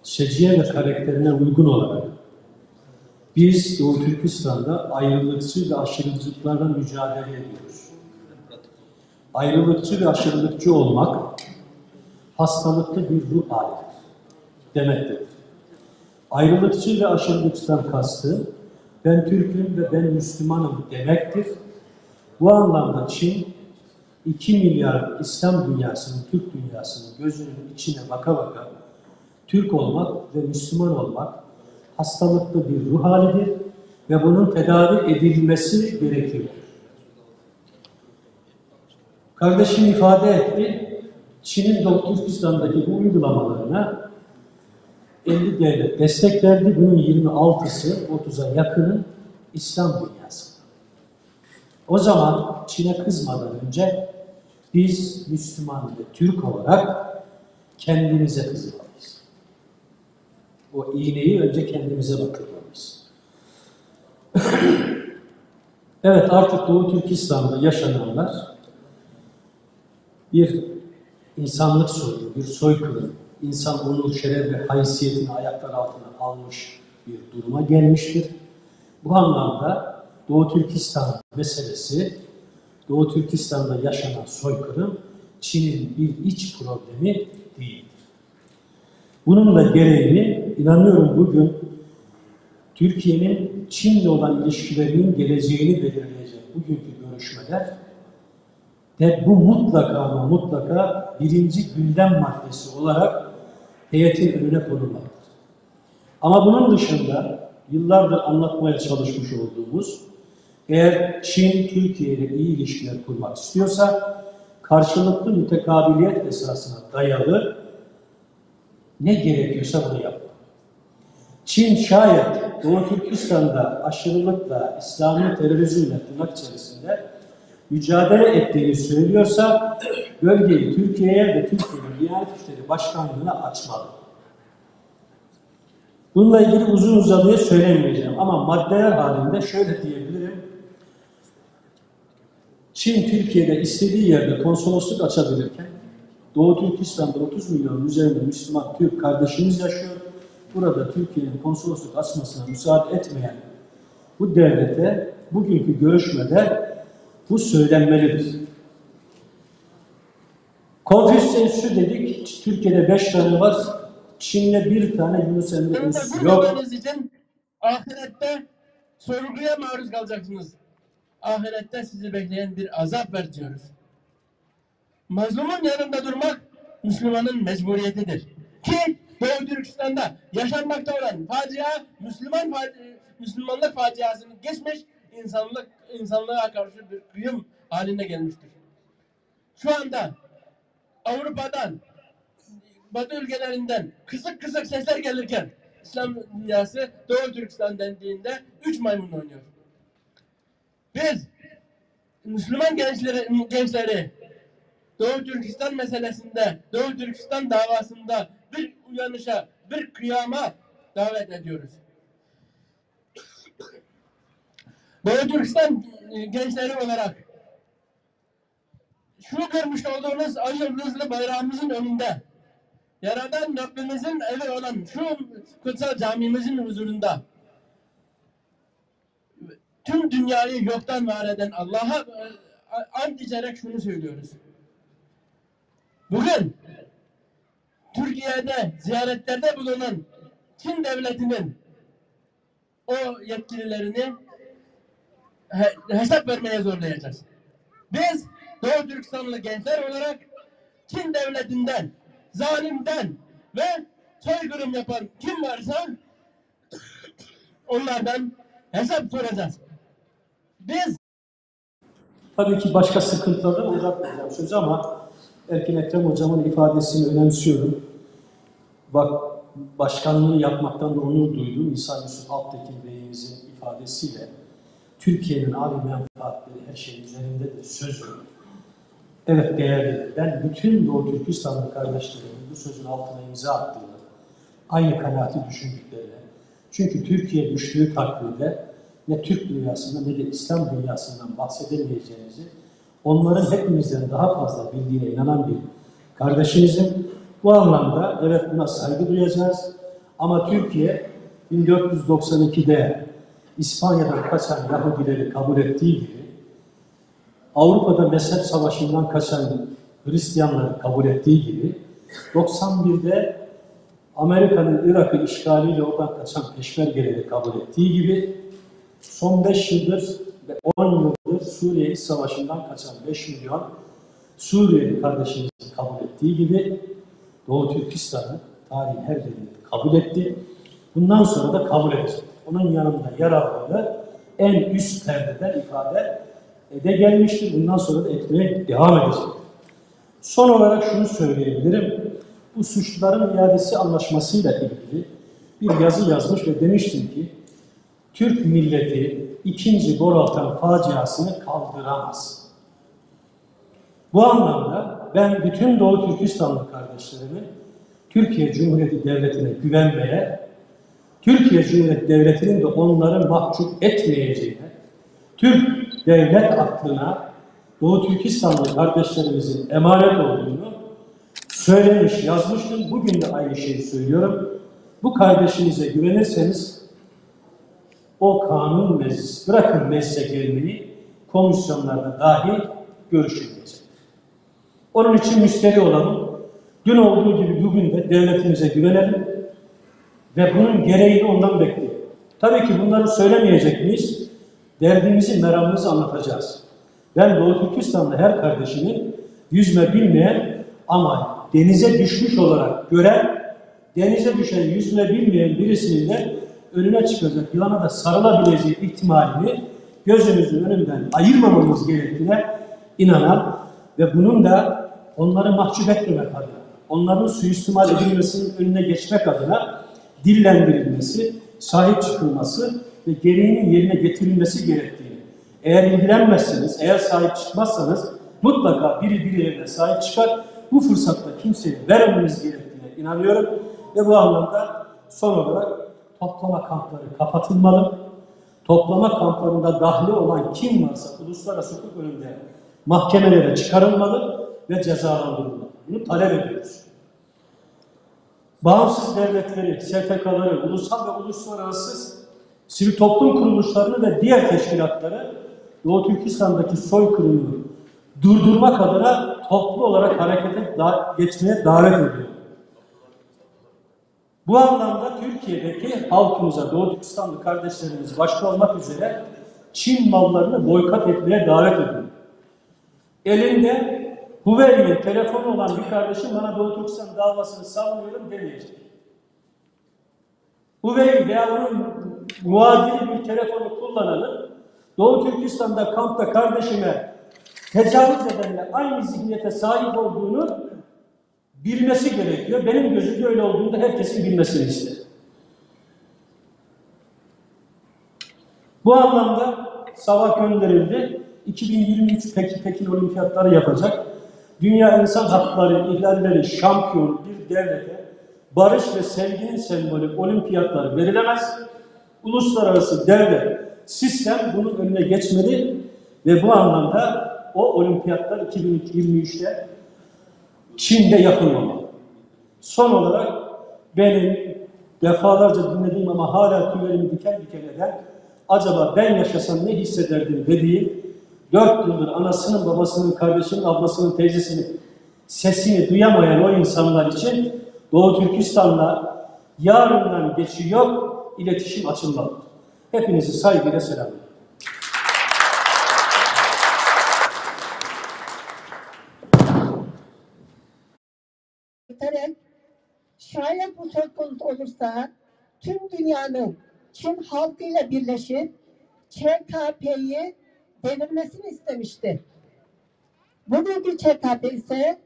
seciye ve karakterine uygun olarak biz Doğu Türkistan'da ayrılıkçı ve aşırıcılıklarla mücadele ediyoruz. Ayrılıkçı ve aşırılıkçı olmak hastalıklı bir ruh halidir demektedir. Ayrılıkçı ve aşırılıkçıdan kastı ben Türk'üm ve ben Müslümanım demektir. Bu anlamda Çin iki milyar İslam dünyasının, Türk dünyasının gözünün içine baka baka Türk olmak ve Müslüman olmak hastalıklı bir ruh halidir ve bunun tedavi edilmesi gerekiyor. Kardeşim ifade etti, Çin'in Doğu Türkistan'daki bu uygulamalarına elli devlet destek verdi. Bunun yirmi altısı, otuza yakını İslam dünyası. O zaman Çin'e kızmadan önce Biz Müslüman ve Türk olarak kendimize kızmalıyız. O iğneyi önce kendimize batırmalıyız. Evet, artık Doğu Türkistan'da yaşananlar bir insanlık soyunu, bir soykırım, insan onur, şeref ve haysiyetini ayaklar altına almış bir duruma gelmiştir. Bu anlamda Doğu Türkistan meselesi, Doğu Türkistan'da yaşanan soykırım Çin'in bir iç problemi değildir. Bunun da gereğini inanıyorum bugün Türkiye'nin Çin'le olan ilişkilerinin geleceğini belirleyecek bugünkü görüşmeler de bu mutlaka ama mutlaka birinci gündem maddesi olarak heyetin önüne konulmalıdır. Ama bunun dışında yıllardır anlatmaya çalışmış olduğumuz, eğer Çin Türkiye ile iyi ilişkiler kurmak istiyorsa, karşılıklı mütekabiliyet esasına dayalı ne gerekiyorsa bunu yapmalı. Çin şayet Doğu Türkistan'da aşırılıkla, İslami terörizmle tırnak içerisinde mücadele ettiğini söylüyorsa bölgeyi Türkiye'ye ve Türkiye'nin Diyanet İşleri Başkanlığı'na açmalı. Bununla ilgili uzun uzadıya söylemeyeceğim ama maddeler halinde şöyle diyebilirim. Çin Türkiye'de istediği yerde konsolosluk açabilirken Doğu Türkistan'da otuz milyonun üzerinde Müslüman Türk kardeşimiz yaşıyor. Burada Türkiye'nin konsolosluk açmasına müsaade etmeyen bu devlete bugünkü görüşmede bu söylenmelidir. Konfüçyüs Enstitüsü dedik, Türkiye'de beş tane var. Çin'de bir tane Yunus Emre Enstitüsü yok. Ahirette sorguya maruz kalacaksınız. Ahirette sizi bekleyen bir azap var diyoruz. Mazlumun yanında durmak Müslümanın mecburiyetidir. Ki Doğu Türkistan'da yaşanmakta olan facia Müslüman faci Müslümanlık faciasını geçmiş, insanlık insanlığa karşı bir kıyım haline gelmiştir. Şu anda Avrupa'dan, Batı ülkelerinden kısık kısık sesler gelirken İslam dünyası Doğu Türkistan dendiğinde üç maymun oynuyor. Biz Müslüman gençleri, gençleri Doğu Türkistan meselesinde, Doğu Türkistan davasında bir uyanışa, bir kıyama davet ediyoruz. Doğu Türkistan gençleri olarak şu görmüş olduğunuz ay yıldızlı bayrağımızın önünde, Yaradan Rabbimizin evi olan şu kutsal camimizin huzurunda tüm dünyayı yoktan var eden Allah'a e, ant içerek şunu söylüyoruz. Bugün Türkiye'de ziyaretlerde bulunan Çin devletinin o yetkililerini he- hesap vermeye zorlayacağız. Biz Doğu Türkistanlı gençler olarak Çin devletinden, zalimden ve soykırım yapan kim varsa onlardan hesap soracağız. Biz Tabii ki başka sıkıntılardan uzatmayacağım sözü ama Erkin Ekrem hocamın ifadesini önemsiyorum. Bak, başkanlığını yapmaktan da onur duydum. İsa Yusuf Alptekin Bey'imizin ifadesiyle Türkiye'nin abi menfaatleri her şeyin üzerindedir sözü. Evet, değerli. Ben bütün Doğu Türkistanlı kardeşlerimin bu sözün altına imza attığını, aynı kanaati düşündüklerini, çünkü Türkiye düştüğü takdirde ne Türk dünyasından ne de İslam dünyasından bahsedemeyeceğimizi, onların hepimizden daha fazla bildiğine inanan bir kardeşinizim. Bu anlamda evet, buna saygı duyacağız. Ama Türkiye bin dört yüz doksan ikide İspanya'dan kaçan Yahudileri kabul ettiği gibi, Avrupa'da mezhep savaşından kaçan Hristiyanları kabul ettiği gibi, doksan birde Amerika'nın Irak'ı işgaliyle oradan kaçan peşmergeleri kabul ettiği gibi, son beş yıldır ve on yıldır Suriye İç Savaşı'ndan kaçan beş milyon Suriyeli kardeşimizi kabul ettiği gibi Doğu Türkistan'ı tarihin her döneminde kabul etti. Bundan sonra da kabul edecek. Onun yanında yer almayı en üst perdeden ifade ede gelmiştir. Bundan sonra da etmeye devam edecek. Son olarak şunu söyleyebilirim. Bu suçluların iadesi anlaşmasıyla ilgili bir yazı yazmış ve demiştim ki Türk milleti ikinci Boraltan faciasını kaldıramaz. Bu anlamda ben bütün Doğu Türkistanlı kardeşlerimi Türkiye Cumhuriyeti Devleti'ne güvenmeye, Türkiye Cumhuriyeti Devleti'nin de onları mahcup etmeyeceğine, Türk devlet aklına Doğu Türkistanlı kardeşlerimizin emanet olduğunu söylemiş, yazmıştım. Bugün de aynı şeyi söylüyorum. Bu kardeşinize güvenirseniz o kanun meclisi, bırakın meclise gelmeyi, komisyonlarda dahi görüşülmeyecek. Onun için müsterih olalım. Dün olduğu gibi bugün de devletimize güvenelim ve bunun gereğini ondan bekleyelim. Tabii ki bunları söylemeyecek miyiz? Derdimizi, meramımızı anlatacağız. Ben Doğu Türkistan'da her kardeşimi yüzme bilmeyen ama denize düşmüş olarak gören, denize düşen yüzme bilmeyen birisinin de önüne çıkacak yılana da sarılabileceği ihtimalini gözümüzün önünden ayırmamamız gerektiğine inanan ve bunun da onları mahcup etmemek adına, onların suistimal edilmesinin önüne geçmek adına dillendirilmesi, sahip çıkılması ve gereğinin yerine getirilmesi gerektiğini, eğer ilgilenmezseniz, eğer sahip çıkmazsanız mutlaka biri birilerine sahip çıkar. Bu fırsatı da kimseye vermememiz gerektiğine inanıyorum ve bu anlamda son olarak toplama kampları kapatılmalı. Toplama kamplarında dahli olan kim varsa uluslararası hukuk önünde mahkemelere çıkarılmalı ve cezalandırılmalı. Bunu talep ediyoruz. Bağımsız devletleri, S T K'ları, ulusal ve uluslararası sivil toplum kuruluşlarını ve diğer teşkilatları Doğu Türkistan'daki soykırımı durdurmak adına toplu olarak harekete da geçmeye davet ediyor. Bu anlamda Türkiye'deki halkımıza, Doğu Türkistanlı kardeşlerimiz başta olmak üzere Çin mallarını boykot etmeye davet ediyor. Elinde Huawei'nin telefonu olan bir kardeşim bana Doğu Türkistan davasını savunuyorum demeyecek. Huawei veya onun muadili bir telefonu kullananın Doğu Türkistan'da kampta kardeşime tecavüz edenle aynı zihniyete sahip olduğunu bilmesi gerekiyor. Benim gözümde öyle olduğunu da herkesin bilmesini isterim. Bu anlamda sabah gönderildi. iki bin yirmi üç Pekin, Pekin Olimpiyatları yapacak. Dünya insan hakları ihlalleri şampiyonu bir devlete barış ve sevginin sembolü olimpiyatları verilemez. Uluslararası devlet, sistem bunun önüne geçmeli ve bu anlamda o olimpiyatlar iki bin yirmi üçte Çin'de yapılmamalı. Son olarak benim defalarca dinlediğim ama hala tüylerimi diken diken eden, "Acaba ben yaşasam ne hissederdim?" dediğim, dört yıldır anasının, babasının, kardeşinin, ablasının, teyzesinin sesini duyamayan o insanlar için Doğu Türkistan'la yarından geçi yok iletişim açılmalıdır. Hepinizi saygıyla selamlıyorum. Guterres, şayet bu söz konusu olursa tüm dünyanın Çin halkıyla birleşip Ç K P'yi devirmesini istemişti. Bugünkü Ç K P ise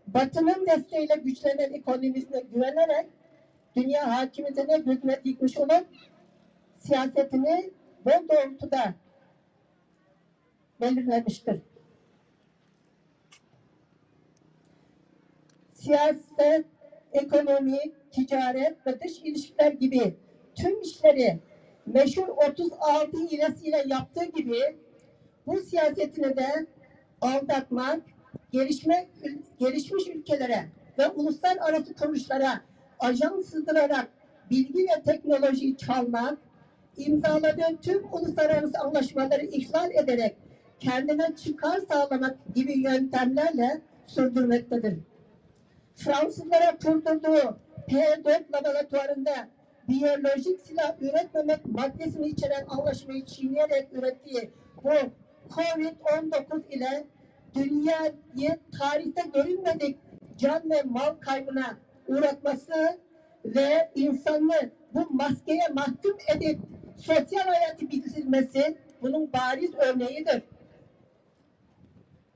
Batı'nın desteğiyle güçlenen ekonomisine güvenerek dünya hakimiyetine gözüne dikmiş olup siyasetini bu doğrultuda belirlemiştir. Siyaset, ekonomi, ticaret ve dış ilişkiler gibi tüm işleri meşhur otuz altı hilesiyle yaptığı gibi bu siyasetini de aldatmak, gelişme, gelişmiş ülkelere ve uluslararası kuruluşlara ajan sızdırarak bilgi ve teknolojiyi çalmak, imzaladığı tüm uluslararası anlaşmaları ihlal ederek kendine çıkar sağlamak gibi yöntemlerle sürdürmektedir. Fransızlara kurdurduğu P dört laboratuvarında biyolojik silah üretmemek maddesini içeren anlaşmayı çiğneyerek ürettiği bu Covid on dokuz ile dünyayı tarihte görünmedik can ve mal kaybına uğratması ve insanı bu maskeye mahkum edip sosyal hayatı bitirmesi bunun bariz örneğidir.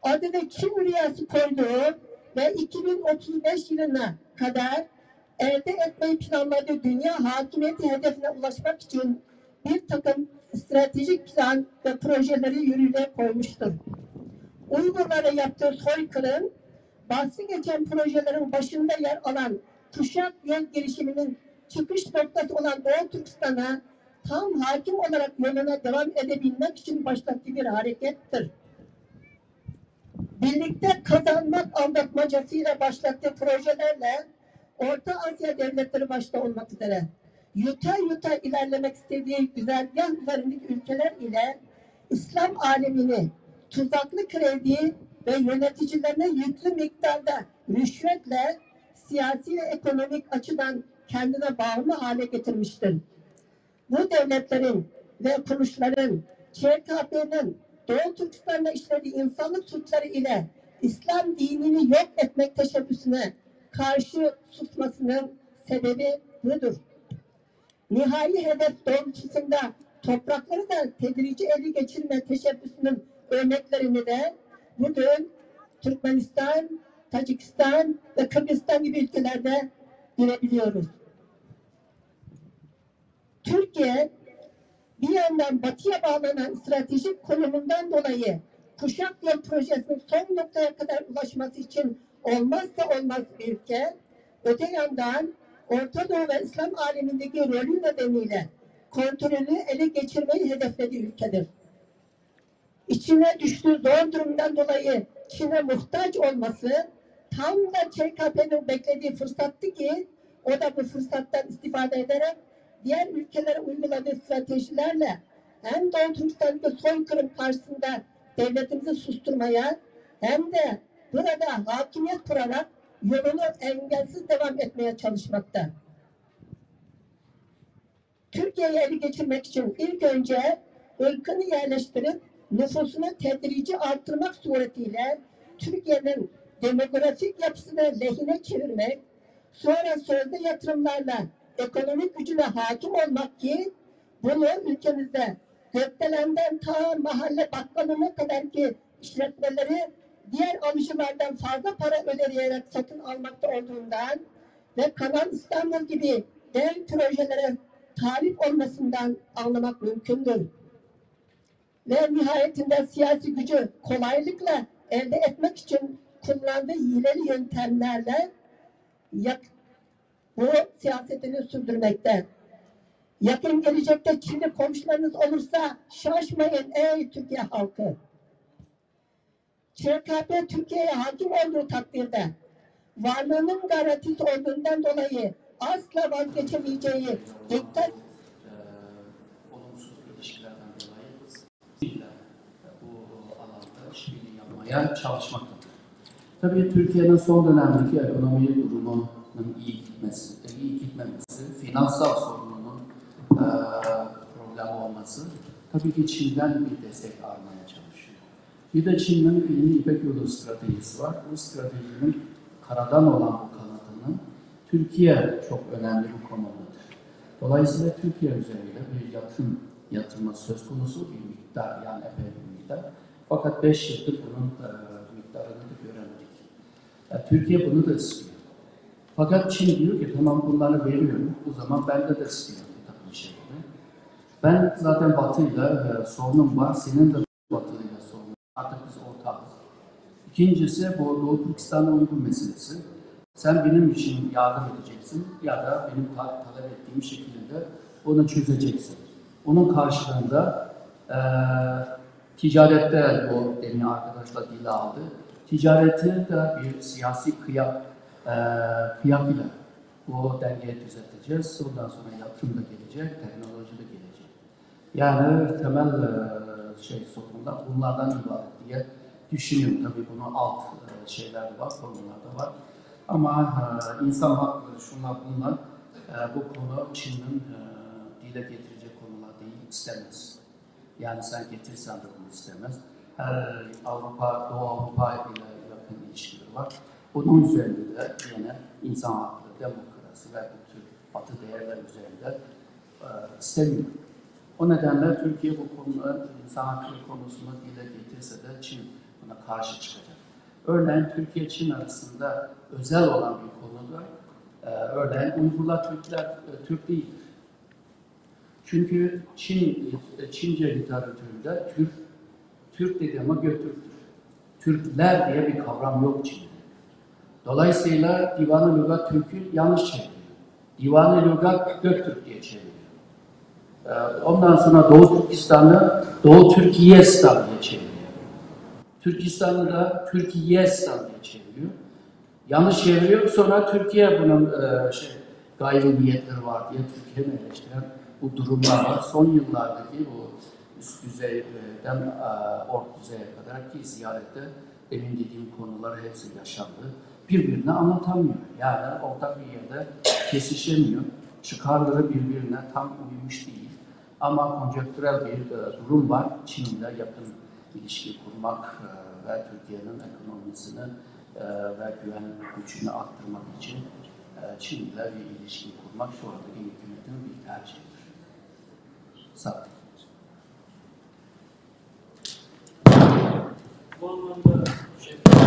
Adını Çin rüyası koyduğu ve iki bin otuz beş yılına kadar elde etmeyi planladığı dünya hakimiyeti hedefine ulaşmak için bir takım stratejik plan ve projeleri yürürlüğe koymuştur. Uygurlara yaptığı soykırım, bahsi geçen projelerin başında yer alan Kuşak Yol girişiminin çıkış noktası olan Doğu Türkistan'a tam hakim olarak yoluna devam edebilmek için başlattığı bir harekettir. Birlikte kazanmak aldatmacasıyla başlattığı projelerle Orta Asya devletleri başta olmak üzere yuta yuta ilerlemek istediği güzergah üzerindeki ülkeler ile İslam alemini tuzaklı kredi ve yöneticilerine yüklü miktarda rüşvetle siyasi ve ekonomik açıdan kendine bağımlı hale getirmiştir. Bu devletlerin ve kuruluşların Ç K P'nin Doğu Türkistan'da işlediği insanlık suçları ile İslam dinini yok etmek teşebbüsüne karşı susmasının sebebi budur. Nihai hedef doğrultusunda toprakları da tedrici ele geçirme teşebbüsünün örneklerini de bugün Türkmenistan, Tacikistan ve Kırgızistan gibi ülkelerde görebiliyoruz. Türkiye bir yandan batıya bağlanan stratejik konumundan dolayı Kuşak Yol projesinin son noktaya kadar ulaşması için olmazsa olmaz bir ülke, öte yandan Orta Doğu ve İslam alemindeki rolü nedeniyle kontrolünü ele geçirmeyi hedeflediği ülkedir. İçine düştüğü zor durumdan dolayı Çin'e muhtaç olması tam da Ç K P'nin beklediği fırsattı ki, o da bu fırsattan istifade ederek diğer ülkelere uyguladığı stratejilerle hem Doğu Türkistan'daki soykırım karşısında devletimizi susturmaya hem de burada hakimiyet kurarak yolunu engelsiz devam etmeye çalışmakta. Türkiye'yi ele geçirmek için ilk önce ırkını yerleştirip nüfusunu tedrici arttırmak suretiyle Türkiye'nin demografik yapısını lehine çevirmek, sonra sözde yatırımlarla ekonomik gücüne hakim olmak ki bunu ülkemizde gökdelenden ta mahalle bakkalına kadar ki işletmeleri diğer alıcılardan fazla para ödeyerek satın almakta olduğundan ve Kanal İstanbul gibi dev projelere talip olmasından anlamak mümkündür. Ve nihayetinde siyasi gücü kolaylıkla elde etmek için kullandığı hileli yöntemlerle yak- bu siyasetini sürdürmekte. Yakın gelecekte Çinli komşularınız olursa şaşmayın ey Türkiye halkı. Ç K P Türkiye'ye hakim olduğu takdirde varlığının garantisi olduğundan dolayı asla vazgeçemeyeceği dikkat olumsuz ilişkilerden dolayı biz bu alanda işbirliği yapmaya çalışmaktadır. Tabii Türkiye'nin son dönemdeki ekonomi durumunun iyi gitmesi, iyi gitmemesi, finansal sorununun e, problem olması tabii ki Çin'den bir destek almaya çalışıyor. Bir de Çin'in yeni İpek Yolu stratejisi var. Bu stratejinin karadan olan bu kanadının Türkiye çok önemli bu konudadır. Dolayısıyla Türkiye üzerinde bir yatırım yatırma söz konusu bir miktar, yani epey bir miktar. Fakat beş yıldır bunun e, miktarını da göremedik. E, Türkiye bunu da istiyor. Fakat Çin diyor ki tamam bunları veriyorum, o zaman bende de istiyorum bir takım şeyleri. Ben zaten Batı'yla e, sorunum var, senin de Batı'yla sorunun. Artık biz ortağız. İkincisi bu Doğu Türkistan'da Uygur meselesi. Sen benim için yardım edeceksin ya da benim ta- talep ettiğim şekilde onu çözeceksin. Onun karşılığında e, ticarette bu demin arkadaşlar dile aldı. Ticareti de bir siyasi kıyak, e, kıyak ile bu dengeyi düzelteceğiz. Ondan sonra yatırım da gelecek, teknoloji de gelecek. Yani temel e, şey sorunlar bunlardan ibaret diye düşünüyorum. Tabii bunun alt e, şeyler de var, konular da var. Ama e, insan hakları şunlar bunlar e, bu konu Çin'in e, dile getirecek konular değil istemez. Yani sen getirsen de bunu istemez. Her Avrupa, Doğu Avrupa ile yakın ilişkileri var. Bunun üzerinde de yine insan hakları, demokrasi ve bu tür batı değerler üzerinde e, istemiyor. O nedenle Türkiye bu konuda insan hakları konusunda dile getirse de Çin buna karşı çıkacak. Örneğin Türkiye-Çin arasında özel olan bir konuda e, örneğin Uygurlar Türkler e, Türk değildir. Çünkü Çin, Çince literatüründe Türk, Türk dediği ama Göktürk'tür. Türkler diye bir kavram yok Çin'de. Dolayısıyla Divan-ı Lügat Türk'ü yanlış çeviriyor. Divan-ı Lügat Göktürk diye çeviriyor. Ee, Ondan sonra Doğu Türkistan'ı Doğu Türkiyestan diye çeviriyor. Türkistan'ı da Türkiyestan diye çeviriyor. Yanlış çeviriyor. Sonra Türkiye bunun e, şey, gayri niyetleri var diye Türkiye'nin eleştiren bu durumlar var. Son yıllardaki bu üst düzeyden e, orta düzeye kadar ki ziyarette benim dediğim konular hepsi yaşandı. Birbirini anlatamıyor. Yani ortak bir yerde kesişemiyor. Çıkarları birbirine tam uymuş değil. Ama konjonktürel bir e, durum var. Çin'le yakın ilişki kurmak e, ve Türkiye'nin ekonomisini e, ve güven gücünü arttırmak için e, Çin'le bir ilişki kurmak şu andaki hükümetin bir tercihidir. Sağ olun.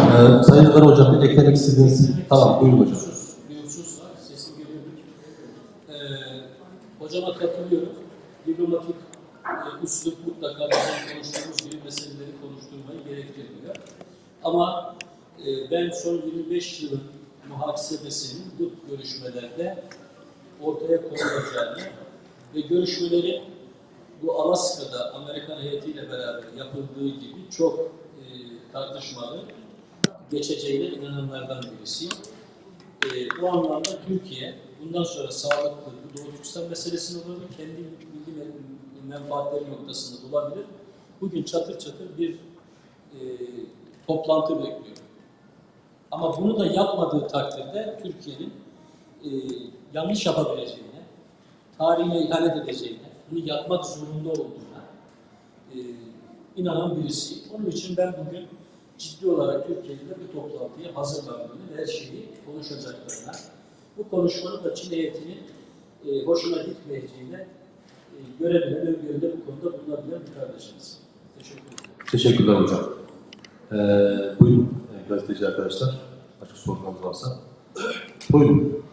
Ee, Sayın Kara Hocam, bir eklemek istediğiniz... Tamam, buyurun hocam. Duyumsuz, duyumsuzsa sesim geliyor mu? Ee, hocama katılıyorum. Diplomatik e, üslup mutlaka bizim konuştuğumuz gibi meseleleri konuşturmayı gerektiriyor. Ama e, ben son yirmi beş yılın muhasebesinin bu görüşmelerde ortaya konulacağını ve görüşmelerin bu Alaska'da Amerikan heyetiyle beraber yapıldığı gibi çok e, tartışmalı geçeceğine inananlardan birisiyim. E, bu anlamda Türkiye bundan sonra sağlıklı bu Doğu Türkistan meselesinde olabilir, kendi milli men- menfaatleri noktasında olabilir. Bugün çatır çatır bir e, toplantı bekliyor. Ama bunu da yapmadığı takdirde Türkiye'nin e, yanlış yapabileceğine, tarihine ihanet edeceğine, bunu yapmak zorunda olduğuna e, inanan birisi. Onun için ben bugün ciddi olarak Türkiye'nin de bu toplantıya hazırlandığını ve her şeyi konuşacaklarına, bu konuşmanın da Çin heyetinin e, hoşuna gitmeyeceğine e, görebilen, öngörüde bu konuda bulunabilen bir kardeşimiz. Teşekkür ederim. Teşekkürler hocam. Ee, buyurun e, gazeteci arkadaşlar. Başka sorularınız varsa. Buyurun.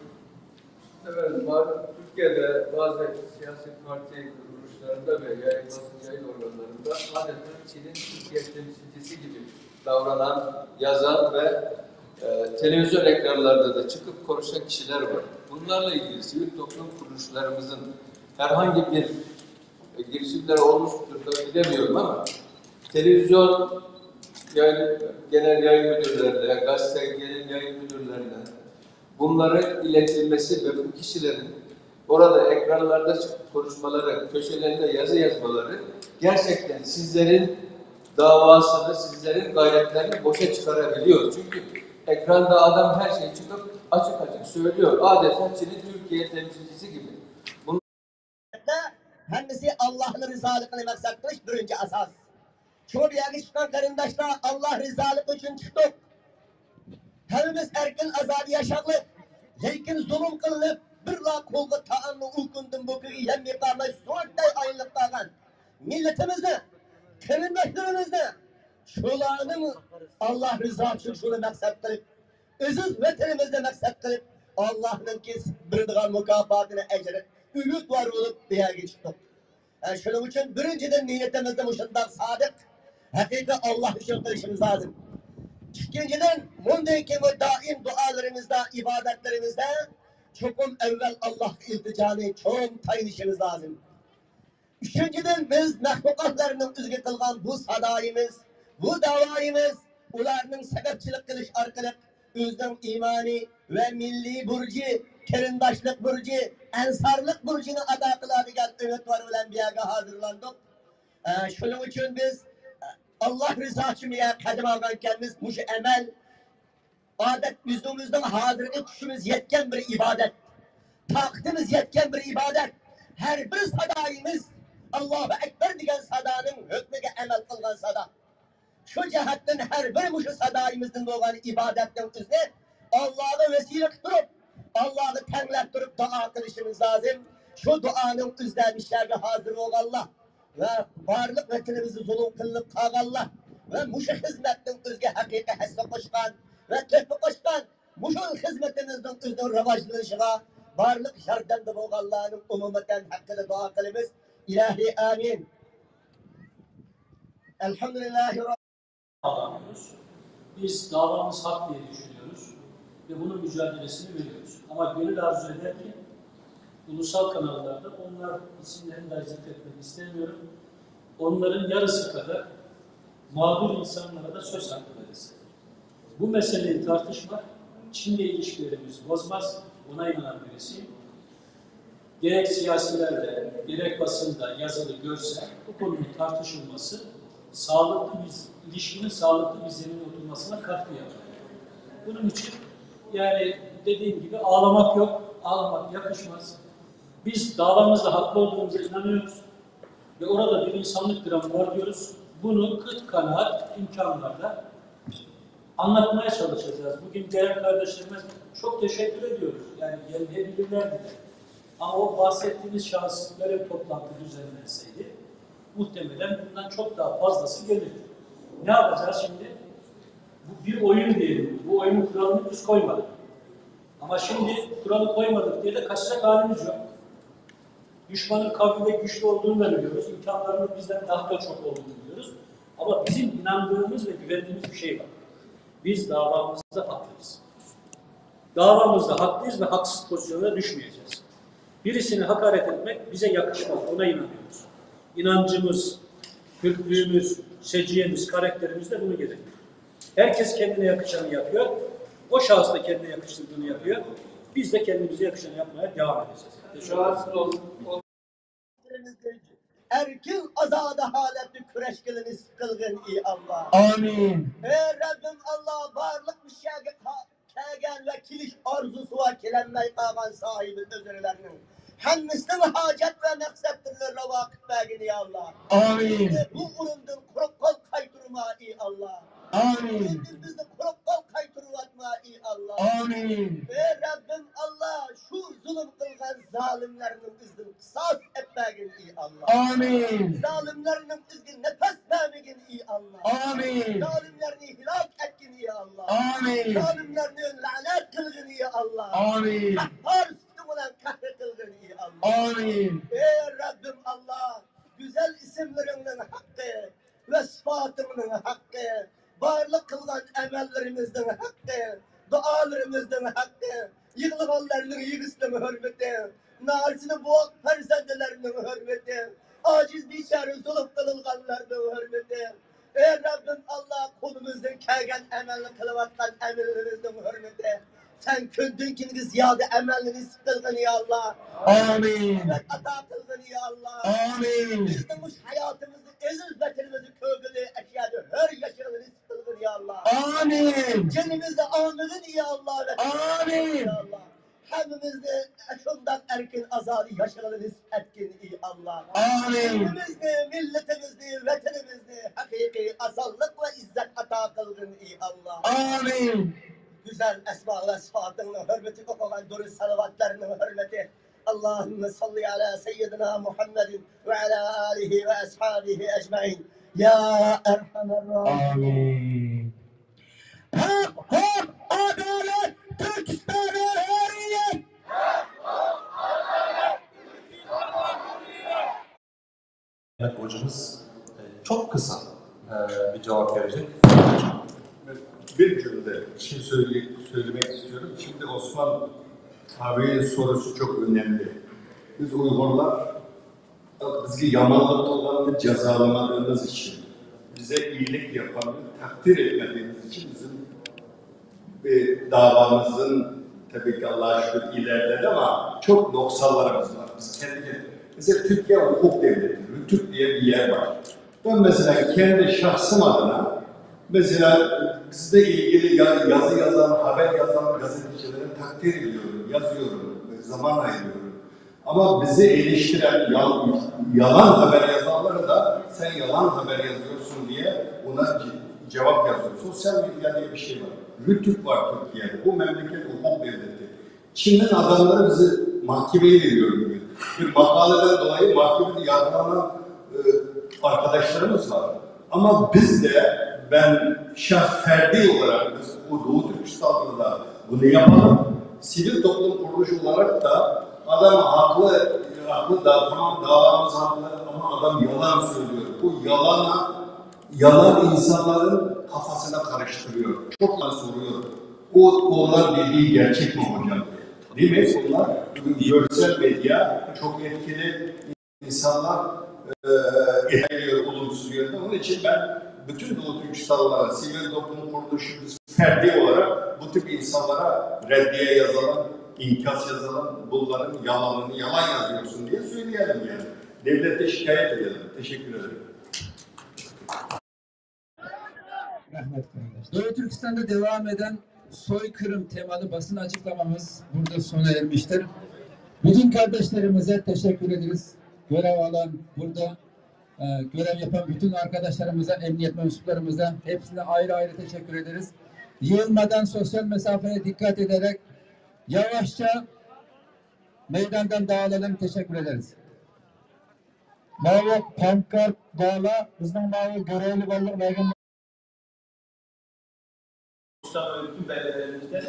Efendim, malum Türkiye'de bazı siyasi parti kuruluşlarında ve yayın, basın yayın organlarında adeta Çin'in Türkiye temsilcisi gibi davranan, yazan ve e, televizyon ekranlarında da çıkıp konuşan kişiler var. Bunlarla ilgili sivil toplum kuruluşlarımızın herhangi bir e, girişimleri olmuş mudur da bilemiyorum ama televizyon yayın, genel yayın müdürlerine, gazete genel yayın müdürlerine bunların iletilmesi ve bu kişilerin orada ekranlarda çıkıp konuşmaları, köşelerinde yazı yazmaları gerçekten sizlerin davasını, sizlerin gayretlerini boşa çıkarabiliyor. Çünkü ekranda adam her şeyi çıkıp açık açık söylüyor. Adeta Çin'in Türkiye temsilcisi gibi. ھەممىسى ئاللاھنىڭ رىزالىقىنى مەقسەت قىلىش بىرىنچى ئاساس. شۇڭا بۇ يەرگە چىققان قېرىنداشلار، ئاللاھ رىزالىقى ئۈچۈن چىقتۇق. ھەممىمىز ئەركىن ئازادە ياشاغلىق، لېكىن زۇلۇم قىلىنىپ، بىرلا قولغا تائامنى ئۇ كۈندىن بۇ كۈنگە يەممەي قالماي سۇدەك ئايلىنىپ قالغان مىللىتىمىزنى، قېرىنداشلىرىمىزنى، شۇلارنىڭ ئاللاھ رىزاسى ئۈچۈن شۇنى مەقسەت قىلىپ، ئەزىز ۋەتىنىمىزنى مەقسەت قىلىپ، ئاللاھنىڭ كېسىپ بېرىدىغان مۇكاپاتىنى، ئەجرىنى ئۈمىدۋار بولۇپ بۇ يەرگە چىقتۇق. ھە، شۇنىڭ ئۈچۈن بىرىنچىدىن نىيىتىمىزنى مۇشۇنداق سادىق، ھەقىقىي ئاللاھ ئۈچۈن قىلىشىمىز لازىم. ئىككىنچىدىن، مۇندىن كېيىنمۇ دائىم دۇئالىرىمىزدا، ئىبادەتلىرىمىزدە چوقۇم ئەۋۋەل ئاللاھقا ئىلتىجانى چوڭ تايىنىشىمىز لازىم. ئۈچىنچىدىن، بىز مەخلۇقاتلارنىڭ ئۆزىگە قىلغان بۇ سادايىمىز، بۇ داۋايىمىز ئۇلارنىڭ سەۋەبچىلىك قىلىش ئارقىلىق ئۆزىنىڭ ئىمانى ۋە مىللىي بۇرجى، قېرىنداشلىق بۇرجى، ئەنسارلىق بۇرجىنى ئادا قىلار دېگەن ئۈمىدۋار بىلەن بۇ يەرگە ھازىرلاندۇق. ئە، شۇنىڭ ئۈچۈن بىز، ئە، ئاللاھ رىزاسى ئۈچۈن بۇ يەرگە قەدەم ئالغانىكەنمىز، مۇشۇ ئەمەل ئادەت ئۆزىمىزنىڭ ھازىرقى كۈچىمىز يەتكەن بىر ئىبادەت، تاقىتىمىز يەتكەن بىر ئىبادەت. ھەر بىر سادايىمىز ئاللاھۇ ئەكبەر دېگەن سادانىڭ ھۆكمىگە ئەمەل قىلغان سادا. شۇ جەھەتتىن ھەر بىر مۇشۇ سادايىمىزدىن بولغان ئىبادەتنىڭ ئۆزىنى ئاللاغا ۋەسىلە قىلىپ تۇرۇپ، ئاللاغا تەڭلەپ تۇرۇپ دۇئا قىلىشىمىز لازىم. شۇ دۇئانىڭ ئۆزىدە مۇشۇ يەرگە ھازىر بولغانلار ۋە بارلىق ۋەتىنىمىزدە زۇلۇم قىلىنىپ قالغانلار ۋە مۇشۇ خىزمەتنىڭ ئۆزىگە ھەقىقىي ھەسسە قوشقان ۋە تۆھپە قوشقان، مۇشۇ خىزمىتىمىزنىڭ ئۆزىنىڭ راۋاجلىنىشىغا بارلىق ياردەمدە بولغانلارنىڭ ئومۇمەن ھەققىدە دۇئا قىلىمىز. ئىلاھى ئامىن. ئەلھەمدۇلىللاھى رەببىل Biz davamız hak diye düşünüyoruz ve bunun mücadelesini veriyoruz. Ama gönül arzu eder ki ulusal kanallarda, onlar isimlerini dahi zikretmek istemiyorum, onların yarısı kadar mağdur insanlara da söz hakkı verilsin. Bu meseleyi tartışmak Çin'le ilişkilerimizi bozmaz, ona inanan birisiyim. Gerek siyasilerle, gerek basında yazılı, görsel bu konunun tartışılması sağlıklı bir ilişkinin sağlıklı bir zemine oturmasına katkı yapar. Bunun için, yani, dediğim gibi, ağlamak yok, ağlamak yakışmaz. Biz davamızda haklı olduğumuza inanıyoruz ve orada bir insanlık dramı var diyoruz. Bunu kıt kanaat imkanlarda anlatmaya çalışacağız. Bugün gelen kardeşlerime çok teşekkür ediyoruz. Yani, gelmeyebilirlerdi de. Ama o bahsettiğiniz şahıs böyle bir toplantı düzenlenseydi, muhtemelen bundan çok daha fazlası gelirdi. Ne yapacağız şimdi? Bu bir oyun diyelim. Bu oyunun kuralını biz koymadık. Ama şimdi kuralı koymadık diye de kaçacak halimiz yok. Düşmanın kavmi ve güçlü olduğunu da biliyoruz. İmkanlarının bizden daha da çok olduğunu biliyoruz. Ama bizim inandığımız ve güvendiğimiz bir şey var. Biz davamızda haklıyız. Davamızda haklıyız ve haksız pozisyona düşmeyeceğiz. Birisini hakaret etmek bize yakışmaz, ona inanıyoruz. İnancımız, Türklüğümüz, seciyemiz, karakterimiz de bunu gerektirir. Herkes kendine yakışanı yapıyor. O şahıs da kendine yakıştırdığını yapıyor. Biz de kendimize yakışanı yapmaya devam edeceğiz. Teşekkür ederim. ئەركىن ئازادە ھالەتتە كۈرەشكىلى نېسىپ قىلغىن، ئى ئاللا. ئامىن. ئى رەببىم ئاللا، بارلىق مۇشۇ يەرگە قا-، كەلگەن ۋە كېلىش ئارزۇسى بار، كېلەلمەي قالغان ساھىبى ئۆزرىلەرنىڭ ھەممىسىنىڭ ھاجەت ۋە مەقسەتلىرىنى راۋا قىلىپ بەرگىن، ئى ئاللا. ئامىن. بىزنى بۇ ئورۇندىن قۇرۇق قول قايتۇرما، ئى ئاللا. ئامىن. بىزنى قۇرۇق قول قايتۇرۇۋاتما، ئى ئاللا. ئامىن. ئى رەببىم ئاللا، شۇ زۇلۇم قىلغان زالىملارنىڭ ئىزىدىن قىساس ئەپ بەرگىن، ئى ئاللا. ئامىن. زالىملارنىڭ ئىزىگە نەپەس بەرمىگىن، ئى ئاللا. ئامىن. زالىملارنى ھالاك ئەتكىن، ئى ئاللا. ئامىن. زالىملارنى لەنەت قىلغىن، ئى ئاللا. ئامىن. قەھھار سۈپىتىڭ بىلەن قەھر قىلغىن، ئى ئاللا. ئامىن. ئى رەببىم ئاللا، گۈزەل ئىسىملىرىڭنىڭ ھەققى ۋە سۈپاتىڭنىڭ ھەققى، بارلىق قىلغان ئەمەللىرىمىزنىڭ ھەققى، دۇئالىرىمىزنىڭ ھەققى، يىغلىغانلارنىڭ يىغىسىنىڭ ھۆرمىتى، نارسىنى بوغۇق پەرزەندىلەرنىڭ ھۆرمىتى، ئاجىز بىچارە زۇلۇم قىلىنغانلارنىڭ ھۆرمىتى، ئى رەببىم ئاللا، قولىمىزدىن كەلگەن ئەمەلنى قىلىۋاتقان ئەمەللىرىمىزنىڭ ھۆرمىتى، سەن كۈندىن كۈنگە زىيادە ئەمەلنى نېسىپ قىلغىن، يا ئاللا. ئامىن. ئىسمەت ئاتا قىلغىن، يا ئاللا. ئامىن. بىزنىڭ مۇشۇ ھاياتىمىزنى ئەزىز ۋەتىنىمىزنى كۆرگىلى، ئەشيادا ھۆر ياشىغىلى نېسىپ قىلغىن، يا ئاللا. ئامىن. جېنىمىزنى ئالمىغىن، يا ئاللا. ئامىن. يا ئاللا. ھەممىمىزنى شۇنداق ئەركىن ئازادە ياشىغىلى نېسىپ ئەتكىن، ئى ئاللا. ئامىن. دىنىمىزنى، مىللىتىمىزنى، ۋەتىنىمىزنى ھەقىقىي ئاسانلىق ۋە ئىززەت ئاتا قىلغىن، ئى ئاللا. ئامىن. گۈزەل ئەسما ۋە سۈپاتىڭنىڭ ھۆرمىتىگە ئوقۇغان دۇرۇت سالىۋاتلارنىڭ ھۆرمىتى. اللهم صل على سيدنا محمد وعلى آله وأصحابه أجمعين. يا أرحم الراحمين. ئامىن. ھەق، ھوق، ئادالەت، تۈركىستاندا ھۆرىيەت! Hocamız e, çok kısa e, bir cevap verecek. Bir cümle bir şey söyleyip söylemek istiyorum. Şimdi Osman abinin sorusu çok önemli. Biz Uygurlar bizge yamanlık qilganini jazolamadığımız için, bize iyilik yapanı takdir etmediğimiz için bizim bir davamızın tabii ki Allah'a şükür ilerledi ama çok noksanlarımız var. Biz kendi mesela Türkiye hukuk devleti, rütük diye bir yer var. Ben mesela kendi şahsım adına mesela bizle ilgili ya- yazı yazan, haber yazan gazetecileri takdir ediyorum, yazıyorum, zaman ayırıyorum. Ama bizi eleştiren, yal- yalan haber yazanlara da sen yalan haber yazıyorsun diye ona ce- cevap yazıyor. Sosyal medya diye bir şey var. Rütük var Türkiye'de. Bu memleket hukuk devleti. Çin'in adamları bizi mahkemeye veriyor bugün. Bir makaleden dolayı mahkemede yargılanan e, arkadaşlarımız var. Ama biz de ben şahs ferdi olarak biz bu Doğu Türkistan'da da bunu yapalım. Sivil toplum kuruluşu olarak da adam haklı, haklı da tamam davamız haklı ama adam yalan söylüyor. Bu yalana yalan insanların kafasına karıştırıyor. Çok soruyor. O, onlar dediği gerçek mi hocam? Demek onlar bugün görsel medya çok etkili, insanlar e, etkiliyor olumsuz yönde. Onun için ben bütün Doğu Türkistanlılara, sivil toplum kuruluşu, biz ferdi olarak bu tip insanlara reddiye yazalım, inkas yazalım, bunların yalanını yalan yazıyorsun diye söyleyelim yani. Devlete şikayet edelim. Teşekkür ederim. Rahmet kardeş. Doğu Türkistan'da devam eden soykırım temalı basın açıklamamız burada sona ermiştir. Bütün kardeşlerimize teşekkür ederiz. Görev alan burada e, görev yapan bütün arkadaşlarımıza, emniyet mensuplarımıza hepsine ayrı ayrı teşekkür ederiz. Yığılmadan sosyal mesafeye dikkat ederek yavaşça meydandan dağılalım. Teşekkür ederiz. ماۋۇ پانكارت دالا بىزنىڭ ماۋۇ گۆرەيلى بالىلار بەرگەن Bütün belgelerimizde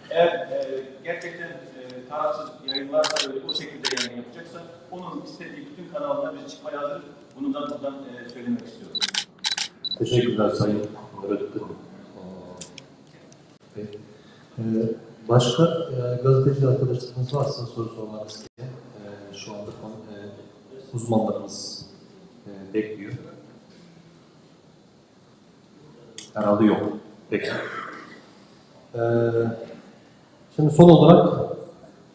eğer e, gerçekten e, tarafsız yayınlarsa ve o şekilde yayın yapacaksa onun istediği bütün kanalına biz çıkmaya hazırız. Bunu da buradan e, söylemek istiyorum. Teşekkürler Sayın Nurettin. Bey. Ee, Başka e, gazeteci arkadaşlarımız varsa soru sormak isteyen e, şu anda kon- e, uzmanlarımız e, bekliyor. Herhalde yok. Peki. Ee, Şimdi son olarak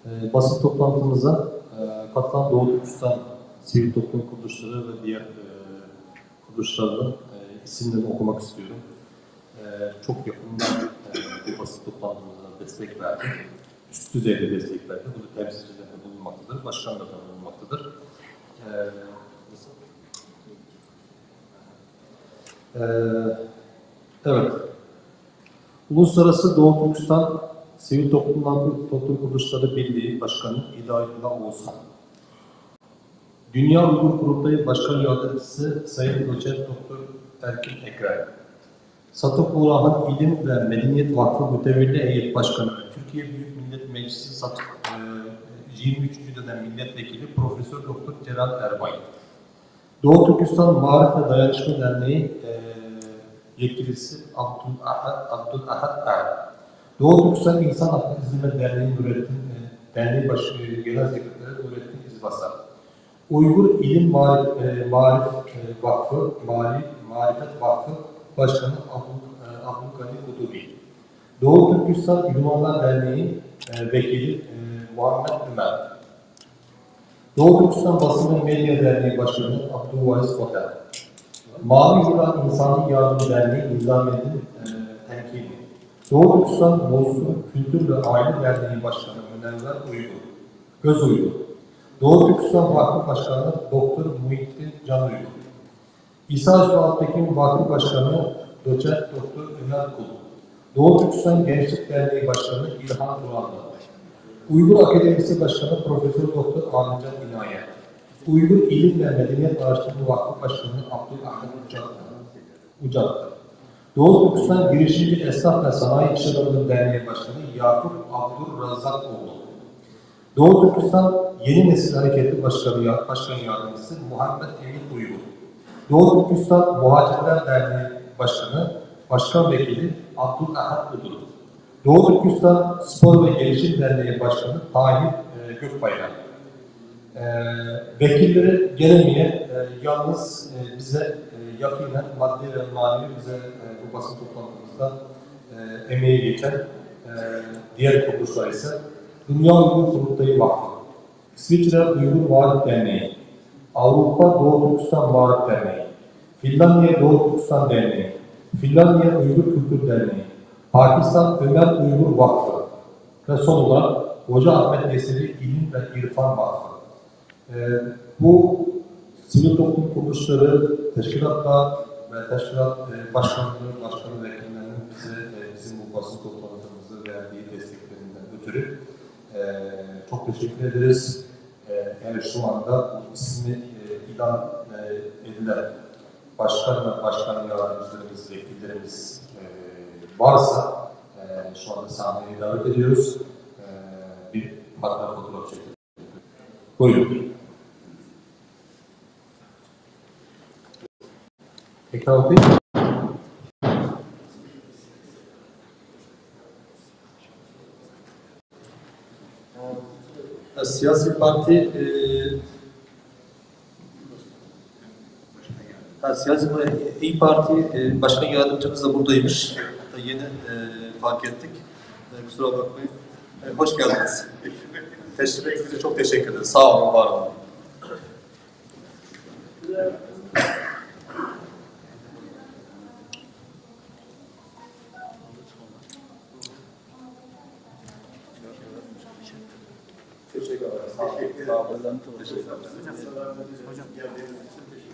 e, basın toplantımıza e, katılan Doğu Türkistan sivil toplum kuruluşları ve diğer e, kuruluşlarının e, isimlerini okumak istiyorum. E, çok yakından e, bu basın toplantımıza destek verdi. Üst düzeyde destek verdi. Burada temsilciler de bulunmaktadır, başkanlar da bulunmaktadır. E, e, evet. Uluslararası Doğu Türkistan Sivil Toplum, Toplum Kuruluşları Birliği Başkanı Hidayetullah Oğuzhan. Dünya Uygur Kurultayı Başkan Yardımcısı Sayın Doçent Doktor Erkin Ekrem. Satu Kurahan İlim ve Medeniyet Vakfı Mütevelli Heyet Başkanı ve Türkiye Büyük Millet Meclisi Satu, e, yirmi üçüncü dönem milletvekili Profesör Doktor Celal Erbay. Doğu Türkistan Maarif ve Dayanışma Derneği e, yetkilisi Abdul Ahad, Abdul Ahad Er. Doğu Türkistan İnsan Hakları İzleme Derneği Nurettin, e, Derneği Baş, e, Genel Sekreteri Nurettin İzbasar. Uygur İlim Maarif, e, Maarif e, Vakfı, Mali, Marifet Vakfı Başkanı Abdul, e, Abdülgani Kutubi. Doğu Türkistan Yunanlar Derneği e, Vekili e, Muhammed Ömer. Doğu Türkistan Basın ve Medya Derneği Başkanı Abdülvaris Koter. Mavi Hura İnsani Yardım Derneği Nizamettin e, Tenkili. Doğu Türkistan Bozkır Kültür ve Aile Derneği Başkanı Münevver Uygur. Öz Uygur. Doğu Türkistan Vakfı Başkanı Doktor Muhittin Can Uygur. İsa Üstü Alptekin Vakfı Başkanı Doçent Doktor Ömer Kul. Doğu Türkistan Gençlik Derneği Başkanı İlhan Turanlı. Uygur Akademisi Başkanı Profesör Doktor Alimcan İnayet. Uygur İlim ve Medeniyet Araştırma Vakfı Başkanı Abdülahmet Uçaklı. Ucaklı. Doğu Türkistan Girişimci Esnaf ve Sanayi İş Adamları Derneği Başkanı Yakup Abdurrazzakoğlu. Doğu Türkistan Yeni Nesil Hareketi Başkanı, Başkan Yardımcısı Muhammed Emin Uygur. Doğu Türkistan Muhacirler Derneği Başkanı, Başkan Vekili Abdülahad Udur. Doğu Türkistan Spor ve Gelişim Derneği Başkanı Tahir e, Gökbayrak. E, vekilleri gelemeyen, e, yalnız e, bize e, yakinen maddi ve manevi bize e, bu basın toplantımızda e, emeği geçen e, diğer kuruluşlar ise Dünya Uygur Kurultayı Vakfı, İsviçre Uygur Maarif Derneği, Avrupa Doğu Türkistan Maarif Derneği, Finlandiya Doğu Türkistan Derneği, Finlandiya Uygur Kültür Derneği, Pakistan Ömer Uygur Vakfı ve son olarak Hoca Ahmet Yesevi İlim ve İrfan Vakfı. E, bu sivil toplum kuruluşları, teşkilatlar ve teşkilat e, başkanları, başkanı vekillerinin bize, e, bizim bu basın toplantımızda verdiği desteklerinden ötürü e, çok teşekkür ederiz. E, yani şu anda bu ismi e, ilan e, edilen başkan ve başkan yardımcılarımız, vekillerimiz e, varsa e, şu anda sahneye davet ediyoruz. E, bir hatıra fotoğraf çekelim. Buyurun. Ekran okuyun. Siyasi parti, e, ha, siyasi parti, İYİ Parti, e, başkan yardımcımız da buradaymış. Hatta yeni, e, fark ettik. E, kusura bakmayın. E, hoş geldiniz. Teşrif ettiğiniz için çok teşekkür ederiz. Sağ olun, var olun. Teşekkür ederim. Sağ olun. Sağ olun. Teşekkür ederim.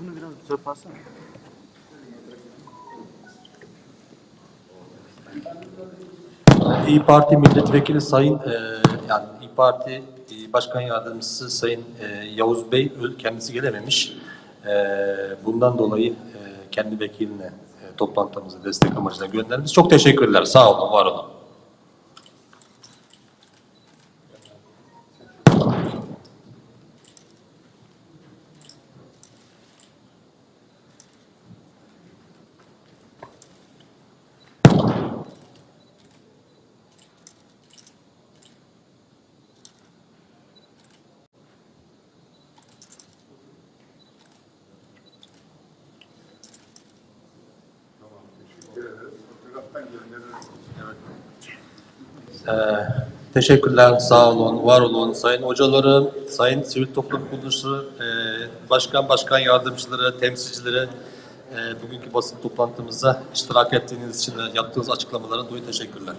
Bunu biraz zöp alsana. İYİ Parti milletvekili Sayın, e, yani İYİ Parti, e, Başkan Yardımcısı Sayın, e, Yavuz Bey ö-, kendisi gelememiş. E, bundan dolayı, e, kendi vekilini, e, toplantımızı destek amacıyla göndermiş. Çok teşekkürler. Sağ olun, var olun. Ee, teşekkürler, sağ olun, var olun. Sayın hocalarım, sayın sivil toplum kuruluşları, e, başkan, başkan yardımcıları, temsilcileri, e, bugünkü basın toplantımıza iştirak ettiğiniz için ve yaptığınız açıklamalara dolayı teşekkürler.